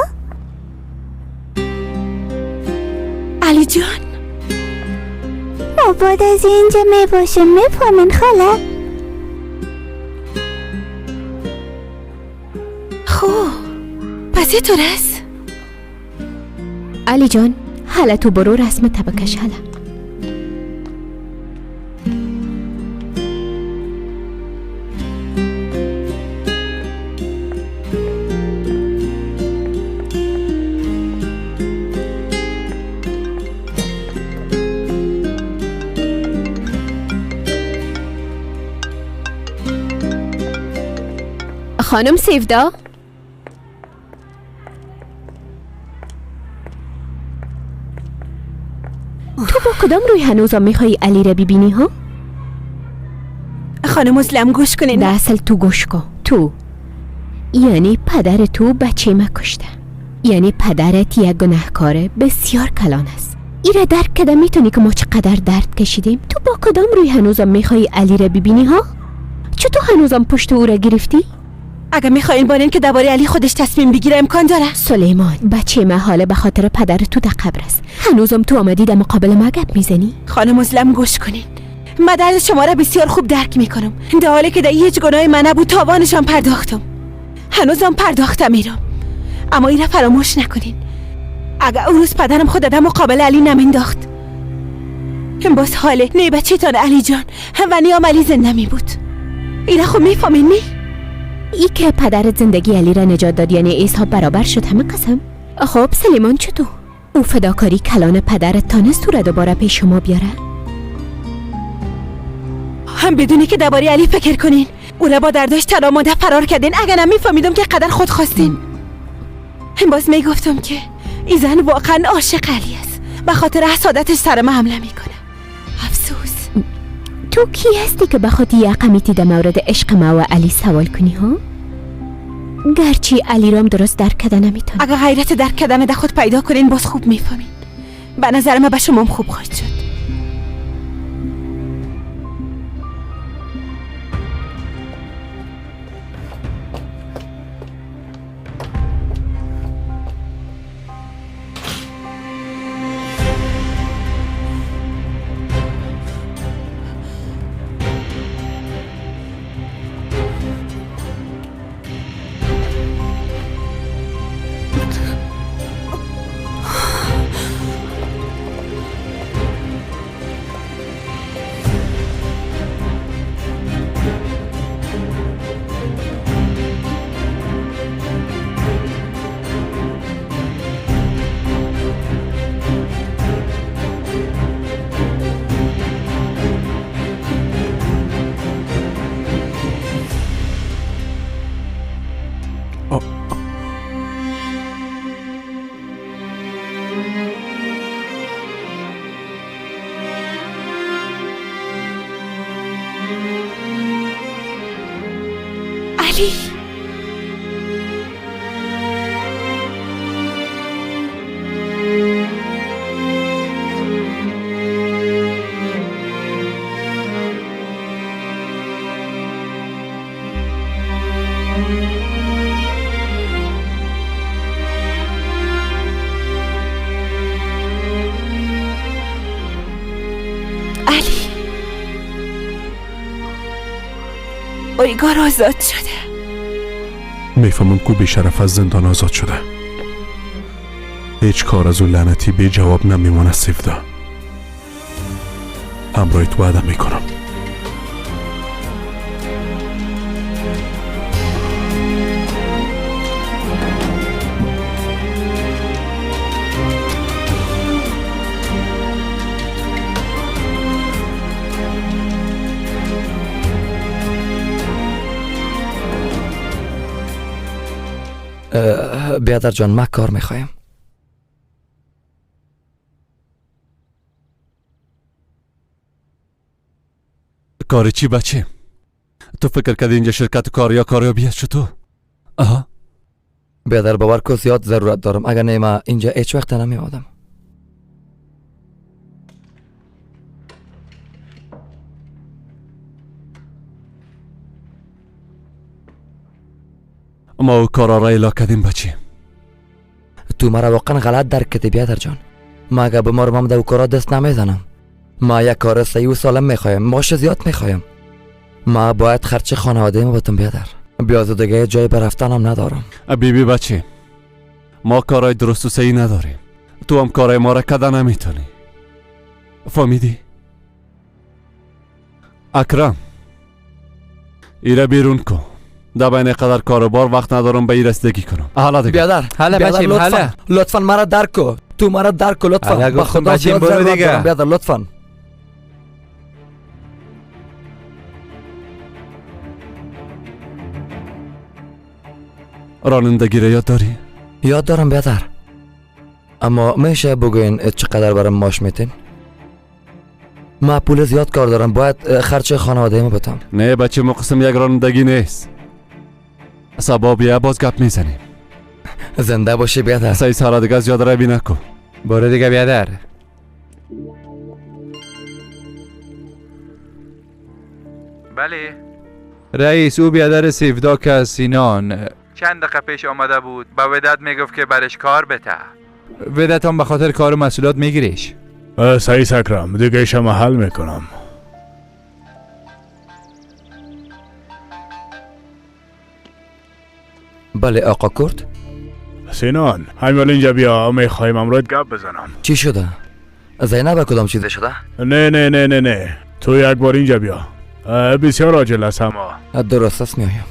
علی جان ما بعد از اینجا می باشیم، میفهمین خاله؟ خب پس اینطور است. علی جان حالا تو برو رسم بکش حالا. خانم سیفدا، تو با کدام روی هنوزم میخوای علی را ببینی ها؟ خانم مسلم گوش کنین. در اصل تو گوش کن. تو یعنی پدر تو بچه ما کشته، یعنی پدرت یک گناهکار بسیار کلان است. ایره درک کده میتونی که ما چقدر درد کشیدیم؟ تو با کدام روی هنوزم میخوای علی را ببینی ها؟ چطور هنوزم پشت او را گرفتی؟ اگه میخواین بانین که درباره علی خودش تصمیم بگیره امکان داره. سلیمان بچه ما حالا به خاطر پدر تو در قبر است، هنوزم تو آمدی در مقابل ما گپ میزنی؟ خانم مسلم گوش کنین، من درد شما را بسیار خوب درک میکنم. در حالی که در هیچ گناه من نبود تاوانشان پرداختم، هنوزم پرداختم میرم. اما این را فراموش نکنین، اگه اون روز پدرم خود در مقابل علی نمینداخت، باز حاله نه بچه تان علی جان و نیام علی زنده می بود. این را خوب میفهمین نی؟ ای که پدرت زندگی علی را نجات داد یعنی حساب برابر شد همه قسم. خب سلیمان چطور؟ او فداکاری کلان پدرت تانست تو را دوباره پیش شما بیاره؟ هم بدونی که درباره علی فکر کنین، او را با درداش تن آماده فرار کردین. اگر نمیفهمیدم که قدر خود خواستین، هم باز میگفتم که این زن واقعا عاشق علی است، به خاطر حسادتش سر ما حمله میکنه. افسوس. تو کی هستی که بخواد یقمیتی در مورد عشق ما و علی سوال کنی ها؟ گرچه علی رام درست درک کده نمیتونی. اگه غیرت درک کردن در خود پیدا کنین باز خوب میفهمین. به نظر من به شما خوب خواهد شد. علی علی اویگار آزاد شده. میفهمم که بیشرف از زندان آزاد شده. هیچ کار از او لعنتی بی جواب نمیمانه سیفدا. همراه تو وعده میکنم. بیادر جان ما کار میخوایم. کار چی بچه؟ تو فکر کردی اینجا شرکت کار یا کاریابی است چطور؟ آها بیادر باور کو زیاد ضرورت دارم، اگر نه ما اینجا هیچ وقت نمیادم. ما او کارا را اعلا کردیم بچه. تو مرا واقعا غلط درک کردی بیادر جان. ما اگر بمارم در او کارا دست نمیزنم. ما یک کار صحیح و سالم میخوایم، معاش زیاد میخوایم. ما باید خرچ خانواده ما بتم بیادر. بیاد دیگه جای برفتنم ندارم. بیبی بچه، ما کارای درست و صحیح نداریم. تو هم کارای ما را کده نمیتونی. فهمیدی؟ اکرم ایره بیرون کن. در بین قدر کاروبار وقت ندارم به ای رسیدگی کنم. حالا دیگه بیادر، بیادر لطفا، لطفا مرا درک کو. تو مرا درک کو لطفا. با خدا زیاد ضرورت دارم بیادر، لطفا. رانندگی را یاد داری؟ یاد دارم بیادر، اما میشه بگوین چقدر برام ماش میتین؟ ما پول زیاد کار دارم، باید خرچ خانواده ما بدم. نه بچه، ما قسم یک رانندگی نیست. صبا بیا باز گپ میزنیم. زنده باشی بیادر. سعی سارا دیگه زیاد روی نکن. برو دیگه بیادر. بله رئیس، او بیادر سیفدا که از سینان چند دقیقه پیش آمده بود، به وداد میگفت که برش کار بته. وداد هم به خاطر کار و مسئولیت میگیریش. صحیح اکرم، دیگه شما حل میکنم. بله آقا کرد. سینان همین اینجا بیا، میخوایم امروز گپ بزنم. چی شده؟ زینب کدام چیزه شده؟ نه نه نه نه نه، تو یک بار اینجا بیا، بسیار عاجل است. اما درست است، میایم.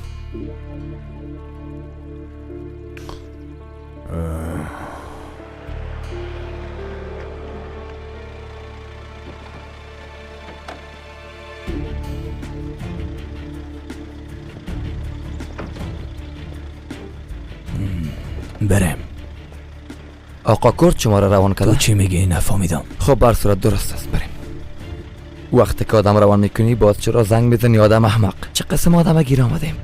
برم. آقا کرد شما را روان کرده؟ تو چی میگی؟ نفهمیدم. خب بر صورت درست است، بریم. وقتی که آدم روان میکنی باز چرا زنگ میزنی آدم احمق؟ چه قسم آدم گیر آمدیم.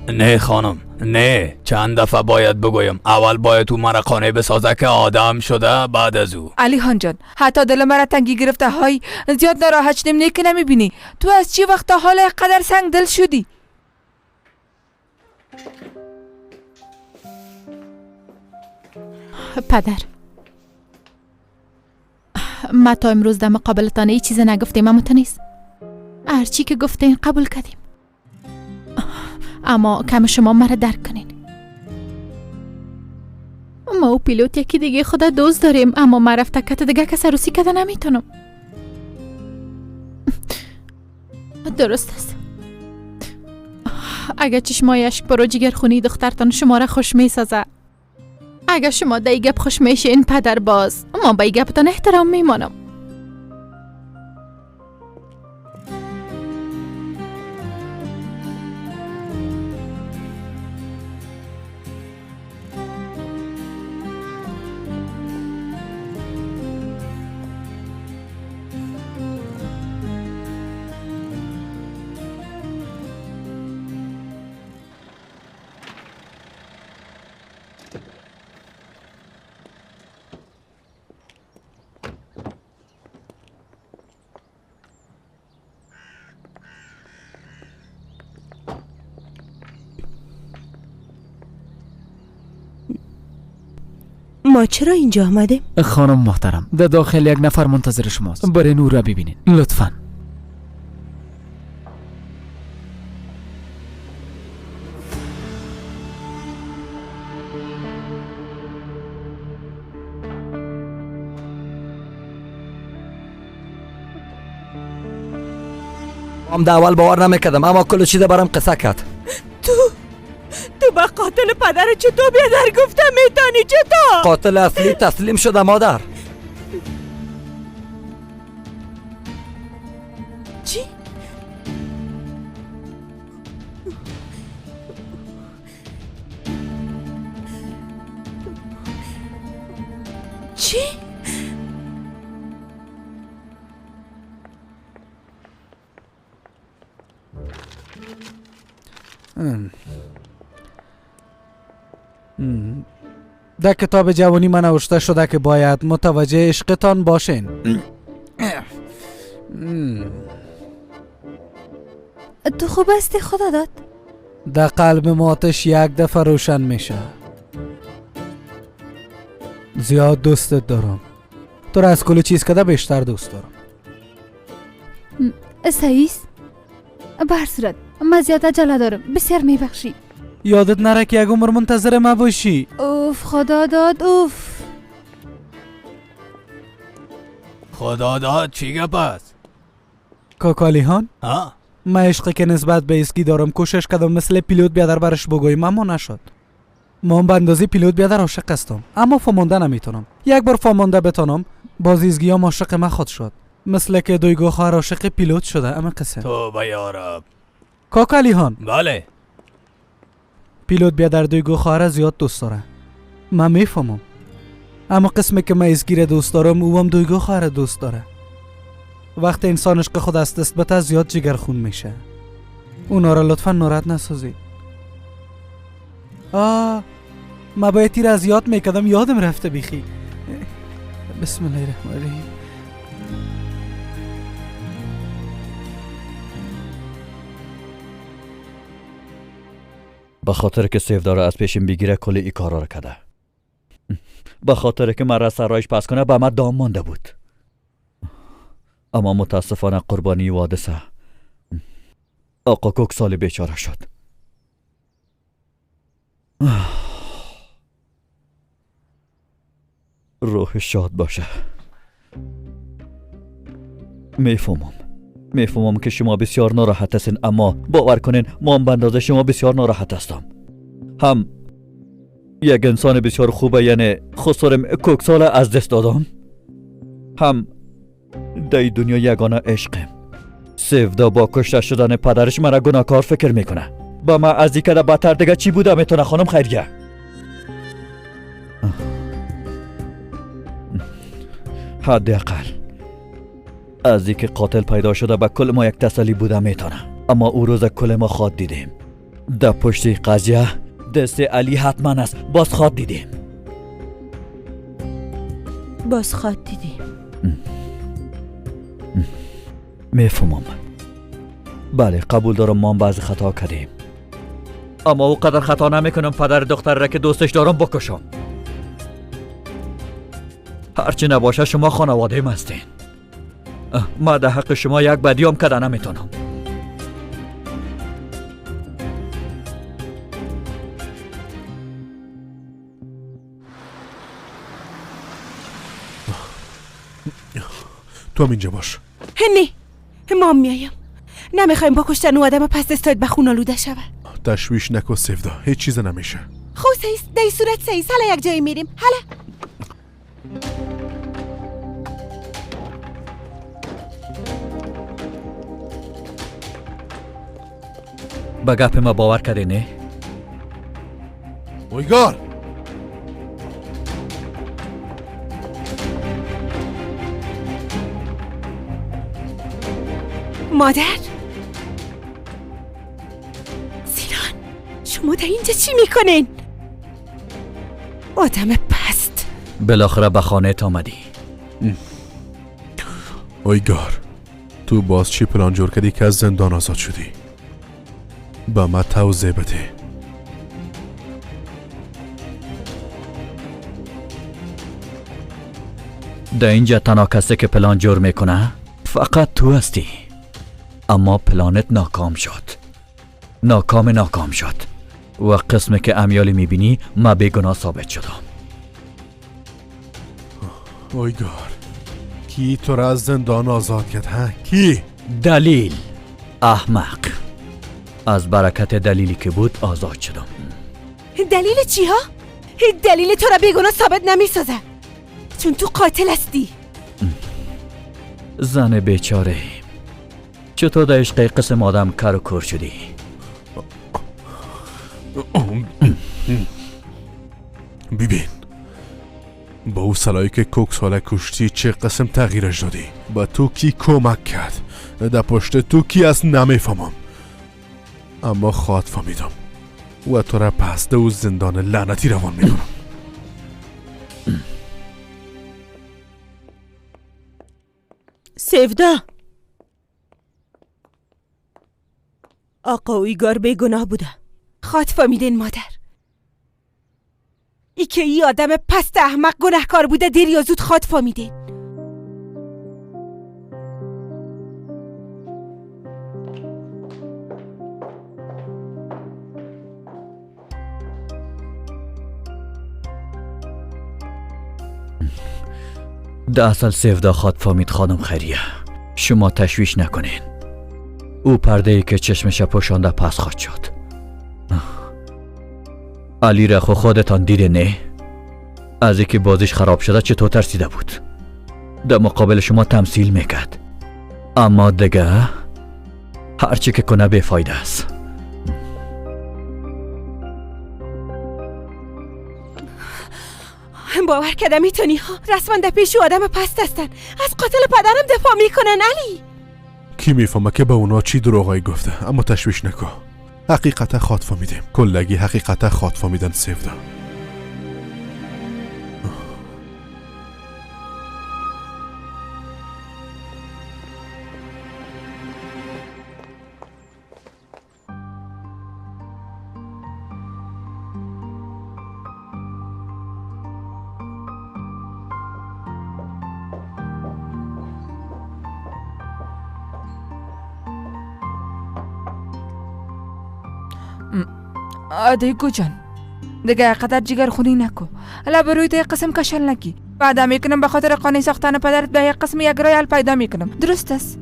نه خانم نه، چند دفعه باید بگویم. اول باید تو مرا قانع بسازه که آدم شده، بعد از او. علی خان جان، حتی دل مرا تنگی گرفته. های زیاد ناراحت شدیم. نه که نمیبینی تو از چی وقت تا حال قدر سنگ دل شدی؟ پدر، ما تا امروز در مقابلتان هیچ چیز نگفتیم، اما تو نیست هرچی که گفتین قبول کردیم، اما کم شما مرا درک کنین. ما و پیلوت یکی دیگه خدا دوست داریم، اما ما رفته کت دیگه کس عروسی کده نمیتونم. درست است، اگر چشمای اشک برو جگرخونی دخترتان شما را خوش میسازه، اگر شما در گپ خوش میشین پدر، باز ما به گپتان احترام میمانم. ما چرا اینجا آمدیم؟ خانم محترم، در داخل یک نفر منتظر شماست. برین او را ببینین لطفاً. هم در اول باور نمیکردم، اما کل چیز برام قصه کرد. تو با قاتل پدر چطور بیادر گفته میتونی؟ چطور؟ قاتل اصلی تسلیم شده مادر. چی؟ چی؟ در کتاب جوانی من نوشته شده که باید متوجه عشقتان باشین. تو خوب هستی خدا داد؟ در قلب ما آتش یک دفعه روشن میشه. زیاد دوستت دارم. تو را از کل چیز کده بیشتر دوست دارم. صحیح است. به هر صورت من زیاد عجله دارم، بسیار میبخشی. یادت نره که یک عمر منتظر ما باشی. اوف خدا داد، اوف خدا داد. چی گپ است؟ کاکالیهان ها؟ من عشقی که نسبت به اسکی دارم کوشش کردم مثل پیلوت بیادر برش بگویم، اما نشد. ما به اندازه پیلوت بیادر عاشق هستم، اما فهمانده نمیتونم. یک بار فهمانده بتانم باز ایزگیام عاشق من خود شد، مثل که دویگو خواهر عاشق پیلوت شده. اما قصه توبه یارب. کاکالیهان بله. پیلوت بیادر دویگو خواهر زیاد دوست داره، من میفهمم، اما قسمی که من ایزگی را دوست دارم او هم دویگو خواهر دوست داره. وقتی انسان عشق خود از دست بده زیاد جگر خون میشه. اونا را لطفا ناراحت نسازید. آه ما باید تیر از یاد میکردم، یادم رفته بیخی. بسم الله الرحمن الرحیم. به خاطر که سیفدا را از پیشم بگیره کل ای کارا را کرده. به خاطر که من را سرایش پس کنه به من دام مانده بود، اما متاسفانه قربانی وادسه آقا کوکسال بیچاره شد. روح شاد باشه. میفهمم که شما بسیار ناراحت هستین، اما باور کنین ما هم به اندازه شما بسیار ناراحت هستم. هم یک انسان بسیار خوبه، یعنی خسرم کوکسال از دست دادم، هم در دنیا یگانه عشقم سیفدا با کشته شدن پدرش مرا گناهکار فکر میکنه. با من از این کده بدتر دیگه چی بوده میتونه خانم خیریه؟ حداقل از اینکه قاتل پیدا شده به کل ما یک تسلی بوده میتونه، اما او روز کل ما خواد دیدیم. در پشت قضیه دست علی حتما است. باز خواد دیدیم. باز خواد دیدیم. میفهمم. بله قبول دارم ما بعضی خطا کردیم، اما او قدر خطا نمیکنم پدر دختر را که دوستش دارم بکشم. هرچی نباشه شما خانواده ما هستین. ما در حق شما یک بدی هم کده نمیتونم. تو هم اینجا باش. نه ما میایم. نمیخوایم با کشتن او آدم پس دستایت به خون آلوده شوه. تشویش نکن سیفدا، هیچ چیز نمیشه. خو سیس در صورت سیس حالا یک جایی میریم. حالا به گپ ما باور کردی نه؟ اویگار مادر، سینان شما در اینجا چی میکنین؟ آدم پست. بالاخره به خانه تا آمدی. اویگار تو باز چی پلان جور کردی که از زندان آزاد شدی؟ به ما توضیح بده. در اینجا تنها کسی که پلان جور میکنه فقط تو هستی، اما پلانت ناکام شد. ناکام شد و قسمی که امیالی میبینی ما بیگناه ثابت شدم. اویگار کی تو را از زندان آزاد کرد؟ ها کی؟ دلیل احمق. از برکت دلیلی که بود آزاد شدم. دلیل چی ها؟ دلیل تو را بیگناه ثابت نمیسازه، چون تو قاتل هستی. زن بیچاره چطور در عشق قسم آدم کر و کور شدی؟ ببین با او سلایی که کوک ساله کشتی چه قسم تغییرش دادی؟ با تو کی کمک کرد؟ در پشت تو کی است نمیفهمم، اما خواد فهمیدم و تو را پس ده و زندان لعنتی روان میکنم. سیفدا آقا اویگار بیگناه بوده. خواد فهمیدین مادر، ای که ای آدم پست احمق گناهکار بوده دیر یا زود خواد فهمیدین. ده اصل سیودا خواد فامید خانم خیریه. شما تشویش نکنین. او پرده ای که چشمش پوشانده پس خواهد شد. علی را خو خودتان دیده نه؟ از اینکه بازیش خراب شده چطور ترسیده بود. در مقابل شما تمثیل میکرد. اما دیگه هرچی که کنه بی‌فایده است. باور کردم میتونی ها رسما در پیش آدم پست هستن. از قاتل پدرم دفاع میکنن. علی کی میفهمه که به اونا چی دروغایی گفته؟ اما تشویش نکن، حقیقت خواد فهمیدیم. کلگی حقیقت خواد فهمیدن سیودا. دیگو جان دیگه قدر جگر خونی نکو. لب روی یک قسم کشل نکی. بعدا میکنم به خاطر قانع ساختن پدرت به یک قسم یک رایل پیدا میکنم. درست است؟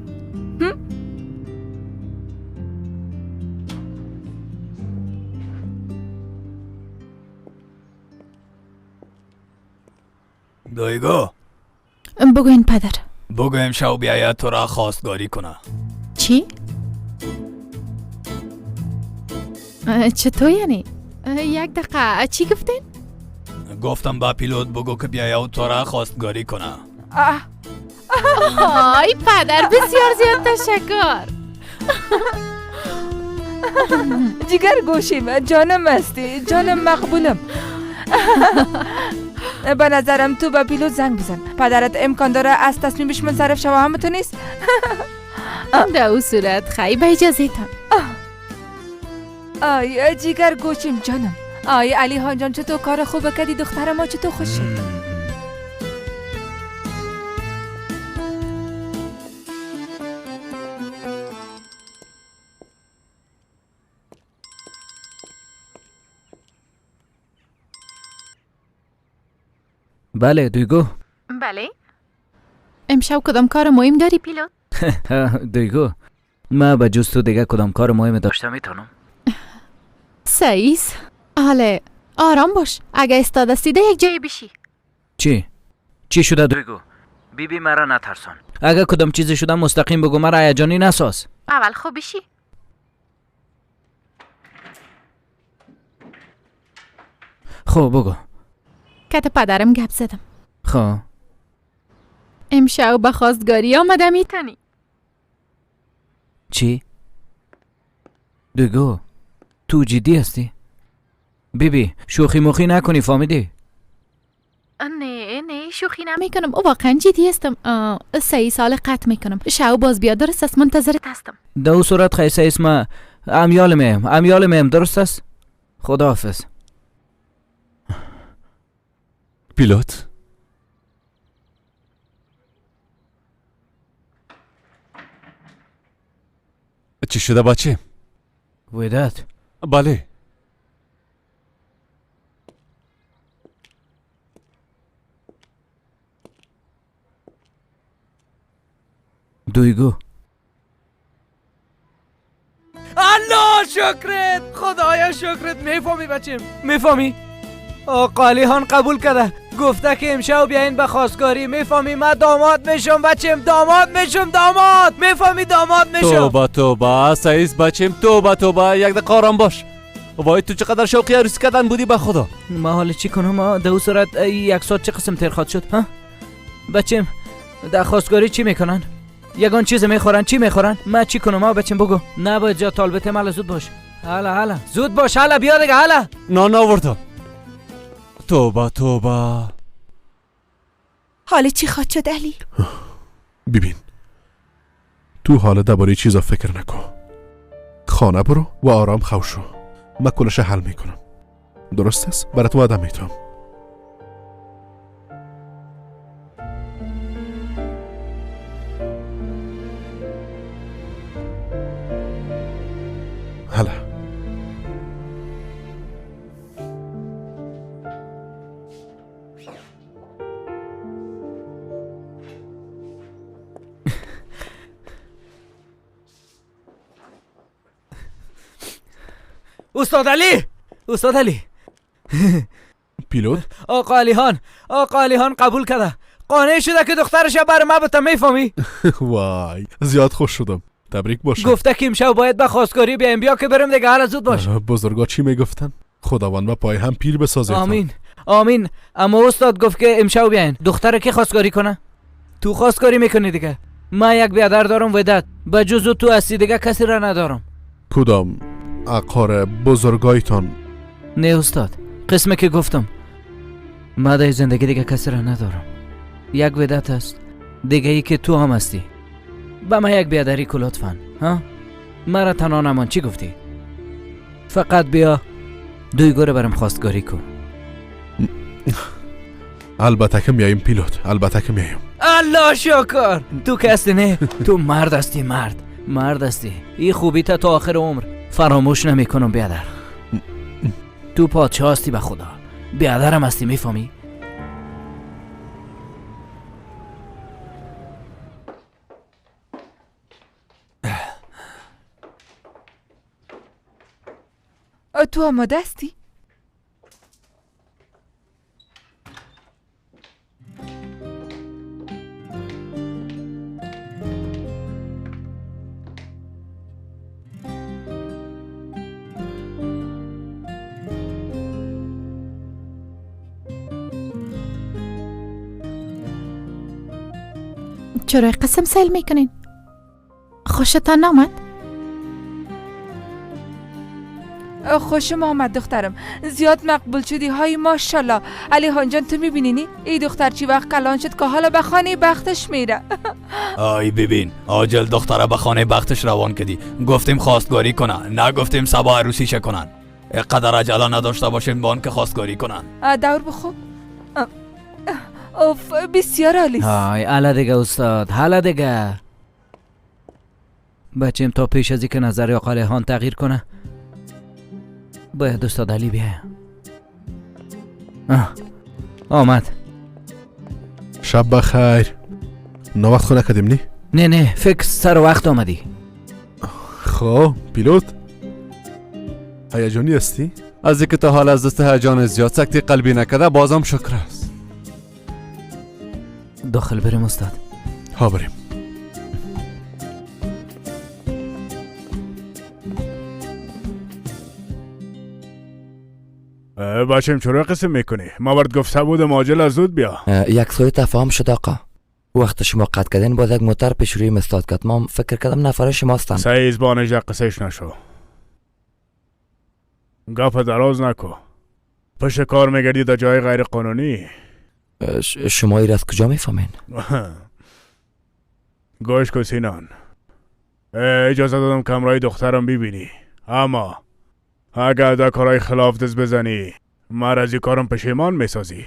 دیگو بگوین پدر. بگویم شو بیاید تو را خواستگاری کنه. چی؟ چطور یعنی؟ یک دقیقه چی گفتین؟ گفتم با پیلوت بگو که بیاید و تو را خواستگاری کنه. آی پدر بسیار زیاد تشکر. جگر گوشیم جانم هستی جانم مقبولم. به نظرم تو با پیلوت زنگ بزن. پدرت امکان داره از تصمیمش منصرف شوه هم تو نیست. در او صورت خیلی به اجازه تان. آی جیگر گوشیم جانم. آی علی خان جان چطور کار خوب کردی دختر ما چطور خوش شد. بله دیگو. بله امشب کدام کار مهم داری پیلوت؟ دیگو ما به جز تو دیگه کدام کار مهم داشته میتونم؟ سعیس حالا آرام باش. اگه استاد سیده یک جایی بشی. چی؟ چی شده دیگو؟ بی بی مرا نترسان. اگه کدام چیزی شده مستقیم بگو، مرا هیجانی نساز. اول خوب بشی. خب بگو. کت پدرم گپ زدم. خب امشب به خواستگاری آمده میتونی. چی؟ دیگو تو جدی هستی؟ بی بی شوخی موخی نکنی فهمیدی؟ نه نه شوخی نمیکنم، واقعا جدی هستم. 3 سال قطع میکنم. شو باز بیا درست است؟ منتظرت هستم. در او صورت خیلی اسم امیال میم امیال میم درست است؟ خداحافظ. پیلوت چی شده بچه؟ وداد. بله دویگو. الله شکرت خدایا شکرت. میفهمی بچیم؟ میفهمی؟ آقا علی خان قبول کرده، گفته که امشب بیاین به خواستگاری. میفهمی من داماد میشم بچیم، داماد میشم، داماد. میفهمی داماد میشم. توبه توبه سعیس بچیم، توبه توبه. یک دقیقه آرام باش. وای تو چقدر شوقی عروسی کردن بودی به خدا. ما حالا چی کنم؟ در صورت یک ساعت چه قسم تیر خواد شد ها؟ بچیم در خواستگاری چی میکنن؟ یگان چیز میخورن؟ چی میخورن؟ من چی کنم ها بچیم بگو. نباید زیاد طالبت مال، زود باش. هلا هلا زود باش، هلا بیا دیگه، هلا. نه آوردم. توبه توبه. حالا چی خواد شد علی؟ ببین تو حالا درباره چیزا فکر نکن. خانه برو و آرام خو شو. من کلش حل میکنم. درست است؟ برات وعده میتم. هلا استاد علی، استاد علی. پیلوت؟ آقا علیهان، آقا علیهان قبول کرده، قانع شده که دخترش بر ما بته. میفهمی؟ وای زیاد خوش شدم، تبریک باشه. گفته که امشب باید به خواستگاری بیایم. بیا که بریم دیگه، حالا زود باش. بزرگا چی میگفتن؟ خداوند به پای هم پیر بسازه. آمین آمین. اما استاد گفت که امشب بیاین. دختر کی خواستگاری کنه؟ تو خواستگاری میکنی دیگه. من یک بیادر دارم وداد، به جز تو هستی دیگه کسی را ندارم. کدام عقار بزرگایتان؟ نه استاد، قسمه که گفتم من در زندگی دیگه کسی را ندارم. یک وداد است دیگه ای که تو هم هستی. به من یک بیادری کو لطفا. ها مرا تنها نمان. چی گفتی؟ فقط بیا دوی گوره برم خواستگاری کو. البته که میایم پیلوت، البته که میایم. الله شکر. تو که هستی نه، تو مرد هستی، مرد، مرد هستی. این خوبی تا آخر عمر فراموش نمیکنم بیادر. تو پادشاه هستی به خدا، بیادرم هستی، میفهمی؟ تو آماده هستی؟ چرا قسم سیل میکنین؟ خوشتان نامد؟ خوشم آمد دخترم، زیاد مقبول شدی های ماشاءالله. علی خان جان تو میبینی نی؟ ای دختر چی وقت کلان شد که حالا به خانه بختش میره. آی ببین، عاجل دختره به خانه بختش روان کردی. گفتیم خواستگاری کنه، نگفتیم صبا عروسیشه کنن. قدر عجله نداشته باشیم با که خواستگاری کنن. دور بخو. اوف بسیار عالی. های حالا دیگه استاد، حالا دیگه بچیم تا پیش از اینکه نظر آقا علیخان تغییر کنه باید استاد علی بیاید. آمد. شب بخیر. نوقت خو نکردیم نی؟ نه نه، فکر سر وقت آمدی. خب پیلوت، هیجانی هستی؟ از اینکه تا حال از دست هیجان زیاد سکته قلبی نکرده بازم شکر است. داخل بریم استاد. ها بریم. بچم چرا قسم میکنی؟ ما برات گفته بودم عاجل از زود بیا. یک سوی تفاهم شد آقا. وقت شما قطع کردین باز یک موتر پیش روی استاد کرد. ما فکر کردم نفر شما هستن. سعی زبانش قصهش نشو. گپ دراز نکو. پشت کار میگردی در جای غیر قانونی. شما ایر از کجا میفهمین؟ گوش کو سینان، اجازه دادم کمرای دخترم ببینی، اما اگر در کارهای خلاف دست بزنی من از این کارم پشیمان میسازی.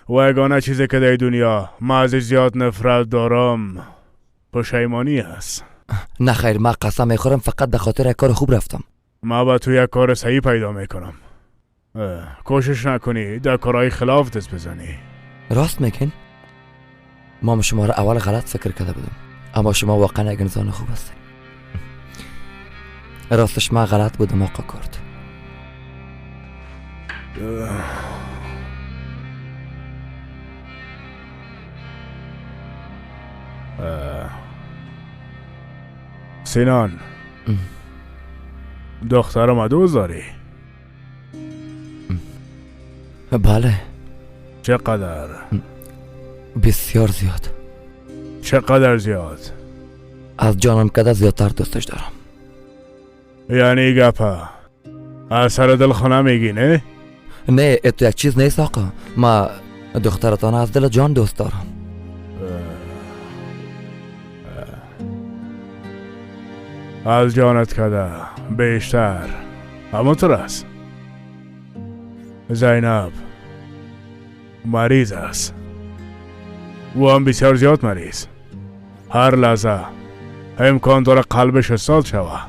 و یگانه چیزی که در دنیا من ازش زیاد نفرت دارم پشیمانی است. نه خیر، من قسم میخورم فقط به خاطر یک کار خوب رفتم. من با تو یک کار صحیح پیدا میکنم. کوشش نکنی در کارهای خلاف دست بزنی. راست میگین؟ ما شما را اول غلط فکر کرده بودم، اما شما واقعا یک انسان خوب هستین. راستش من غلط بودم آقا کرد. سینان، دخترم دوست داری؟ بله. چقدر؟ بسیار زیاد. چقدر زیاد؟ از جانم کده زیادتر دوستش دارم. یعنی گپه از سر دل خانه میگی نه؟ نه اتو یک چیز نیست آقا، ما دخترتان از دل جان دوست دارم. از جانت کده بیشتر همونطور است. زینب مریض است، او هم بسیار زیاد مریض. هر لحظه امکان داره قلبش استاد شوه.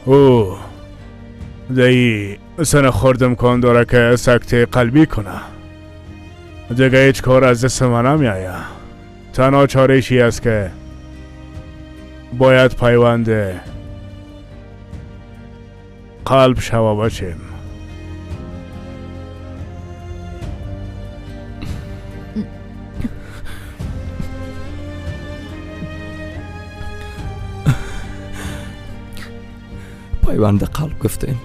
او دی سن خورد امکان داره که سکته قلبی کنه. دیگه هیچ کار از دست من نمیآید. تنها چاره است که باید پیوند قلب شوه بچیم. پیوند قلب گفتین.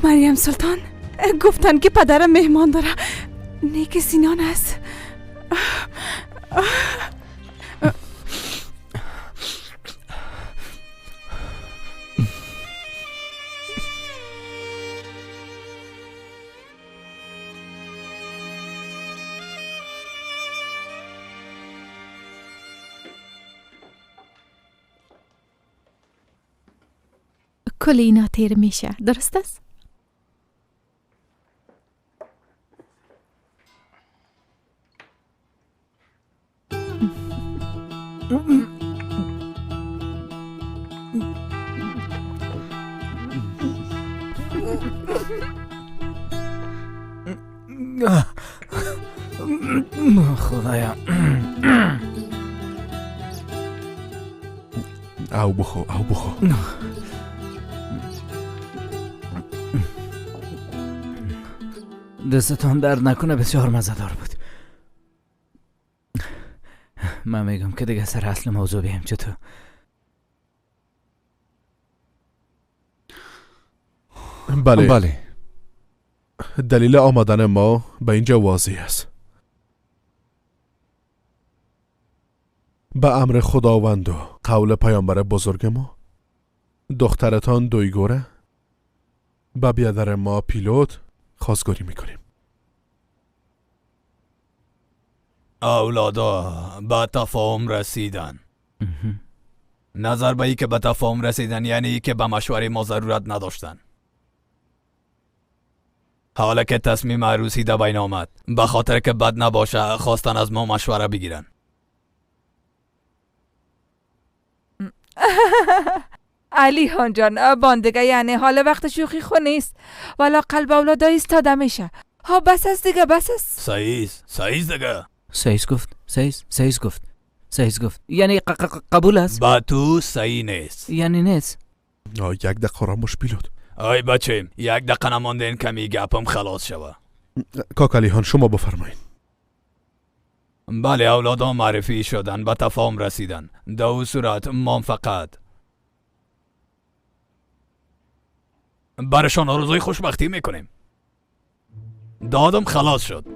مریم سلطان گفتن که پدرم مهمان داره. نیک سینان است. کل اینا تیر میشه، درست است؟ خدایا. او بخو، او بخو. دستتان درد نکنه، بسیار مزه‌دار بود. من میگم که دیگه سر اصل موضوع بیم. چطور؟ بله بله. دلیل آمدن ما به اینجا واضح است. به امر خداوند و قول پیامبر بزرگ ما، دخترتان دویگوره به بیادر ما پیلوت خواستگاری میکنیم. اولادا به تفاهم رسیدن. نظر به ای که به تفاهم رسیدن یعنی ای که به مشوره ما ضرورت نداشتن. حالا که تصمیم عروسی در بین آمد، به خاطر که بد نباشه خواستن از ما مشوره بگیرن. علی خان جان باندگه یعنی حال وقت شوخی خو نیست، ولی قلب اولادا ایستاده میشه. ها بس است دیگه، بس است. سعیز سعیز دیگه. سعیز گفت، سعیز سعیز گفت، سعیز گفت یعنی قبول است؟ با تو صحیح نیست. یعنی نیست. یک دقیقه آرامش پیلوت. آی بچیم یک دقیقه نمانده این کمی گپم خلاص شوه. کاکالی هان شما بفرمایید. بله اولادا معرفی شدن، به تفاهم رسیدن. در صورت ما فقط برشان آرزوی خوشبختی میکنیم. دادم خلاص شد.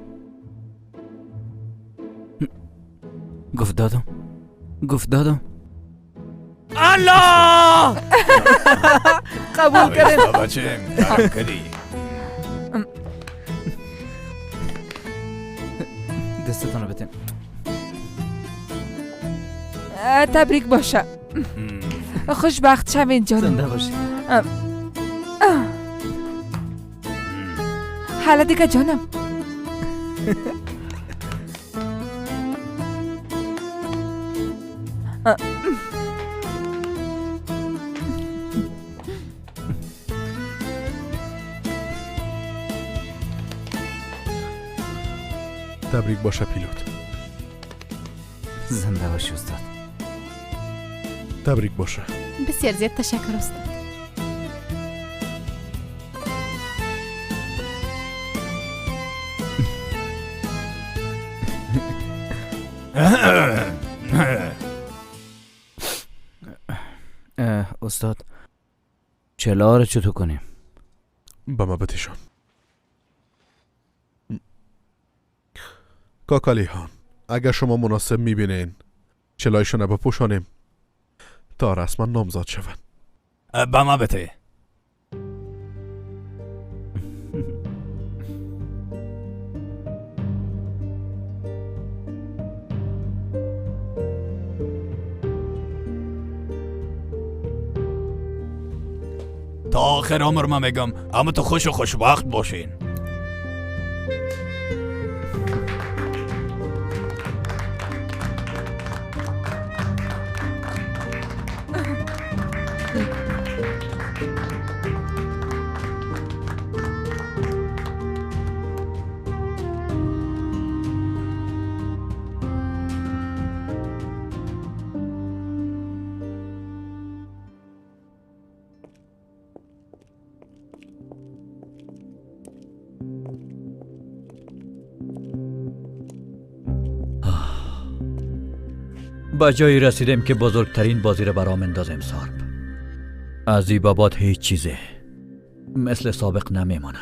گفت دادم، گفت دادم. الله قبول کردیم. بچیم کردی. دستتان رو بتین. تبریک باشه. خوشبخت شوین جان. زنده باشی. حالا دیگه جانم. تبریک باشه پیلوت. زنده باشی استاد. تبریک باشه. بسیار زیاد تشکر استاد. استاد چلا رو چطور کنیم؟ با ما بتشان. کاکالی هان اگر شما مناسب میبینین چلایشان رو بپوشانیم تا رسما نامزاد شوند. با ما بته. تا آخر عمر ما میگم اما تو خوش و خوشبخت باشین. به جایی رسیدیم که بزرگترین بازی را برام اندازیم سارب. از این بابات هیچ چیزه مثل سابق نمیمانه.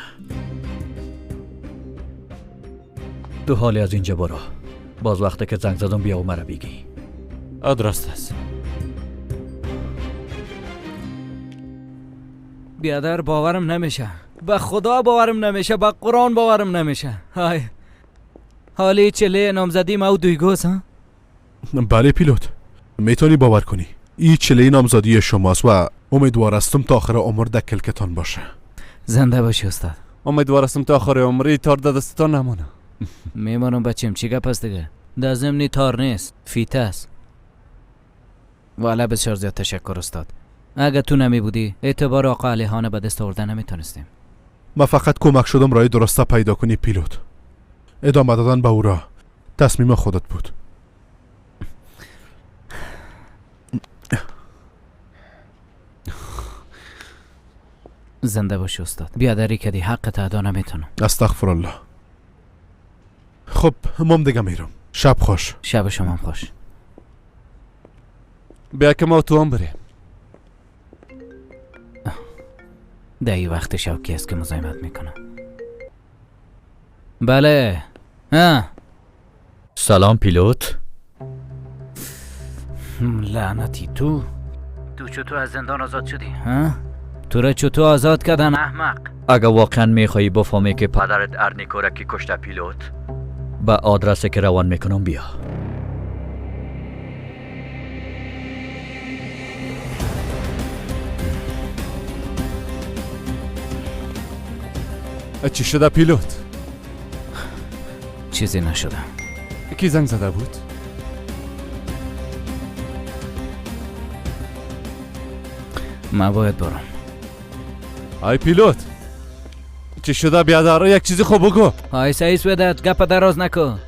تو حالی از اینجا برو. باز وقتی که زنگ زدم بیا و مرا بگی. درست است. بیادر باورم نمیشه، به خدا باورم نمیشه، به قرآن باورم نمیشه. های حالی چله نامزدی ما و دویگوز ها؟ بله پیلوت، میتونی باور کنی این چله نامزدی شماست و امیدوار هستم تا آخر عمر در کلکتان باشه. زنده باشی استاد. امیدوار هستم تا آخر عمری تار در دستتان نمانه. میمانم بچیم، چی گپ است دیگه؟ در ضمنی تار نیست، فیته است. والا بسیار زیاد تشکر استاد. اگه تو نمی بودی اعتبار آقا علیخان به دست آورده نمیتونستیم. من فقط کمک شدم راه درسته پیدا کنی پیلوت. ادامه دادن به او را تصمیم خودت بود. زنده باشی استاد. بیادری کدی حق تا ادا نمیتونم. استغفر الله. خب مام دیگه میرم. شب خوش. شب شما خوش. بیا که ما تو هم بریم. در این وقت شب کی است که مزاحمت میکنه؟ بله. ها. سلام پیلوت. لعنتی تو چطور از زندان آزاد شدی؟ ها؟ تو را چطور آزاد کردن احمق؟ اگه واقعا میخوایی بفهمی که پدرت ارنیکو را کی کشته پیلوت، به آدرسی که روان میکنم بیا. چی شده پیلوت؟ چیزی نشده. کی زنگ زده بود؟ من باید برم. ای پیلوت چی شده بیادر؟ یک چیزی خوب بگو. ای سعیس بدت گپ دراز نکن.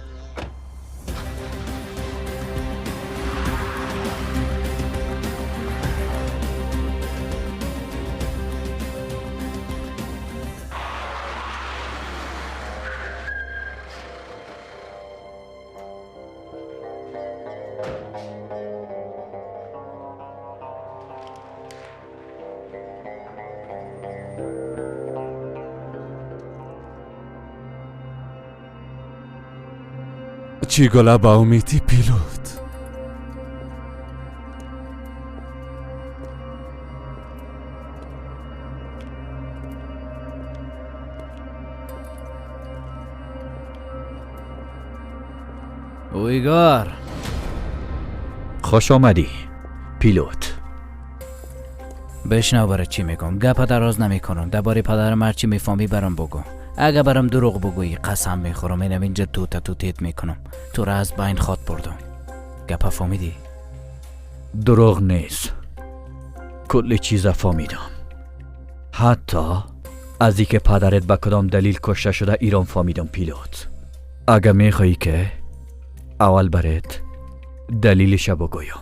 چی گله با امیدی پیلوت؟ اویگار خوش آمدی پیلوت. بشنو برای چی میگم، گپ دراز نمیکنم. درباره پدرم هرچی میفهمی برام بگو. اگه برام دروغ بگویی قسم میخورم اینم اینجا توتا توتیت میکنم. تو را از بین خواد بردم. گپ فهمیدی؟ دروغ نیست، کل چیز فهمیدم. حتی از اینکه پدرت به کدام دلیل کشته شده ایران فهمیدم پیلوت. اگه میخوایی که اول برات دلیلش بگویم.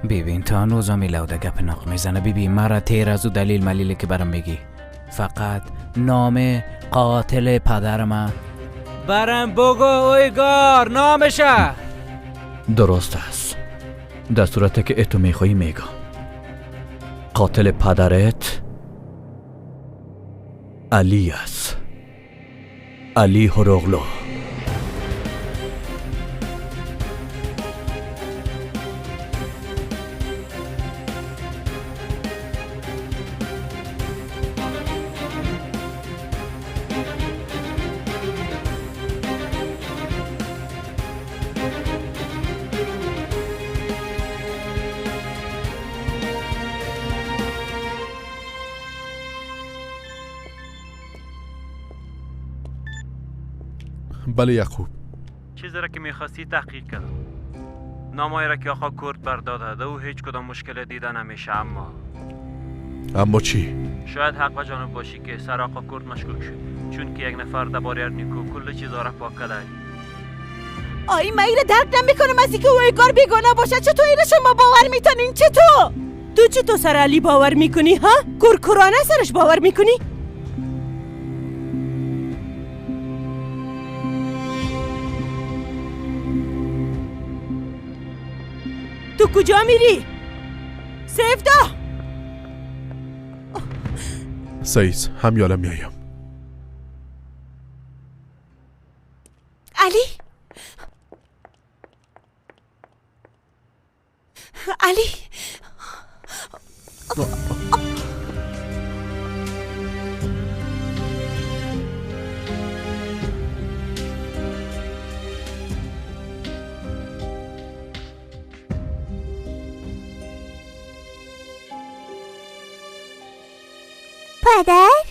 ببین تا هنوزم لاوده گپ ناق میزنه. ببین مرا تیر از او دلیل ملیله که برام میگی. فقط نام قاتل پدرم برم بگو اویگار نامشه. درست است. در صورت که اتو میخوایی میگم. قاتل پدرت علی است. علی هروغلو. بله یعقوب، چیزی را که میخواستی تحقیق کردم. نامایی را که آقا کرد برداده او هیچ کدام مشکل دیده نمیشه. اما چی؟ شاید حق و جانب باشی که سر آقا کرد مشکوک شد، چون که یک نفر درباره ارنیکو کل چیزا را پاک کرده. آی من ایره درک نمیکنم از اینکه اویگار بیگانه باشه. چطور ایره شما باور میتونین؟ چطور؟ تو چطور سر علی باور میکنی ها؟ کورکورانه سرش باور میکنی؟ تو کجا میری؟ سیفدا! سعید همیاله میایم. علی، علی، پدر؟